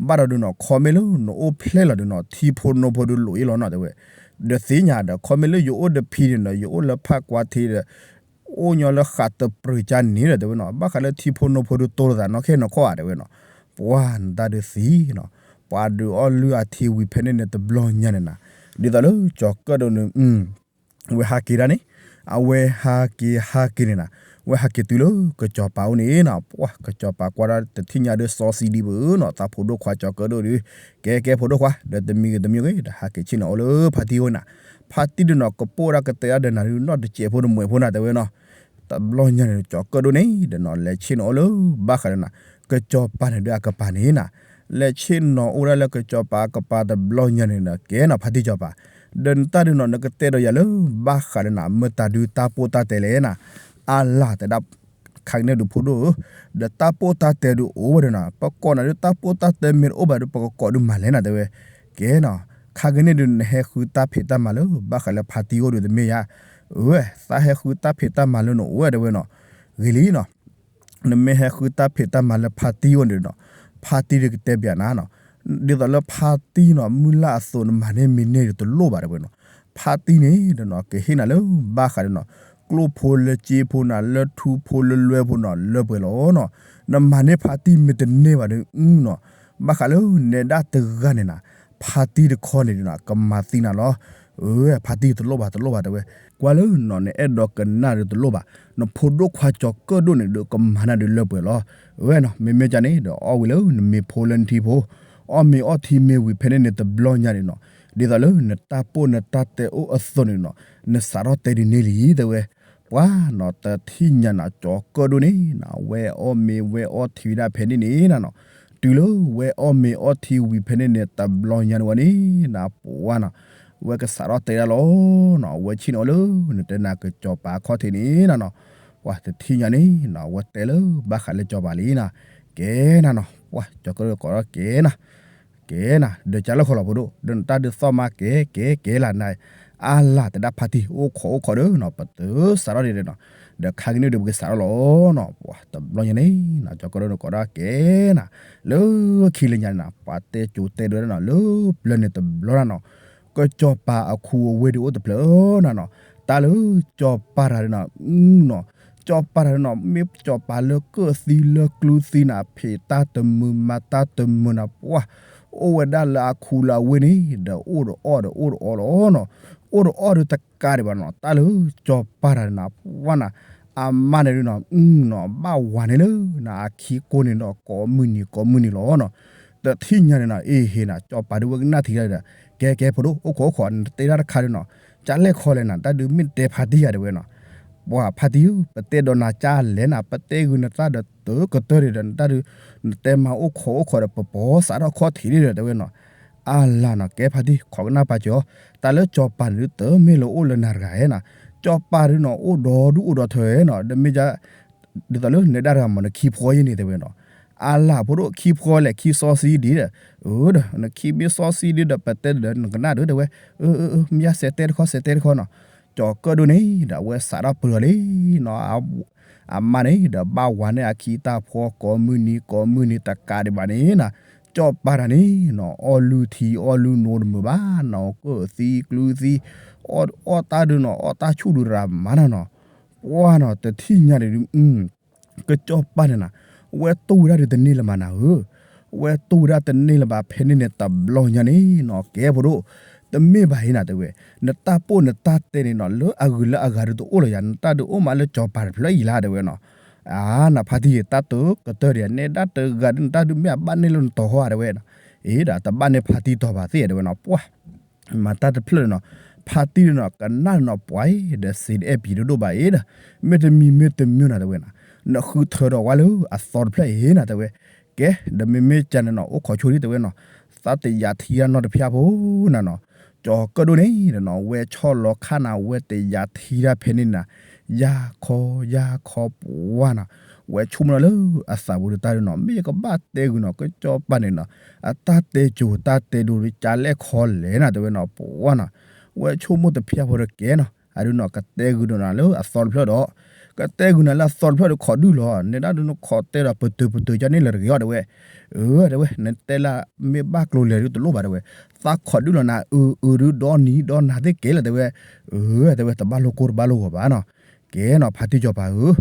ဘၣ်ဒီးဒုးနီၤ ခီမ့ၢ်လၢနအိၣ်ဖျဲၣ်လီၤဒုးနီၤ ထံဖိနိဖိဒုးလိာ်အ့ၣ်လီၤနီၤတဲဝဲ, ဒီးသ့ၣ်ညါဒီး ခီမ့ၢ်လၢယအိၣ်ဒီးဖံန့ၣ်ဒီး ယအိၣ်လၢဖးကွၢ်ထံဒီး အိၣ်ညီလၢဃးတပျုာ်ကၢ်န့ၣ်ဒီးတဲဝဲနီၤ, ဘၣ်ဃးလၢထံဖိနိဖိဒုးတိၢ်လိာ်သးနီၢ်ခဲနီၢ်ခီဧါတဲဝဲနီၤ, ပှၤနတၢ်ဒုးသံနီၤ, ပှၤဒုးအီၣ်လုၢ်အထံဝံၤဖဲန့ၣ်န့ၣ်တဘျီညါန့ၣ်နၤ, ဒ်သိးလၢကၠီၤကၢၣ်ဒိၣ်န့ၣ် ဝဲဟးက့ၤဒၣ်န့ၣ်, အဝဲဟးက့ၤဟးက့ၤန့ၣ်နၤ, ဝဲဟးက့ၤတုၤလၢကစီၤပၤအိၣ်န့ၣ်နၤ, ပှၤကစီၤပၤကွၢ်ဒၣ်တထံၣ်ညါဒုးစီဆှံဒံးဘၣ်ဧၢနီၤ, သးဖိဒိၣ်ခွါကၠီၤကၢၣ်ဒိၣ်ဒုး, ကဲကဲဖိဒိၣ်ခွါ ဒီးတမံၤဂ့ၤတမံၤဂ့ၤ ဒီးဟးက့ၤဆ့ၣ်နီၤအိၣ်လၢဖါတံၢ်အိၣ်နၤ, ဖါတံၢ်ဒုးနီၤ ကပိၢ်ဒၣ်ကတဲဒၣ်ဒီးနၤဒုးနီတစဲးဖိတမှဲးဖိနၤတဲဝဲနီၤ, တဘျီညါန့ၣ် ကၠီၤကၢၣ်ဒိၣ်န့ၣ် ဒီးနီၤ လဲၤဆ့ၣ်နီၤအိၣ်လၢဘၣ်ဃးဒီးနၤ, ကစီၤပၤန့ၣ်ဒုးအကပၤန့ၣ်နၤ, လဲၤဆ့ၣ်နီၤအိၣ်ဒၣ်လၢကစီၤပၤအကပၤတဘျီညါန့ၣ်ဒီး ကဲနီၤဖါတံၢ်ကၠီၤပၤ, ဒီးနတၢ်ဒုးနီၤ နကတဲဒီးယၤလၢဘၣ်ဃးဒီးနၤ မတၤဒုးတၢ်ပိၢ်တၢ်တဲလဲၣ်နၤ, အလၢ်တဲဒၣ် ခါကန့ၣ်ဒုးဖိဒိၣ်ဧၢ, ဒီးတၢ်ပိၢ်တၢ်တဲဒုးအိၣ်ဝဲဒီးနၤ ပကိးနၤဒုးတၢ်ပိၢ်တၢ်တဲမ့ၢ်တအိၣ်ဘၣ်ဒုး ပကကိးဒုးမၤလဲၣ်နၤတဲဝဲ, ကဲနီၤ, ခါကန့ၣ်ဒုးနဟဲဃုတၢ်ဖံးတၢ်မၤလၢဘၣ်ဃးလၢဖါတံၢ်အိၣ်ဒုးတမ့ၢ်ယါ, အၢ, သးဟဲဃုတၢ်ဖံးတၢ်မၤလၢနအိၣ်ဝဲတဲဝဲနီၤ, ဂ့ၤလံနီၤ, နမ့ၢ်ဟဲဃုတၢ်ဖံးတၢ်မၤလၢဖါတံၢ်အိၣ်န့ၣ်ဒီးနီၤ, ဖါတံၢ်ဒုးကတဲပျးနၤနီၤ, ဒ်သိးလၢဖါတံၢ်နီၤ မုၢ်လၢ်အသိးနမၤန့ၢ်မ့ၢ်န့ၢ်ဒီးတလိၣ်ဘၣ်တဲဝဲနီၤ. ဖါတံၢ်န့ၣ်ဒီးနီၤ ကဟ့ၣ်နၤလၢဘၣ်ဃးဒီးနီၤ ကျိၣ်ဖိလၢစ့ဖိနၤ လၢထူဖိလၢလွဲဖိနီၤ လၢပှဲၤလီၤနီၤ. နမၤန့ၢ်ဖါတံၢ်မ့ၢ်တန့ၢ်ဘၣ်ဒီးနီၤ ဘၣ်ဃးလၢနဲဒၣ်တဂၤန့ၣ်နၤ ဖါတံၢ်တခီန့ၣ်ဒီးနီၤ ကမၤသံနၤလီၤ. အၢ ဖါတံၢ်တလိၣ်ဘၣ်တလိၣ်ဘၣ်တဲဝဲ, ကွၢ်လၢနီၤ နအဲၣ်ဒိးကနၣ်ဒီးတလိၣ်ဘၣ်, နဖိဒိၣ်ခွါကၠီၤကၢၣ်ဒိၣ်န့ၣ်ဒီးကမၤနၤဒီးလၢပှဲၤလီၤ. အဝဲနီၤ မ့မ့ၢ်ကန့ၣ်ဒီးအီၣ်ဝံၤလၢနမ့ၤဖိလၢနထံဖိ, အီၣ်မ့ၤအီထံမ့ၤဝံၤဖဲန့ၣ်န့ၣ်တဘျီညါန့ၣ်နီၤ, ဒ်သိးလၢနတၢ်ပိၢ်နတၢ်တဲအိၣ်အသိးန့ၣ်နီၤ, နစးထီၣ်တဲဒ်န့ၣ်လံတဲဝဲ. ပှၤနီၤ တထံၣ်ညါနၤ ကၠီၤကၢၣ်ဒိၣ်န့ၣ်နၤ ဝဲအီၣ်မ့ၤဝဲအီထံဝံၤဒၣ်ဖဲန့ၣ်န့ၣ်နၤနီၤ, တုၤလၢဝဲအီၣ်မ့ၤအီထံဝံၤဖဲန့ၣ်န့ၣ် တဘျီညါန့ၣ်ဝဲန့ၣ်နၤ ပှၤနီၤ ဝဲကစးထီၣ်တဲဒၣ်လီၤနီၤ, ဝဲဆ့ၣ်နီၤလၢနတဲနၤကစီၤပၤအခီၣ်ထံးန့ၣ်နၤနီၤ, ပှၤတထံၣ်ညါန့ၣ်နီၤ ဝဲတဲလၢဘၣ်ဃးလၢကစီၤပၤလံနၤ, ကဲနၤနီၤ ပှၤကၠီၤကၢၣ်ဒိၣ်ကိးထီၣ်ကဲနၤ ကဲနၤ ဒီးကၢ်လၢခီလီၤဖိဒိၣ် ဒီးနတၢ်ဒုးသီၣ်မါကဲ ကဲ ကဲလၢနၤ, အါလၢ်တဲဒၣ်ဖါတံၢ် အိၣ်ခိးအိၣ်ခိးဒီးနီၤ ပတစးထီၣ်ဒံးဒီးနီၤ, ဒီးခါကန့ၣ်ဒီးပကစးထီၣ်လီၤနီၤ, ပှၤတဘျီညါန့ၣ်နီၤ ကၠီၤကၢၣ်ဒိၣ်ကိးထီၣ်ကဲနၤ, လၢခံလၢညါန့ၣ်နၤ ပှၤတဲကိၤတဲဒိးဒၣ်နီၤ လၢပျၢၤန့ၣ်တဘျီနၤနီၤ, ကစီၤပၤအခူအဝ့ၢ်ဒုးအိၣ်တဖျၢၣ်နီၤနီၤ, တၢ်လၢကၠီၤပၤတၢ်ဒီးနီၤ နီၤ ကၠီၤပၤတၢ်ဒီးနီၤ မ့ၢ်ကၠီၤပၤလၢကၢၣ်သံလၢကျူသံနၤ ဖံးတၢ်တမုာ်မၤတၢ်တမုာ်နၤ ပှၤ အိၣ်ဝဲဒၣ်လၢအခူလၢအဝ့ၢ်န့ၣ် ဒီးအိၣ်ဒီးအီၣ်ဒီးအိၣ်ဒီးအီလီၤနီၤ, အိၣ်ဒီးအီၣ်ဒီးတကးဒံးဘၣ်နီၤ, တၢ်လၢကၠီၤပၤတၢ်ဒီးနၤ ပှၤနၤ အမါန့ၣ်ဒုးနီၤ နီၤ ဘၣ်ဝၤန့ၣ်လၢနၤ အခံကိၢ်န့ၣ်ဒီးကိးမုၢ်နံၤကိးမုၢ်နံၤလီၤနီၤ, တထံၣ်ညါန့ၣ်နီၤ အ့ဟ့ၣ်နၤ ကၠီၤပၤဒုးဝဲကနၣ်ထံၣ်တၢ်ဒီး ကဲကဲဖိဒိၣ် အိၣ်ခိးအိၣ်ခိး နတတဲတၢ်တခါဒီးနီၤ, ကၢ်လဲၣ်ခီလဲၣ်နၤ တၢ်ဒုးမ့ၢ်နတဲဖါတံၢ်ယၤတဲဝဲနီၤ, ပှၤဖါတံၢ်ဧၢ ပတဲဒီးနၤကၢ်လဲၣ်နၤ ပတဲဂုာ်နတၢ်ဒီးတကတၢၢ်ဒီး နတၢ်ဒုး နတဲမၤအိၣ်ခိးအိၣ်ခိးဒီး ပပီၤစးထီၣ်ခီၣ်ထံးဒီးတဲဝဲနီၤ, အါလၢ်နီၤ ကဲဖါတံၢ် ခိးကနၣ်ပာ်စၢၤအီၤ, တၢ်လၢကၠီၤပၤန့ၣ်ဒုး တမ့ၢ်လၢအိၣ်လၢနၤတဂၤဧါနီၤ, ကၠီၤပၤဒုးနီၤ အိၣ်ဒီဒူၣ်အိၣ်ဒီထၢဧါနီၤ, ဒီးမ့ၢ် ဒ်သိးလၢနဲဒၣ်တဂၤမ့ၢ်နခံဖှီယဲၢ်န့ၣ်တဲဝဲနီၤ, အါလၢ်ဖိဒိၣ် ခံဖှီလဲၣ် ခံစီဆှံဒ်ဒီး, အၢ ဒီးနခံမ့ၢ်စီဆှံဒ်ဒီး ပတဲဒီးနကနၣ်ဒီးတဲဝဲ, အၢ အၢ အၢ မ့ၢ်ယါ စဲးတဲတခီ စဲးတဲတခီနီၤ, ကၠီၤကၢၣ်ဒိၣ်န့ၣ်ဒီး အဝဲစးထီၣ်ပၢၢ်လံနီၤ, အမါန့ၣ်ဒီးဘၣ်ဝၤန့ၢ်အခံတၢ်ဖှီကိးမုၢ်နံၤကိးမုၢ်နံၤတကးဒံးဘၣ်န့ၣ်နီၤ, ကၠီၤပၤတၢ်န့ၣ်နီၤ အီၣ်လုၢ်ထံအီၣ်လုၢ်နိတမုာ်ဘၣ်နီၤ, ကၢၣ်သံကျူသံ အီၣ်တၢ်ဒုးနီၤ အီၣ်တၢ်ဆူၣ်ဒုးရၤမၤနီၤနီၤ, ပှၤနီၤ တထံၣ်ညါန့ၣ်ဒုး ကစီၤပၤန့ၣ်နၤ, ဝဲတူၢ်ဝဲဒၣ်ဒုးတန့ၢ်လၢၤဘၣ်နၤဧၢ, ဝဲတူၢ်ဝဲဒၣ်တန့ၢ်လၢၤဘၣ်ဖဲန့ၣ်န့ၣ်တဘျီညါန့ၣ်နီၤ ကဲဖိဒိၣ်, တမ့ၢ်ဘၣ်အံၤနၤတဲဝဲ, နတၢ်ပိၢ်နတၢ်တဲန့ၣ်နီၤ လၢအဂုၤလၢအဂၤဒုးတအိၣ်လၢၤယၤ နတၢ်ဒုးအိၣ်မးလၢကစီၤပၤတဖျၢၣ်အံၤလါတဲဝဲနီၤ, အါ နဖါတံၢ် တၢ်တကတၢၢ်ဒံး နဲဒၣ်တဂၤဒုး နတၢ်ဒုးမ့ၢ်အဘၣ်န့ၢ်လၢနတီၤဟီဧါတဲဝဲ, အ့ဒီးတဘၣ်န့ၢ်ဖါတံၢ်တီၤဘၣ်သ့ၣ်တဲဝဲနီၤ ပှၤ မၤတၢ်တဖျၢၣ်နီၤ, ဖါတံၢ်နီၤ ကနၣ်နီၤ ပှၤအံၤဒီးစံးတအဲၣ်ပံၤဒိၣ်ဒိၣ်ဘၣ်အံၤဒီး, မ့တမံၤမ့တမံၤနၤတဲဝဲနီၤ, နဃုထၢဒီးဝဲလၢအသီတဖျၢၣ်အံၤနၤတဲဝဲ, ကဲ ဒီးမ့မ့ၢ်ကန့ၣ်နီၤ အိၣ်ခိးဆိဒံးတဲဝဲနီၤ, သးတယာ်ထံတၢ်နီတဖၣ်ဖိနၤနီၤ, ကၠီၤကၢၣ်ဒိၣ်န့ၣ်ဒီးနီၤ ဝဲဆီၣ်လီၤခါနၤ ဝဲတယာ်ထံတၢ်ဖဲန့ၣ်နၤ, ယါခီယါခီပှၤနီၤ, ဝဲဆိကမိၣ်လၢအသးပူၤဒီးတၢ်ဒုးနီၤ မ့ၢ်ယကဘၣ်တဲဂုာ်နီၤ ကစီၤပၤန့ၣ်နီၤ အတၢ်တဲစိၤတၢ်တဲဒိဒီး ကၢ်လဲၣ်ခီလဲၣ်နၤတဲဝဲနီၤ ပှၤနီၤ, ဝဲဆိကမိၣ်တဖၣ်ဖိဒီးကဲနီၤ အဒုးနီၤ ကတဲဂုာ်ဒီးနၤလၢအသီတဖျၢၣ်ဒီး, ကတဲဂုာ်နၤလၢအသီတဖျၢၣ်ဒီး ခိးဒုၣ်လီၤ နဲဒၣ်ဒုးနခိးတဲဒီးပတုာ်ပတုာ်ကန့ၣ်လၢၤတဂ့ၤအီၤတဲဝဲ, အၢ တဲဝဲ နတဲလၢမ့ၢ်ဘၣ်ကျိၤလဲၤဒုးတလိၣ်ဘၣ်တဲဝဲ, သးခိးဒုၣ်လီၤနၤ အုး အုး ဒုးဒီနံၤဒီနၤသ့ၣ်ကဲလၢၤတဲဝဲ, အၢ တဲဝဲ တဘၣ်လိာ်ကိၢ်တဘၣ်လိာ်ဂီၤဘၣ်နီၤ, ကဲနီၤ ဖါတံၢ်ကစီၤပၤဧၢ,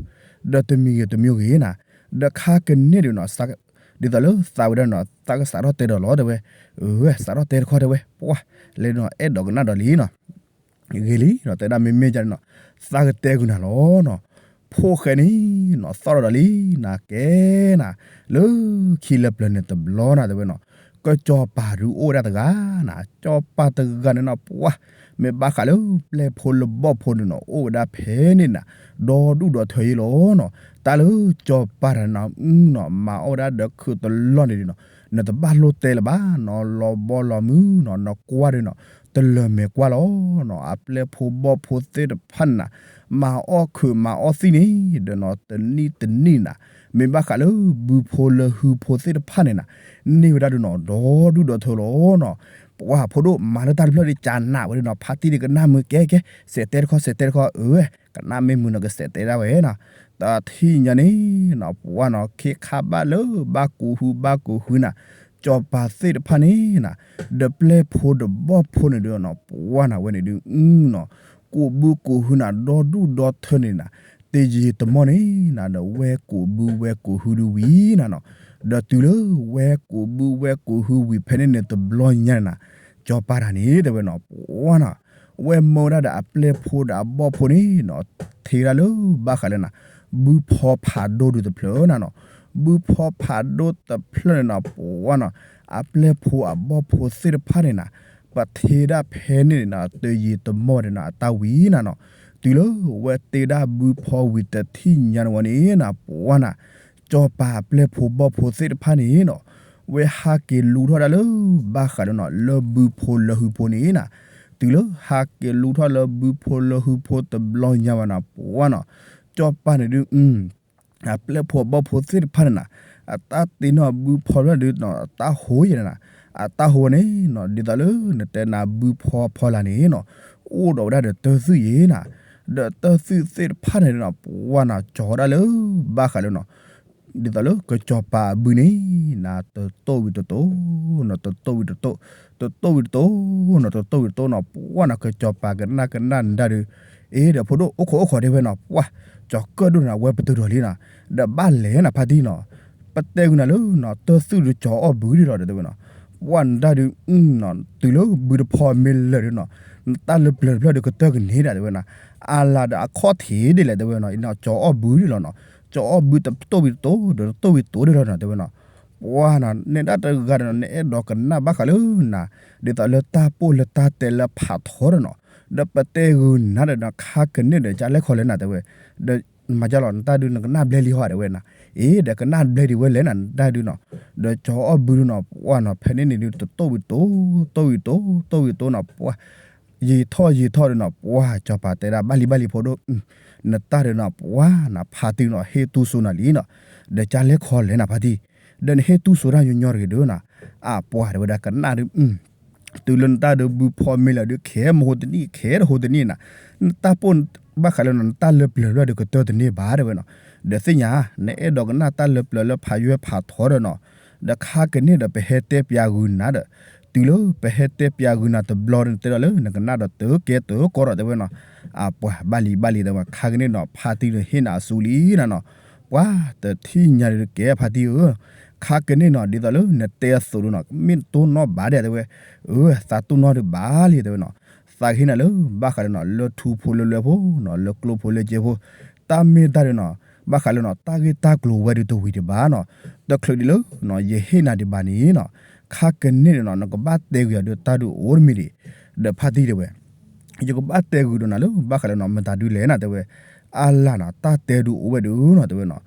ဒီးတမံၤဂ့ၤတမံၤဂ့ၤနၤ, ဒီးခါကန့ၣ်ဒုးနီၤ ဒ်သိးလၢသးဝဲဒၣ်နီၤ သးကစးထီၣ်တဲဒီးလီၤတဲဝဲ, အၢ စးထီၣ်တဲတခီတဲဝဲ ပှၤ လဲၤနီၤ အဲၣ်ဒိးကနၣ်ဒီးလံနီၤ, ဂ့ၤလံနီၤ တဲဒၣ်မ့မ့ၢ်ကန့ၣ်နီၤ, သးကတဲဂုာ်နၤလီၤနီၤ, ဖိၣ်ဃဲန့ၣ်နီၤ သီၣ်ဒီးလံနၤ ကဲနၤ, လၢခံလၢပျၢၤန့ၣ်တဘျီနၤတဲဝဲနီၤ, ကစီၤပၤဒုးအိၣ်ဝဲဒၣ်တဂၤနၤ, ကစီၤပၤတဂၤန့ၣ်နီၤ ပှၤ မ့ၢ်ဘၣ်ဃးလၢပျဲၢ်ဖိလၢဘီၣ်ဖိန့ၣ်နီၤ အိၣ်ဝဲဒၣ်ဖဲန့ၣ်နၤ, ဒီဒူၣ်ဒီထၢအံၤလီၤနီၤ, တၢ်လၢကစီၤပၤတၢ်နီၤ နီၤ မၤအီၣ်ဝဲဒၣ်ဒီးခုးတလီၢ်န့ၣ်ဒုးနီၤ, နတဘၣ်လိၣ်တဲလၢၤဘၣ်နီၤ, လီၤဘီလီၤမုၢ်နီၤ နကွၢ်ဒုးနီၤ, တလၢၤမဲာ်ကွၢ်လီၤနီၤ, အပျဲၢ်ဖိဘီၣ်ဖိသ့ၣ်တဖၣ်န့ၣ်နၤ, မၤအီၣ်ခုးမၤအီၣ်သံၣ်န့ၣ်ဒီးနီၤ တနံၣ်တနံၣ်နၤ, မ့ၢ်ဘၣ်ဃးလၢဘုဖိလၢဟုဖိသ့ၣ်တဖၣ်န့ၣ်နၤ, န့ၢ်ဝဲဒၣ်ဒုးနီၤ ဒီဒူၣ်ဒီထၢလီၤနီၤ, ပှၤဖိဒိၣ်မၤလၢတၢ်တဖျၢၣ်ဒီးကနၣ်ဝဲဒၣ်နီၤ ဖါတံၢ်ဒီးကနၣ်မုာ်ကဲကဲ စဲးတဲတခီ စဲးတဲတခီ အၢ ကနၣ်မ့ၢ်မုာ်နီၤ ကစဲးတဲဒၣ်ဝဲနီၤ, တထံၣ်ညါန့ၣ်နီၤ ပှၤနီၤ ခ့ခါဘၣ်လၢဘၣ်ကူဟုဘၣ်ကူဟုနၤ, က ကၠီၤပၤသ့ၣ်တဖၣ်န့ၣ်နၤ, ဒီးပျဲၢ်ဖိဒီးဘီၣ်ဖိန့ၣ်ဒီးနၤ ပှၢ်နၤဝဲန့ၣ်ဒုး အနီၤ, ကိးဘုကိးဟုနၤ ဒီဒူၣ်ဒီထၢန့ၣ်နၤ, တယံာ်တမီၢ်န့ၣ်နၤ ဒီးဝဲကိးဘုဝဲကိးဟုဒုးဝံၤနၤနီၤ, ဒီးတုၤလၢဝဲကိးဘုဝဲကိးဟုဝံၤဖဲန့ၣ်န့ၣ်တဘျီညါန့ၣ်နၤ, ကၠီၤပၤတၢ်န့ၣ်တဲဝဲနီၤ ပှၢ်နၤ, ဝဲမၢဝဲဒၣ်ဒီးအပျဲၢ်ဖိဒီးအဘီၣ်ဖိန့ၣ်နီၤ, ထံၣ်ဝဲဒၣ်လၢဘၣ်ဃးလၢနၤ, ဘုဖီဖးဒိၣ်ဒုးတဖျၢၣ်နၤနီၤ, ဘုဖီဖးဒိၣ်တဖျၢၣ်န့ၣ်နီၤ ပှၢ်နီၤ, အပျဲၢ်ဖိအဘီၣ်ဖိသ့ၣ်တဖၣ်န့ၣ်နၤ, ပထံၣ်ဝဲဒၣ်ဖဲန့ၣ်န့ၣ်နၤ တယံာ်တမီၢ်ဒီးနၤ အတၢ်ဝံၤနၤနီၤ, တုၤလၢဝဲတ့ဒၣ်ဘုဖီဝံၤတထံၣ်ညါန့ၣ်ဝဲန့ၣ်နၤ ပှၢ်နၤ, ကၠီၤပၤအပျဲၢ်ဖိဘီၣ်ဖိသ့ၣ်တဖၣ်န့ၣ်နီၤ, ဝဲဟးက့ၤလူၤထီၣ်ဒၣ်လၢဘၣ်ဃးလၢနီၤ လၢဘုဖိလၢဟုဖိန့ၣ်နၤ, တုၤလၢဟးက့ၤလူၤထီၣ်လၢဘုဖိလၢဟုဖိတဘျီညါဘၣ်နၤ ပှၢ်နီၤ, ကၠီၤပၤန့ၣ်ဒုး အပျဲၢ်ဖိအဘီၣ်ဖိသ့ၣ်တဖၣ်န့ၣ်နၤ, အတၢ်တ့နီၣ်ဘုဖီဖျၢၣ်ဒုးနီၤ အတၢ်ဟိယဲၢ်န့ၣ်နၤ, အတၢ်ဟိဝဲန့ၣ်နီၤ ဒ်သိးလၢနတဲနၤဘုဖီဖီလာ်န့ၣ်နီၤ, အိၣ်ဒီးဝဲဒၣ်ဒီးတၢၢ်သွံၣ်ယဲၢ်နၤ, ဒီးတၢၢ်သွံၣ်သ့ၣ်တဖၣ်န့ၣ်နီၤ ပှၢ်နၤ ကၠီၤဝဲဒၣ်လၢဘၣ်ဃးလၢနီၤ ဒ်သိးလၢကစီၤပၤအဘုန့ၣ် နတတိၢ်ဝံၤတတိၢ်, နတတိၢ်ဝံၤတတိၢ်, တတိၢ်ဝံၤတတိၢ်, နတတိၢ်ဝံၤတတိၢ်နီၤ ပှၢ်နီၤ ကစီၤပၤကနၣ်ကနၣ်နဒါဒုး, အ့ဒီးဖိဒိၣ်အိၣ်ခိးအိၣ်ခိးတဲဝဲနီၤ ပှၢ်, ကၠီၤကၢၣ်ဒိၣ်န့ၣ် အဝဲပတုာ်ထီၣ်လံနီၤ, ဒီးဘၣ်လဲၤနၤဖါတံၢ်နီၤ, ပတဲဂုာ်နၤလၢနီၤ တၢၢ်သွံၣ်ဒုးကၠီၤအီၣ်ဘုဒံးလီၤ တဲဝဲနီၤ, ပှၢ်နဒါဒုး, တုၤလၢဘုတဖီမ့ၢ်လၢာ်ဒုးနီၤ, နတၢ်လၢပျၢၤတဖျၢၣ်ဒုးကတၢၢ်ကန့ၢ်ဒၣ်တဲဝဲနီၤ, အလၤဒီးအခီၣ်ထံးဒ်လဲၣ်တဲဝဲနီၤ, အံၤနီၤကၠီၤအီၣ်ဘုဒံးလီၤနီၤ, ကၠီၤအီၣ်ဘုတတိၢ်ဝံၤတတိၢ် ဒီးတတိၢ်ဝံၤတတိၢ်ဒၣ်လီၤနီၤ တဲဝဲနီၤ, ပှၢ်နီၤ နဲဒၣ်တဂၤဒီးနီၤ နအဲၣ်ဒိးကနၣ်ဘၣ်ဃးလၢနၤ, ဒ်သိးလၢတၢ်ပိၢ်လၢတၢ်တဲလၢဖးထီဒီးနီၤ, ဒီးပတဲဂုာ်နၤဒီးနီၤ ခါကန့ၢ်ဒီးကလဲၤခီလဲၣ်နၤတဲဝဲ, ဒီးမၤကလီၤ နတၢ်ဒုးနကနၣ်ဘျဲလံဟီတဲဝဲနီၤ, အ့ဒီးကနၣ်ဘျဲဒံးဝဲလဲၣ်နၤ နတၢ်ဒုးနီၤ, ဒီးကၠီၤအီၣ်ဘုဒုးနီၤ ပှၢ်နီၤ ဖဲန့ၣ်န့ၣ်ဒုး တတိၢ်ဝံၤတတိၢ်, တတိၢ်ဝံၤတတိၢ်, တတိၢ်ဝံၤတတိၢ်နီၤ ပှၢ် ယံာ်ထီၣ်ယံာ်ထီၣ်ဒီးနီၤ ပှၢ် ကၠီၤပၤတဲဒၣ် ဘၣ်လံဘၣ်လံဖိဒိၣ်, နတၢ်ဒီးနီၤ ပှၢ်နီၤ ဖါတံၢ်နီၤ ဟ့ၣ်တူၢ်စိနၤလံနီၤ, ဒီးကလဲၤခီလဲၣ်နၤဖါတံၢ်, ဒီးနဟ့ၣ်တူၢ်စိတၢ်ညီညီတဂ့ၤဒုးနီၤ, အပှၢ်တဲဝဲဒၣ်ကနၣ်ဒုး, တုၤလၢနတၢ်ဒုးဘုဖီမ့ၢ်လၢာ်ဒုး ခဲမဟိတနံၣ် ခဲတဟိတနံၣ်နၤ, နတၢ်ပိၢ်ဘၣ်ဃးလၢနီၤ နတၢ်လၢပျၢၤလၢာ်ဒုးကတၢၢ်တန့ၢ်ဘၣ်တဲဝဲနီၤ, ဒီးသ့ၣ်ညါ နအဲၣ်ဒိးကနၣ်တၢ်လၢပျၢၤလၢဖးယွဲၢ်ဖးထီဒီးနီၤ, ဒီးခါကန့ၢ်ဒီးပဟဲတဲပၠးဂုာ်နၤဒီး, တုၤလၢပဟဲတဲပၠးဂုာ်နၤတဘျီဒီး နတဲဒီးလၢနကနၣ်ဒီးတကဲတကီဒီးတဲဝဲနီၤ, အပှၢ်ဘၣ်လံဘၣ်လံတဲဝဲ ခါကန့ၢ်နီၤ ဖါတံၢ်ဒီးဟ့ၣ်နၤအစုလံနီၤနီၤ, ပှၢ်တထံၣ်ညါဒုးကဲဖါတံၢ်ဧၢ, ခါကန့ၢ်နီၤ ဒ်သိးလၢနတဲအသိးဒီးနီၤ မ့ၢ်တိၢ်နီၣ်ဘၣ်ဒဲးတဲဝဲ, အၢ သးတိၢ်နီၣ်ဒုးဘၣ်လံတဲဝဲနီၤ, သးကဟ့ၣ်နၤလၢဘၣ်ဃးလၢနီၤ လၢထူဖိလၢလွဲဖိနီၤ လၢကျိဖိလၢစဲဖိ, တၢ်မ့ၢ်တၢ်ဒုးနီၤ ဘၣ်ဃးလၢနီၤ တၢ်ဂ့ၢ်တၢ်ကျိၤဝဲဒုးတဝံၤဒံးဘၣ်နီၤ, တချုးဒံးလၢနီၤ ယဟ့ၣ်နၤဒံးဘၣ်န့ၣ်နီၤ, ခါကန့ၢ်ဒီးနီၤ နကဘၣ်တဲဂုာ်ယၤဒုးတၢ်ဒုးအိၣ်တမံၤဒံး, ဒီးဖါတံၢ်တဲဝဲ ယကဘၣ်တဲဂုာ်ဒီးနၤလၢဘၣ်ဃးလၢနီၤ မတၤဒုးလဲၣ်နၤတဲဝဲ, အါလၢ်နီၤ တၢ်တဲဒုးအိၣ်ဝဲဒုးနီၤတဲဝဲနီၤ,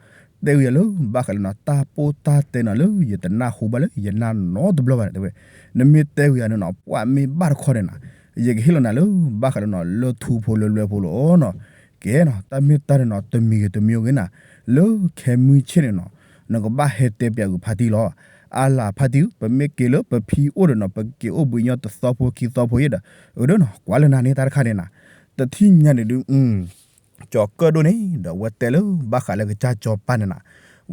တဲဂုာ်ယၤလၢဘၣ်ဃးလၢနီၤ တၢ်ပိၢ်တၢ်တဲနီၤလၢယတနၢ်ဟူဘၣ်လၢယနၢ်နီတဘျီဘၣ်န့ၣ်တဲဝဲ, နမ့ၢ်တဲဂုာ်ယၤန့ၣ်နီၤ ပှၢ်မ့ၢ်ဘၣ်တခီန့ၣ်နၤ, ယကဟ့ၣ်လီၤနၤလၢဘၣ်ဃးလၢနီၤ လၢထူဖိလၢလွဲဖိလီၤနီၤ, ကဲနီၤ တၢ်မ့ၢ်တၢ်န့ၣ်နီၤ တမံၤဂ့ၤတမံၤဂ့ၤနၤ, လၢခဲမုၢ်ဆ့ၣ်န့ၣ်နီၤ နကဘၣ်ဟဲတဲပၠးဂုာ်ဖါတံၢ်လီၤ, အါလၢ်ဖါတံၢ် ပမ့ၢ်က့ၤလၢပဖံအိၣ်ဒီးနီၤ ပက့ၤအိၣ်ဘှံးညီတသီဖိခံသီဖိယဲၢ်ဒီး, အၢဒီးနီၤ ကွၢ်လၢနၤန့ၣ်တၢ်တခါန့ၣ်နၤ, တထံၣ်ညါန့ၣ်ဒုး ကၠီၤကၢၣ်ဒိၣ်န့ၣ် ဒီးဝဲတဲလၢဘၣ်ဃးလၢကစၢ်ကၠီၤပၤန့ၣ်နၤ,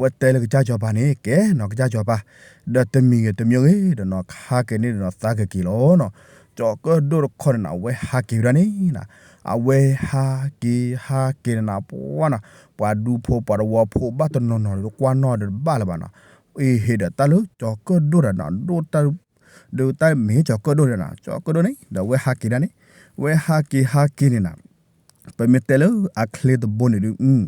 ဝဲတဲလၢကစၢ်ကၠီၤပၤန့ၣ် ကဲနီၤ ကစၢ်ကၠီၤပၤ, ဒီးတမံၤဂ့ၤတမံၤဂ့ၤဒီးနီၤ ခါက့ၤန့ၣ်ဒီးနီၤ သးကက့ၤလီၤနီၤ, ကၠီၤကၢၣ်ဒိၣ်တခီန့ၣ်နၤ အဝဲဟးက့ၤဝဲဒၣ်န့ၣ်နၤ, အဝဲဟးက့ၤဟးက့ၤန့ၣ်နၤ ပှၢ်နၤ, ပှၤဒူဖိပှၤတဝီဖိဘၣ်တနီၤနီၤဒီး ကွၢ်နီၣ်ဒီးတဘၣ်လၢၤဘၣ်နီၤ, အ့ဟ့ၣ်ဒီးတၢ်လၢကၠီၤကၢၣ်ဒိၣ်ဒီးနီၤ ဒိၣ်တၢ် ဒီးတၢ်မ့ၢ်ကၠီၤကၢၣ်ဒိၣ်န့ၣ်နၤ ကၠီၤကၢၣ်ဒိၣ်န့ၣ် ဒီးဝဲဟးက့ၤဒၣ်န့ၣ်, ဝဲဟးက့ၤဟးက့ၤန့ၣ်နၤ, ပမ့ၢ်တဲလၢအချ့တဘိန့ၣ်ဒုး,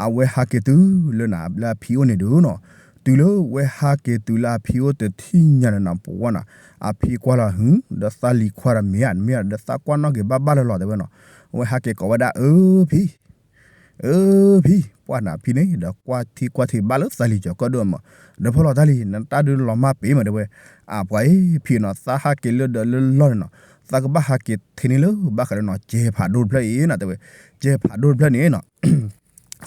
အဝဲဟးက့ၤတုၤလၢနၤ လၢအဖံအိၣ်န့ၣ်ဒုးနီၤ, တုၤလၢဝဲဟးက့ၤတုၤလၢအဖံအိၣ်တထံၣ်ညါန့ၣ်နၤ ပဝဲနၤ, အဖံကွၢ်လီၤဟု, ဒီးသးလံၤခွါဒီးမ့ၢ်ဧါ မ့ၢ်ဧါ ဒီးသးကွၢ်နီၣ်က့ၤဘၣ်ဘၣ်လီၤလီၤတဲဝဲနီၤ, ဝဲဟးက့ၤကိးဝဲဒၣ် အၢဖံ အၢဖံ, ပှၢ်နၤဖံန့ၣ် ဒီးကွၢ်ထံကွၢ်ထံဘၣ်လၢသးလံၤကၠီၤကၢၣ်ဒိၣ်မး, ဒီးဖီၣ်လီၤတၢ်လံ နတၢ်ဒုးလီၤမၢ်ပ့ၤမးတဲဝဲ, အပှၤအံၤဖံနီၤ သးဟးက့ၤလၢဒီးလၢလီၢ်န့ၣ်နီၤ, သးကဘၣ်ဟးက့ၤထဲန့ၣ်လၢဘၣ်ဃးလၢနီၤ ကဲဖးဒိၣ်တဖျၢၣ်အံၤနၤတဲဝဲ, ကဲဖးဒိၣ်တဖျၢၣ်န့ၣ်နီၤ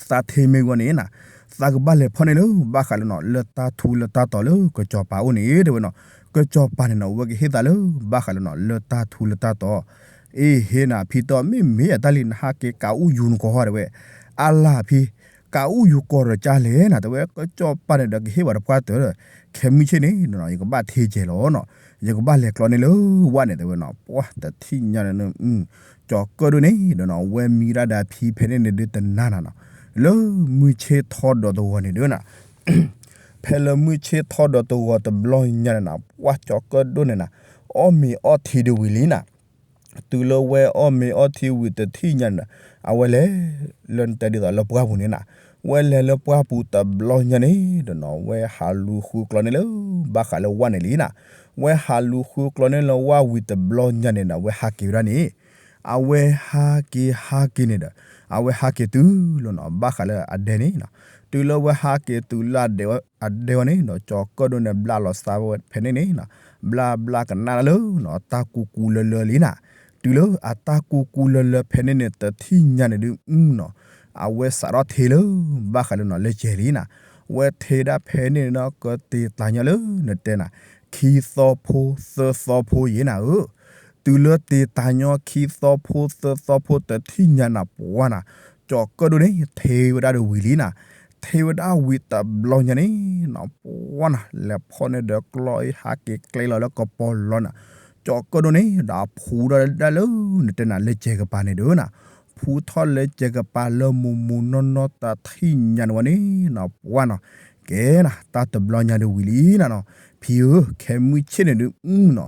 သးထဲမ့ၢ်ဝဲန့ၣ်နၤ, သးကဘၣ်လဲၤဖီၣ်န့ၢ်လၢဘၣ်ဃးလၢနီၤ လၢတၢ်ထူလၢတၢ်တီၤလၢကစီၤပၤအိၣ်န့ၣ်တဲဝဲနီၤ, ကစီၤပၤန့ၣ်နီၤ အဝဲကဟ့ၣ်သးလၢဘၣ်ဃးလၢနီၤ လၢတၢ်ထူလၢတၢ်တီၤ, အ့ဟ့ၣ်နၤဖံတဲ မ့ၢ်မ့ၢ်ယတၢ်လံ နဟးက့ၤကးအူၣ်ယူၤနကိးဟီတဲဝဲ, အါလၢ်ဖံ ကးအူၣ်ယူၤကိးဒီးကၢ်လဲၣ်နၤတဲဝဲ, ကစီၤပၤန့ၣ်ဒီးကဟ့ၣ်ဝဲတပှၢ်တၢၢ်ဒီး, ခဲမုၢ်ဆ့ၣ်န့ၣ်ဒီးနီၤ ယကဘၣ်ထ့ကဲၤလီၤနီၤ, ယကဘၣ်လဲၤကျီန့ၣ်လၢဝၣ်န့ၣ် တဲဝဲနီၤ. ပှၢ်တထံၣ်ညါန့ၣ် ကၠီၤကၢၣ်ဒိၣ်န့ၣ်ဒီးနီၤ ဝဲမံဒၣ်ဒီးအဖံဖဲန့ၣ်န့ၣ်ဒုးတနၤနၤနီၤ, လၢမုၢ်ဆ့ၣ်ထီဒီးတဂီၤန့ၣ်ဒုးနၤ ဖဲလၢမုၢ်ဆ့ၣ်ထီဒီးတဂီၤတဘျီညါန့ၣ်နၤ ပှၢ်ကၠီၤကၢၣ်ဒိၣ်န့ၣ်နၤ အီၣ်မ့ၤအီထံဒုးဝံၤလံနၤ. တုၤလၢဝဲအီၣ်မ့ၤအီထံဝံၤတထံၣ်ညါန့ၣ်ဒီး အဝဲလဲၤ လၢနတဲဒ်သိးလၢပှၢ်ပူၤန့ၣ်နၤ, ဝဲလဲၤလၢပှၢ်ပူၤတဘျီညါန့ၣ်ဒီးနီၤ ဝဲဟးလူၤဃုကျီန့ၣ်လၢ ဘၣ်ဃးလၢဝၣ်န့ၣ်လံနၤ. ဝဲဟးလူၤဃုကျီန့ၣ်လၢဝၣ်ဝံၤတဘျီညါန့ၣ်ဒီး ဝဲဟးက့ၤဝဲဒၣ်န့ၣ် အဝဲဟးက့ၤဟးက့ၤန့ၣ်ဒီး အဝဲဟးက့ၤတုၤလီၤနီၤ ဘၣ်ဃးလၢအဒဲန့ၣ်နီၤ. တုၤလၢဝဲဟးက့ၤတုၤလၢအဒဲဝဲန့ၣ်ဒီး ကၠီၤကၢၣ်ဒိၣ်န့ၣ် ဘျါလီၤသးဝဲဖဲန့ၣ်န့ၣ်နီၤ, ဘျါဘျါကနၣ်လၢနီၤ တၢ်ကူကူလၢလၢလံနၤ. တုၤလၢအတၢ်ကူကူလၢလၢဖဲန့ၣ်န့ၣ် တထံၣ်ညါန့ၣ်ဒုးနီၤ အဝဲစးထီၣ်ထ့လၢ ဘၣ်ဃးလၢနီၤ လၢကဲၤလံနၤ. ဝဲထ့ဒၣ်ဖဲန့ၣ်နီၤ ကတ့ၤတၢ်ညီလၢနတဲနၤ ခံသီဖိသၢသီဖိယံၤနၤဧၢ. တုၤလၢတ့ၤတၢ်ညီခံသီဖိသၢသီဖိတထံၣ်ညါနၤ ပှၢ်နၤ ကၠီၤကၢၣ်ဒိၣ်န့ၣ် ထ့ဝဲဒၣ်ဒီးဝံၤလံနၤ. ထ့ဝဲဒၣ်ဝံၤတဘျီညါန့ၣ်နီၤ ပှၢ်နၤ လဲၤဖီၣ်န့ၢ်ဒီးကျီအံၤ ဟးက့ၤကျဲလီၤလၢကပီၤလီၤနၤ. ကၠီၤကၢၣ်ဒိၣ်န့ၣ် ဒီးအဖူထီၣ်ဒၣ်လၢ နတဲနၤလၢကဲၤကပၤန့ၣ်ဒုးနၤ, ဖူထီၣ်လၢကဲၤကပၤလၢမိၢ်မိၢ်နီၢ်နီၢ်တထံၣ်ညါန့ၣ်ဝဲန့ၣ်နီၤ ပှၢ်နီၤ ကဲနၤ တၢ်တဘျီညါဒုးဝံၤလံနၤနီၤ. ဖံဧၢ ခဲမုၢ်ဆ့ၣ်န့ၣ်ဒုးနီၤ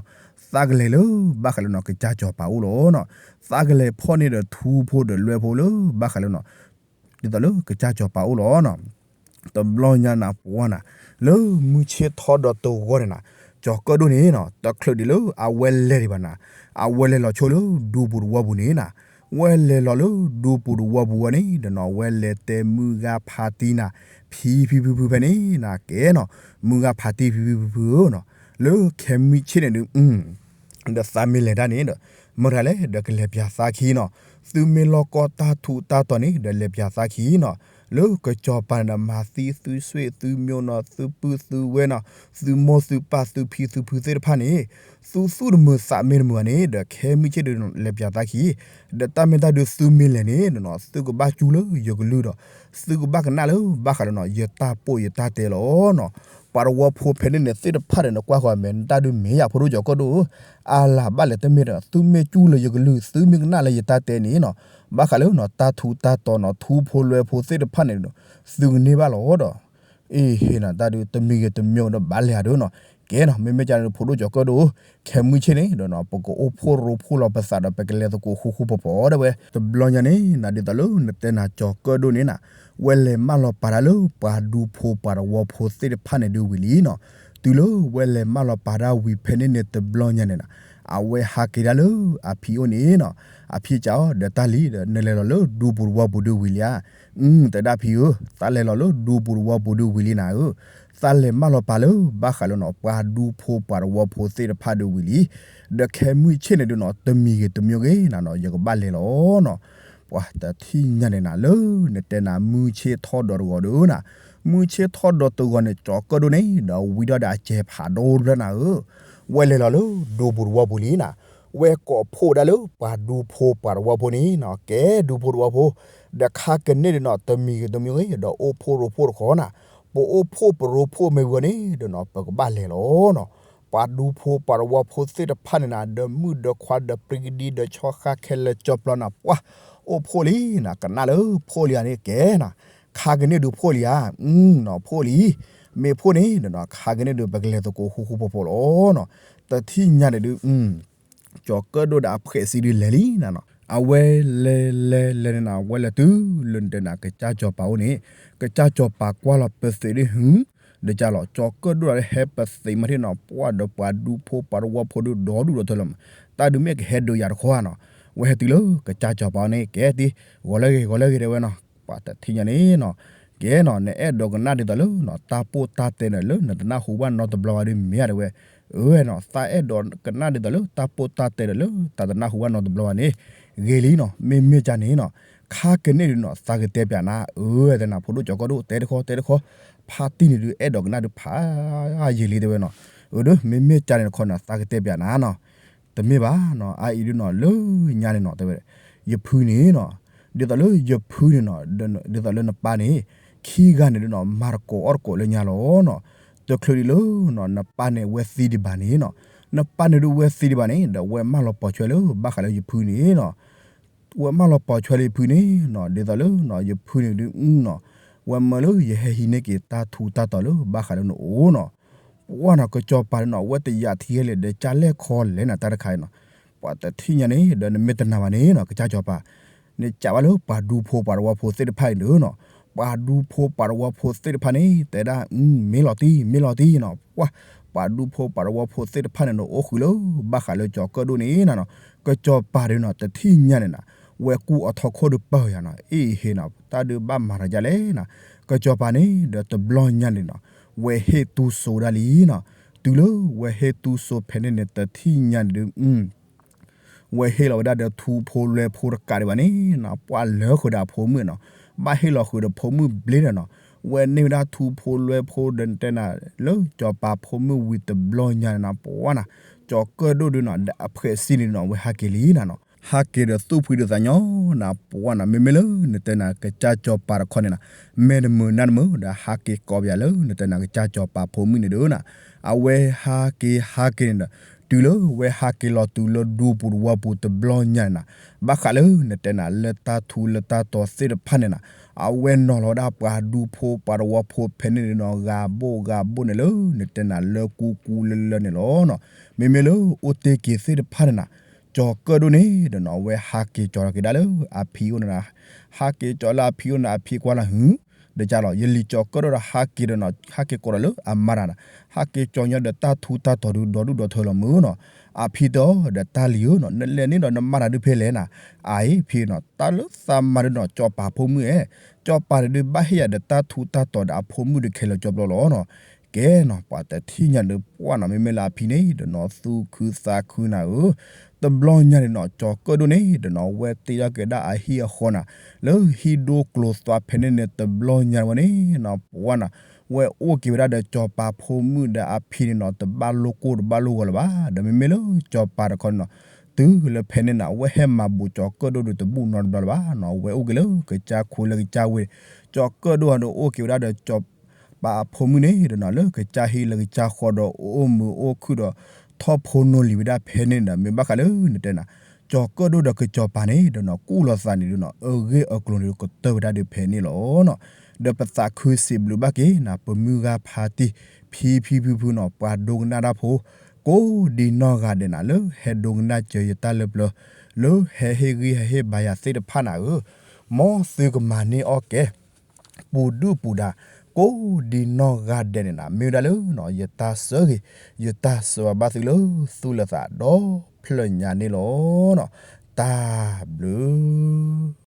သးကလဲၤလၢ ဘၣ်ဃးလၢနီၤ ကစၢ်ကၠီၤပၤအိၣ်လီၤနီၤ. သးကလဲၤဖီၣ်န့ၢ်ဒီးထူဖိဒီးလွဲဖိလၢ ဘၣ်ဃးလၢနီၤ ဒ်သိးလၢကစၢ်ကၠီၤပၤအိၣ်လီၤနီၤ. တဘျီညါနၤ ပှၢ်နၤ လၢမုၢ်ဆ့ၣ်ထီဒီးတဂီၤန့ၣ်နၤ ကၠီၤကၢၣ်ဒိၣ်န့ၣ်နီၤ တချုးဒံးလၢအဝဲလဲၤဒံးဘၣ်နၤ အဝဲလဲၤလီၤဆိလၢဒူပူၤတဝီပူၤန့ၣ်နၤ. ဝဲလဲၤလီၤလၢဒူပူၤတဝီပူၤဝဲန့ၣ်ဒီးနီၤ ဝဲလဲၤတဲမုၢ်ဂၤဖးတံၢ်နၤ ဖံဖံဖုဖုဖဲန့ၣ်နၤ ကဲနီၤ မုၢ်ဂၤဖးတံၢ်ဖံဖံဖုဖုဧၢနီၤ လၢခဲမုၢ်ဆ့ၣ်န့ၣ်ဒုး ဒီးသးမ့ၢ်လဲၤတၢ်န့ၣ်ဒီး မတၤလဲၣ်ဒီးကလဲၤပၠးသးခံနီၤ. သုမ့ၢ်လီၢ်ကီတၢ်ထူးတၢ်တီၤန့ၣ် ဒီးလဲၤပၠးသးခံနီၤ. လၢကစၢ်ကၠီၤပၤန့ၣ်ဒီး မၤသံသုဆွေသုမျိုးနီၤ သုပုၢ်သုဝဲၢ်နီၤ သုမိၢ်သုပၢ်သုဖံသုဖုသ့ၣ်တဖၣ်န့ၣ် သုသူၣ်တမုာ်သးမ့ၢ်တမုာ်ဘၣ်န့ၣ်ဒီး ခဲမုၢ်ဆ့ၣ်ဒုးလဲၤပၠးသးခံ ဒီးတၢ်မ့ၢ်တၢ်ဒုးသုမ့ၢ်လဲၤန့ၣ်ဒီးနီၤ သုကဘၣ်ကၠူလၢယကလုၢ်ဒီး သုကဘၣ်ကနၣ်လၢဘၣ်ဃးလၢနီၤ ယတၢ်ပိာ်ယတၢ်တဲလီၤနီၤ. ပှၤတဝီဖိဖဲန့ၣ်န့ၣ်သ့ၣ်တဖၣ်န့ၣ် နကွၢ်ဃီၤမဲာ် နတၢ်ဒုးမ့ၢ်ယၤဖိဒိၣ်ကၠီၤကၢၣ်ဒိၣ်ဧၢ, အါလၢဘၣ်လဲၤတမ့ၢ်ဒီး သုမ့ၢ်ကၠူလၢယကလုၢ် သုမ့ၢ်ကနၣ်လၢယတၢ်တဲန့ၣ်နီၤ ဘၣ်ဃးလၢနီၤ တၢ်ထူးတၢ်တီၤနီၤ ထူဖိလွဲဖိသ့ၣ်တဖၣ်န့ၣ်ဒီး သုကန့ၢ်ဘၣ်လီၤဒီး အ့ဟ့ၣ်နၤတၢ်ဒုး တမံၤဂ့ၤတမံၤဒီးဘၣ်လဲၤဧါဒုးနီၤ. ကဲနီၤ မ့မ့ၢ်ကန့ၣ် ဖိဒိၣ်ကၠီၤကၢၣ်ဒိၣ်ဧၢ, ခဲမုၢ်ဆ့ၣ်န့ၣ်ဒီးနီၤ ပကအိၣ်ဖှိၣ်ရိဖှိၣ်လီၤပသးဒီး ပကလဲၤသကိးဃူဃူဖိးဖိးဒၣ်ဝဲ တဘျီညါန့ၣ်နၤ ဒ်သိးလၢနတဲနၤကၠီၤကၢၣ်ဒိၣ်န့ၣ်နၤ ဝဲလဲၤမၢလီၤပာ်တၢ်လၢပှၤဒူဖိပှၤတဝီဖိသ့ၣ်တဖၣ်န့ၣ်ဒုးဝံၤလံနီၤ. တုၤလၢဝဲလဲၤမၢလီၤပာ်တၢ်ဝံၤဖဲန့ၣ်န့ၣ်တဘျီညါန့ၣ်နၤ အဝဲဟးက့ၤဒၣ်လၢအဖံအိၣ်န့ၣ်နီၤ. အဖံစံးအီၤ ဒီးတၢ်လံၤဒီး နလဲၤလီၤလၢဒူပူၤတဝီပူၤဒုးဝံၤလံဧါ. အၢ တဲဒၣ်ဖံဧၢ, သးလဲၤလီၤလၢဒူပူၤတဝီပူၤဒုးဝံၤလံနၤဧၢ. သးလဲၤမၢလီၤပာ်လၢဘၣ်ဃးလၢနီၤ ပှၤဒူဖိပှၤတဝီဖိသ့ၣ်တဖၣ်ဒုးဝံၤလံ. ဒီးခဲမုၢ်ဆ့ၣ်န့ၣ်ဒုးနီၤ တမံၤဂ့ၤတမံၤဂ့ၤနၤနီၤ ယကဘၣ်လဲၤလီၤနီၤ. ပှၤတထံၣ်ညါန့ၣ်နၤ လၢနတဲနၤမုၢ်ဆ့ၣ်ထီၣ်ဒီးတဂီၤဒုးနၤ, မုၢ်ဆ့ၣ်ထီၣ်ဒီးတဂီၤန့ၣ် ကၠီၤကၢၣ်ဒိၣ်န့ၣ် ဒီးဝံထီၣ်ဒီးအစဲးဖးဒိၣ်တဖျၢၣ်နၤဧၢ. ဝဲလဲၤလီၤလၢဒူပူၤတဝီပူၤလံနၤ. ဝဲကိးဖှိၣ်ဒၣ်လၢပှၤဒူဖိပှၤတဝီဖိန့ၣ်နီၤ ကဲဒူဖိတဝီဖိ, ဒီးခါကန့ၢ်ဒုးနီၤ တမံၤဂ့ၤတမံၤဂ့ၤ ဒီးအိၣ်ဖှိၣ်ရိဖှိၣ်တခီနၤ, ပအိၣ်ဖှိၣ်ပရိဖှိၣ်မ့ၢ်ဝံၤန့ၣ်ဒီးနီၤ ပကဘၣ်လဲၤလီၤနီၤ. ပှၤဒူဖိပှၤတဝီဖိသ့ၣ်တဖၣ်န့ၣ်နၤ ဒီးမုၣ်ဒီးခွါဒီးပြံကဒံဒီးဆီဃါခဲလၢာ်ကၠီပျီနၤ ပှၤအိၣ်ဖှိၣ်လံနၤ ကနၣ်လၢဖှိၣ်လံဧါန့ၣ် ကဲနၤ, ခါကန့ၢ်ဒုးဖှိၣ်လံဧါ, နီၤဖှိၣ်လံ, မ့ၢ်ဖှိၣ်န့ၣ်ဒီးနီၤ ခါကန့ၢ်ဒုး ပကလဲၤသကိးဃူဃူဖိးဖိးလီၤနီၤ. တထံၣ်ညါန့ၣ်ဒုး ကၠီၤကၢၣ်ဒိၣ်ဒီးအဖှဲးစံဒုးလဲၤလံနၤနီၤ. အဝဲလဲၤလဲၤလဲၤန့ၣ်နၤ အဝဲလဲၤတုၤလၢနတဲနၤ ကစၢ်ကၠီၤပၤအိၣ်န့ၣ်, ကစၢ်ကၠီၤပၤကွၢ်လီၤပသံးဒုး ဟု ဒီးကၢ်လီၤ ကၠီၤကၢၣ်ဒိၣ်ဒီးဟဲပသံးမးထံၣ်နီၤ ပှၢ်ဒီးပှၤဒူဖိပှၤတဝီဖိဒုးဒီဒူၣ်ဒီထၢလီၤမး, တၢ်ဒုးမ့ၢ်ကဟဲဒုးယၤတခီဧါနီၤ. ဝဲဟဲတုၤလၢကစၢ်ကၠီၤပၤန့ၣ် ကဲတံၤ ဂီၤလၢဂ့ၤ ဂီၤလၢဂ့ၤတဲဝဲနီၤ. ပှၤတထံၣ်ညါန့ၣ်နီၤ ကဲနီၤ နအဲၣ်ဒိးကနၣ်ဒ်သိးလၢနီၤ တၢ်ပိၢ်တၢ်တဲဒီးလၢနတနၢ်ဟူဘၣ်နီတဘျီဘၣ်ဒုးမ့ၢ်ဧါတဲဝဲ. အၢနီၤ သးအဲၣ်ဒိးကနၣ်ဒ်သိးလၢတၢ်ပိၢ်တၢ်တဲဒီးလၢတၢ်တနၢ်ဟူဘၣ်နီတဘျီဘၣ်န့ၣ် ဂ့ၤလံနီၤ. မ့မ့ၢ်ကန့ၣ်နီၤ ခါကန့ၣ်ဒုးနီၤ သးကတဲပျးနၤ အၢတဲနၤ ဖိဒိၣ်ကၠီၤကၢၣ်ဒိၣ် တဲတခီတဲတခီ ဖါတံၢ်န့ၣ်ဒုး အဲၣ်ဒိးကနၣ်ဒုးဖးယံာ်လံတဲဝဲနီၤ. အၢဒီး မ့မ့ၢ်ကန့ၣ်တခီနီၤ သးကတဲပျးနၤနီၤ. တမ့ၢ်ဘၣ်နီၤ အအံၤဒုးနီၤ လၢညါန့ၣ်နီၤ တဲဝဲ ယဖုန့ၣ်နီၤ ဒ်သိးလၢယဖုန့ၣ်နီၤ ဒ်သိးလၢနပၢ်န့ၣ် ခံဂၤန့ၣ်ဒုးနီၤ မၤတကိးအီၣ်တကိးလၢညါလီၤနီၤ. တချုးဒံးလၢနီၤ နပၢ်န့ၣ်ဝဲသံဒံးဘၣ်န့ၣ်နီၤ, နပၢ်န့ၣ်ဒုးဝဲသံဒံးဘၣ်န့ၣ် ဒီးဝဲမၢလီၤပိာ်ဆွဲလၢဘၣ်ဃးလၢယဖုန့ၣ်နီၤ, ဝဲမၢလီၤပိာ်ဆွဲလၢယဖုန့ၣ်နီၤ, ဒ်သိးလၢနီၤ ယဖုန့ၣ်ဒုးနီၤ, ဝဲမၢလၢယဟဲဟံးန့ၢ်က့ၤတၢ်ထူးတၢ်တီၤလၢဘၣ်ဃးလၢနအိၣ်နီၤ, ပှၢ်နီၤ ကစီၤပၤန့ၣ်နီၤ အဝဲတယာ်ထံဟဲလၢာ်ဒီး ကၢ်လဲၣ်ခီလဲၣ်နၤတၢ်တခါအံၤနီၤ, ပှၤတထံၣ်ညါန့ၣ် ဒီးနမ့ၢ်တနာ်ဘၣ်န့ၣ်နီၤ ကစၢ်စီၤပၤ နကးဘၣ်လၢပှၤဒူဖိပှၤတဝီဖိသ့ၣ်တဖၣ်အံၤန့ၣ်နီၤ, ပှၤဒူဖိပှၤတဝီဖိသ့ၣ်တဖၣ်န့ၣ် တဲဒၣ် မ့ၢ်လီၤတံၢ် မ့ၢ်လီၤတံၢ်နီၤ, ပှၢ် ပှၤဒူဖိပှၤတဝီဖိသ့ၣ်တဖၣ်န့ၣ်နီၤ အိၣ်ဃုာ်လၢဘၣ်ဃးလၢကၠီၤကၢၣ်ဒိၣ်န့ၣ်နီၤ, ကစီၤပၤဒုးနီၤ တထံၣ်ညါန့ၣ်နီၤ, ဝဲကူၣ်အထီခိၣ်ဒီးပၢၢ်ယၤနီၤ, အ့ၣ်ဟ့နီၤ တၢ်ဒုးဘၣ်မၤတၢ်ဒ်လဲၣ်နီၤ, ကစီၤပၤန့ၣ်ဒီးတဘျီညါန့ၣ်နီၤ, ဝဲဟ့ၣ်တူၢ်စိဒၣ်လံနီၤ, တုၤလၢဝဲဟ့ၣ်တူၢ်စိဖဲန့ၣ်န့ၣ် တထံၣ်ညါန့ၣ်ဒုး ဝဲဟ့ၣ်လီၤဝဲဒၣ်ဒီးထူဖိလွဲဖိတကးဒံးဘၣ်န့ၣ်နီၤ, ပှၢ်လၢဃုာ်ဒီးအဖိမုၣ်နီၤ, ဘၣ်ဟ့ၣ်လီၤဃုာ်ဒီးဖိမုၣ်ဘျ့ဒီးနီၤ, ဝဲန့ၢ်ဝဲဒၣ်ထူဖိလွဲဖိဒီး နတဲနၤ လၢကၠီၤပၤဖိမုၣ်ဝံၤတဘျီညါန့ၣ်နီၤ, ပှၢ်နၤ ကၠီၤကၢၣ်ဒိၣ်ဒုးနီၤ ဒီးအဖှဲးစံန့ၣ်နီၤ ဝဲဟးက့ၤလံနၤနီၤ, ဟးက့ၤဒီးသူၣ်ဖှံဒီးသးညီနၤ, ပှၢ်နၤ မ့မ့ၢ်လၢနတဲနၤ ကစၢ်ကၠီၤပၤတခီန့ၣ်နီၤ, မဲာ်တမုာ်နါတမုာ်ဒီး ဟးက့ၤကိးပယၤလၢနတဲနၤ ကစၢ်ကၠီၤပၤဖိမုၣ်န့ၣ်ဒုးနီၤ, အဝဲဟးက့ၤဟးက့ၤန့ၣ်ဒီး တုၤလၢဝဲဟးက့ၤလီၤတုၤလၢဒူပူၤတဝီပူၤတဘျီညါန့ၣ်နီၤ, ဘၣ်ဃးလၢနတဲနၤ လၢတၢ်ထူလၢတၢ်တီၤသ့ၣ်တဖၣ်န့ၣ်နီၤ, အဝဲနီၤလီၤဝဲဒၣ်ပှၤဒူဖိပှၤတဝီဖိဖဲန့ၣ်ဒုးနီၤ ဂၤဘိၣ်ဂၤဘိၣ်န့ၣ်လၢ နတဲနၤလၢကူကူလၢလၢန့ၣ်လီၤနီၤ, မ့မ့ၢ်လၢအိၣ်တ့ၢ်က့ၤသ့ၣ်တဖၣ်န့ၣ်နီၤ, ကၠီၤကၢၣ်ဒိၣ်န့ၣ်ဒီးနီၤ အဝဲဟးက့ၤကၠီၤလီၤက့ၤဒၣ်လၢအဖံအိၣ်န့ၣ်နီၤ, ဟးက့ၤကၠီၤလၢအဖံအိၣ်န့ၣ် အဖံကွၢ်လၢဟု ဒီးကၢ်လီၤ ယလံၤကၠီၤကၢၣ်ဒိၣ်ဒီးဟးက့ၤဒီးနီၤ ဟးက့ၤကိးဒီးလၢအမါတၢ်နီၤ, ဟးက့ၤကၠီၤညီဒီးတၢ်ထူတၢ်တီၤဒုးဒီဒူၣ်ဒီထၢလီၤမုၢ်နီၤ, အဖံတဲအီၤဒီးတၢ်လံၤဧၢနီၤ နလဲၤန့ၣ်ဒီးနမါတၢ်ဒုးဖဲလဲၣ်နီၤ, အအံၤဖံနီၤ တၢ်လၢသးမၤဒုးနီၤ ကၠီၤပၤဖိမုၣ်ဧၢ, ကၠီၤပၤန့ၣ်ဒုးဘၣ်ဟ့ၣ်ယၤဒီးတၢ်ထူတၢ်တီၤဒီးအဖိမုၣ်ဒုးခဲလၢာ်ကၠီဘျီလီၤနီၤ, ကဲနီၤ ပှၤတထံၣ်ညါဒီးပှၢ်နီၤ မ့မ့ၢ်လၢအဖံန့ၣ်ဒီးနီၤ သူၣ်ခုသးခုနၤဧၢ, တဘျီညါန့ၣ်နီၤ ကၠီၤကၢၣ်ဒိၣ်န့ၣ်ဒီးနီၤ ဝဲတ့ထီၣ်က့ၤဒၣ်အဟံၣ်အဃီနၤ လၢဟံၣ်ဒိၣ်ကျိၤသွါဖဲန့ၣ်န့ၣ် တဘျီညါဝဲန့ၣ်နီၤ ပှၢ်နီၤ ဝဲအိၣ်က့ၤဝဲဒၣ်ဒီးကၠီၤပၤဖိမုၣ်ဒီးအဖံန့ၣ်နီၤ တဘၣ်လိၣ်ကိၢ်တဘၣ်လိၣ်ဂီၤလၢၤဘၣ်, ဒီးမ့မ့ၢ်လၢကၠီၤပၤတခီန့ၣ်နီၤ တုၤလၢဖဲန့ၣ်နီၤ အဝဲဟဲမၤဘူးကၠီၤကၢၣ်ဒိၣ်ဒီးတဘူၣ်နီတဘျီလၢၤဘၣ်နီၤ, ဝဲအိၣ်က့ၤလၢကစၢ်ခိလၢကစၢ်ဝ့ၢ်, ကၠီၤကၢၣ်ဒိၣ်ဒီးအိၣ်က့ၤဝဲဒၣ်ဒီးကၠီၤပၤဖိမုၣ်န့ၣ်ဒီးနီၤ လၢကစၢ်ဟံၣ်လၢကစၢ်ဃီဒီးအိၣ်မုာ်အိၣ်ခုၣ်ဒီး ထီၣ်ဖိနီၢ်လံၤဝဲဒၣ်ဖဲန့ၣ်ဒီး မ့ၢ်ဘၣ်ဃးလၢနတဲနၤ ကၠီၤကၢၣ်ဒိၣ်ဒီးကစၢ်စီၤပၤန့ၣ်ဒီးနီၤ ကူၣ်လိာ်သးန့ၣ်ဒီးနီၤ အဂ့ၢ်အကျိၤန့ၣ်ဒီးကတၢၢ်ဝဲဒၣ်ဒီးဖဲန့ၣ်လီၤနီၤ, ဒီးပသးခုစံးဘျုးဘၣ်က့ၤနၤ ပမုၢ်ဂၤဖါတံၢ် ဖံဖံဖုဖုနီၤ ပှၤဒိကနၣ်တၢ်ဖိ ကိးဒံနီၢ်ဂၤဒဲးနၤ လၢဟဲဒိကနၣ်စၢၤယတၢ်လၢပျၢၤ လၢဟဲဟ့ၣ်ဂံၢ်ဟဲဟ့ၣ်ဘါယၤသ့ၣ်တဖၣ်နၤဧၢ, မ်သုကမၤန့ၢ်အီၣ်ကဲ ပူၤဒုၣ်ပူၤဒါ ကိးဒံနီၢ်ဂၤဒဲးန့ၣ်နၤ မ့ၢ်ဝဲဒၣ်လၢနီၤ ယတၢ်ဆၢဂ့ၤ ယတၢ်ဆၢဝါဘၣ်သုလၢသူၣ်လၢသးဒီဖျၢၣ်ညါန့ၣ်လီၤနီၤ, တၢ်ဘျုး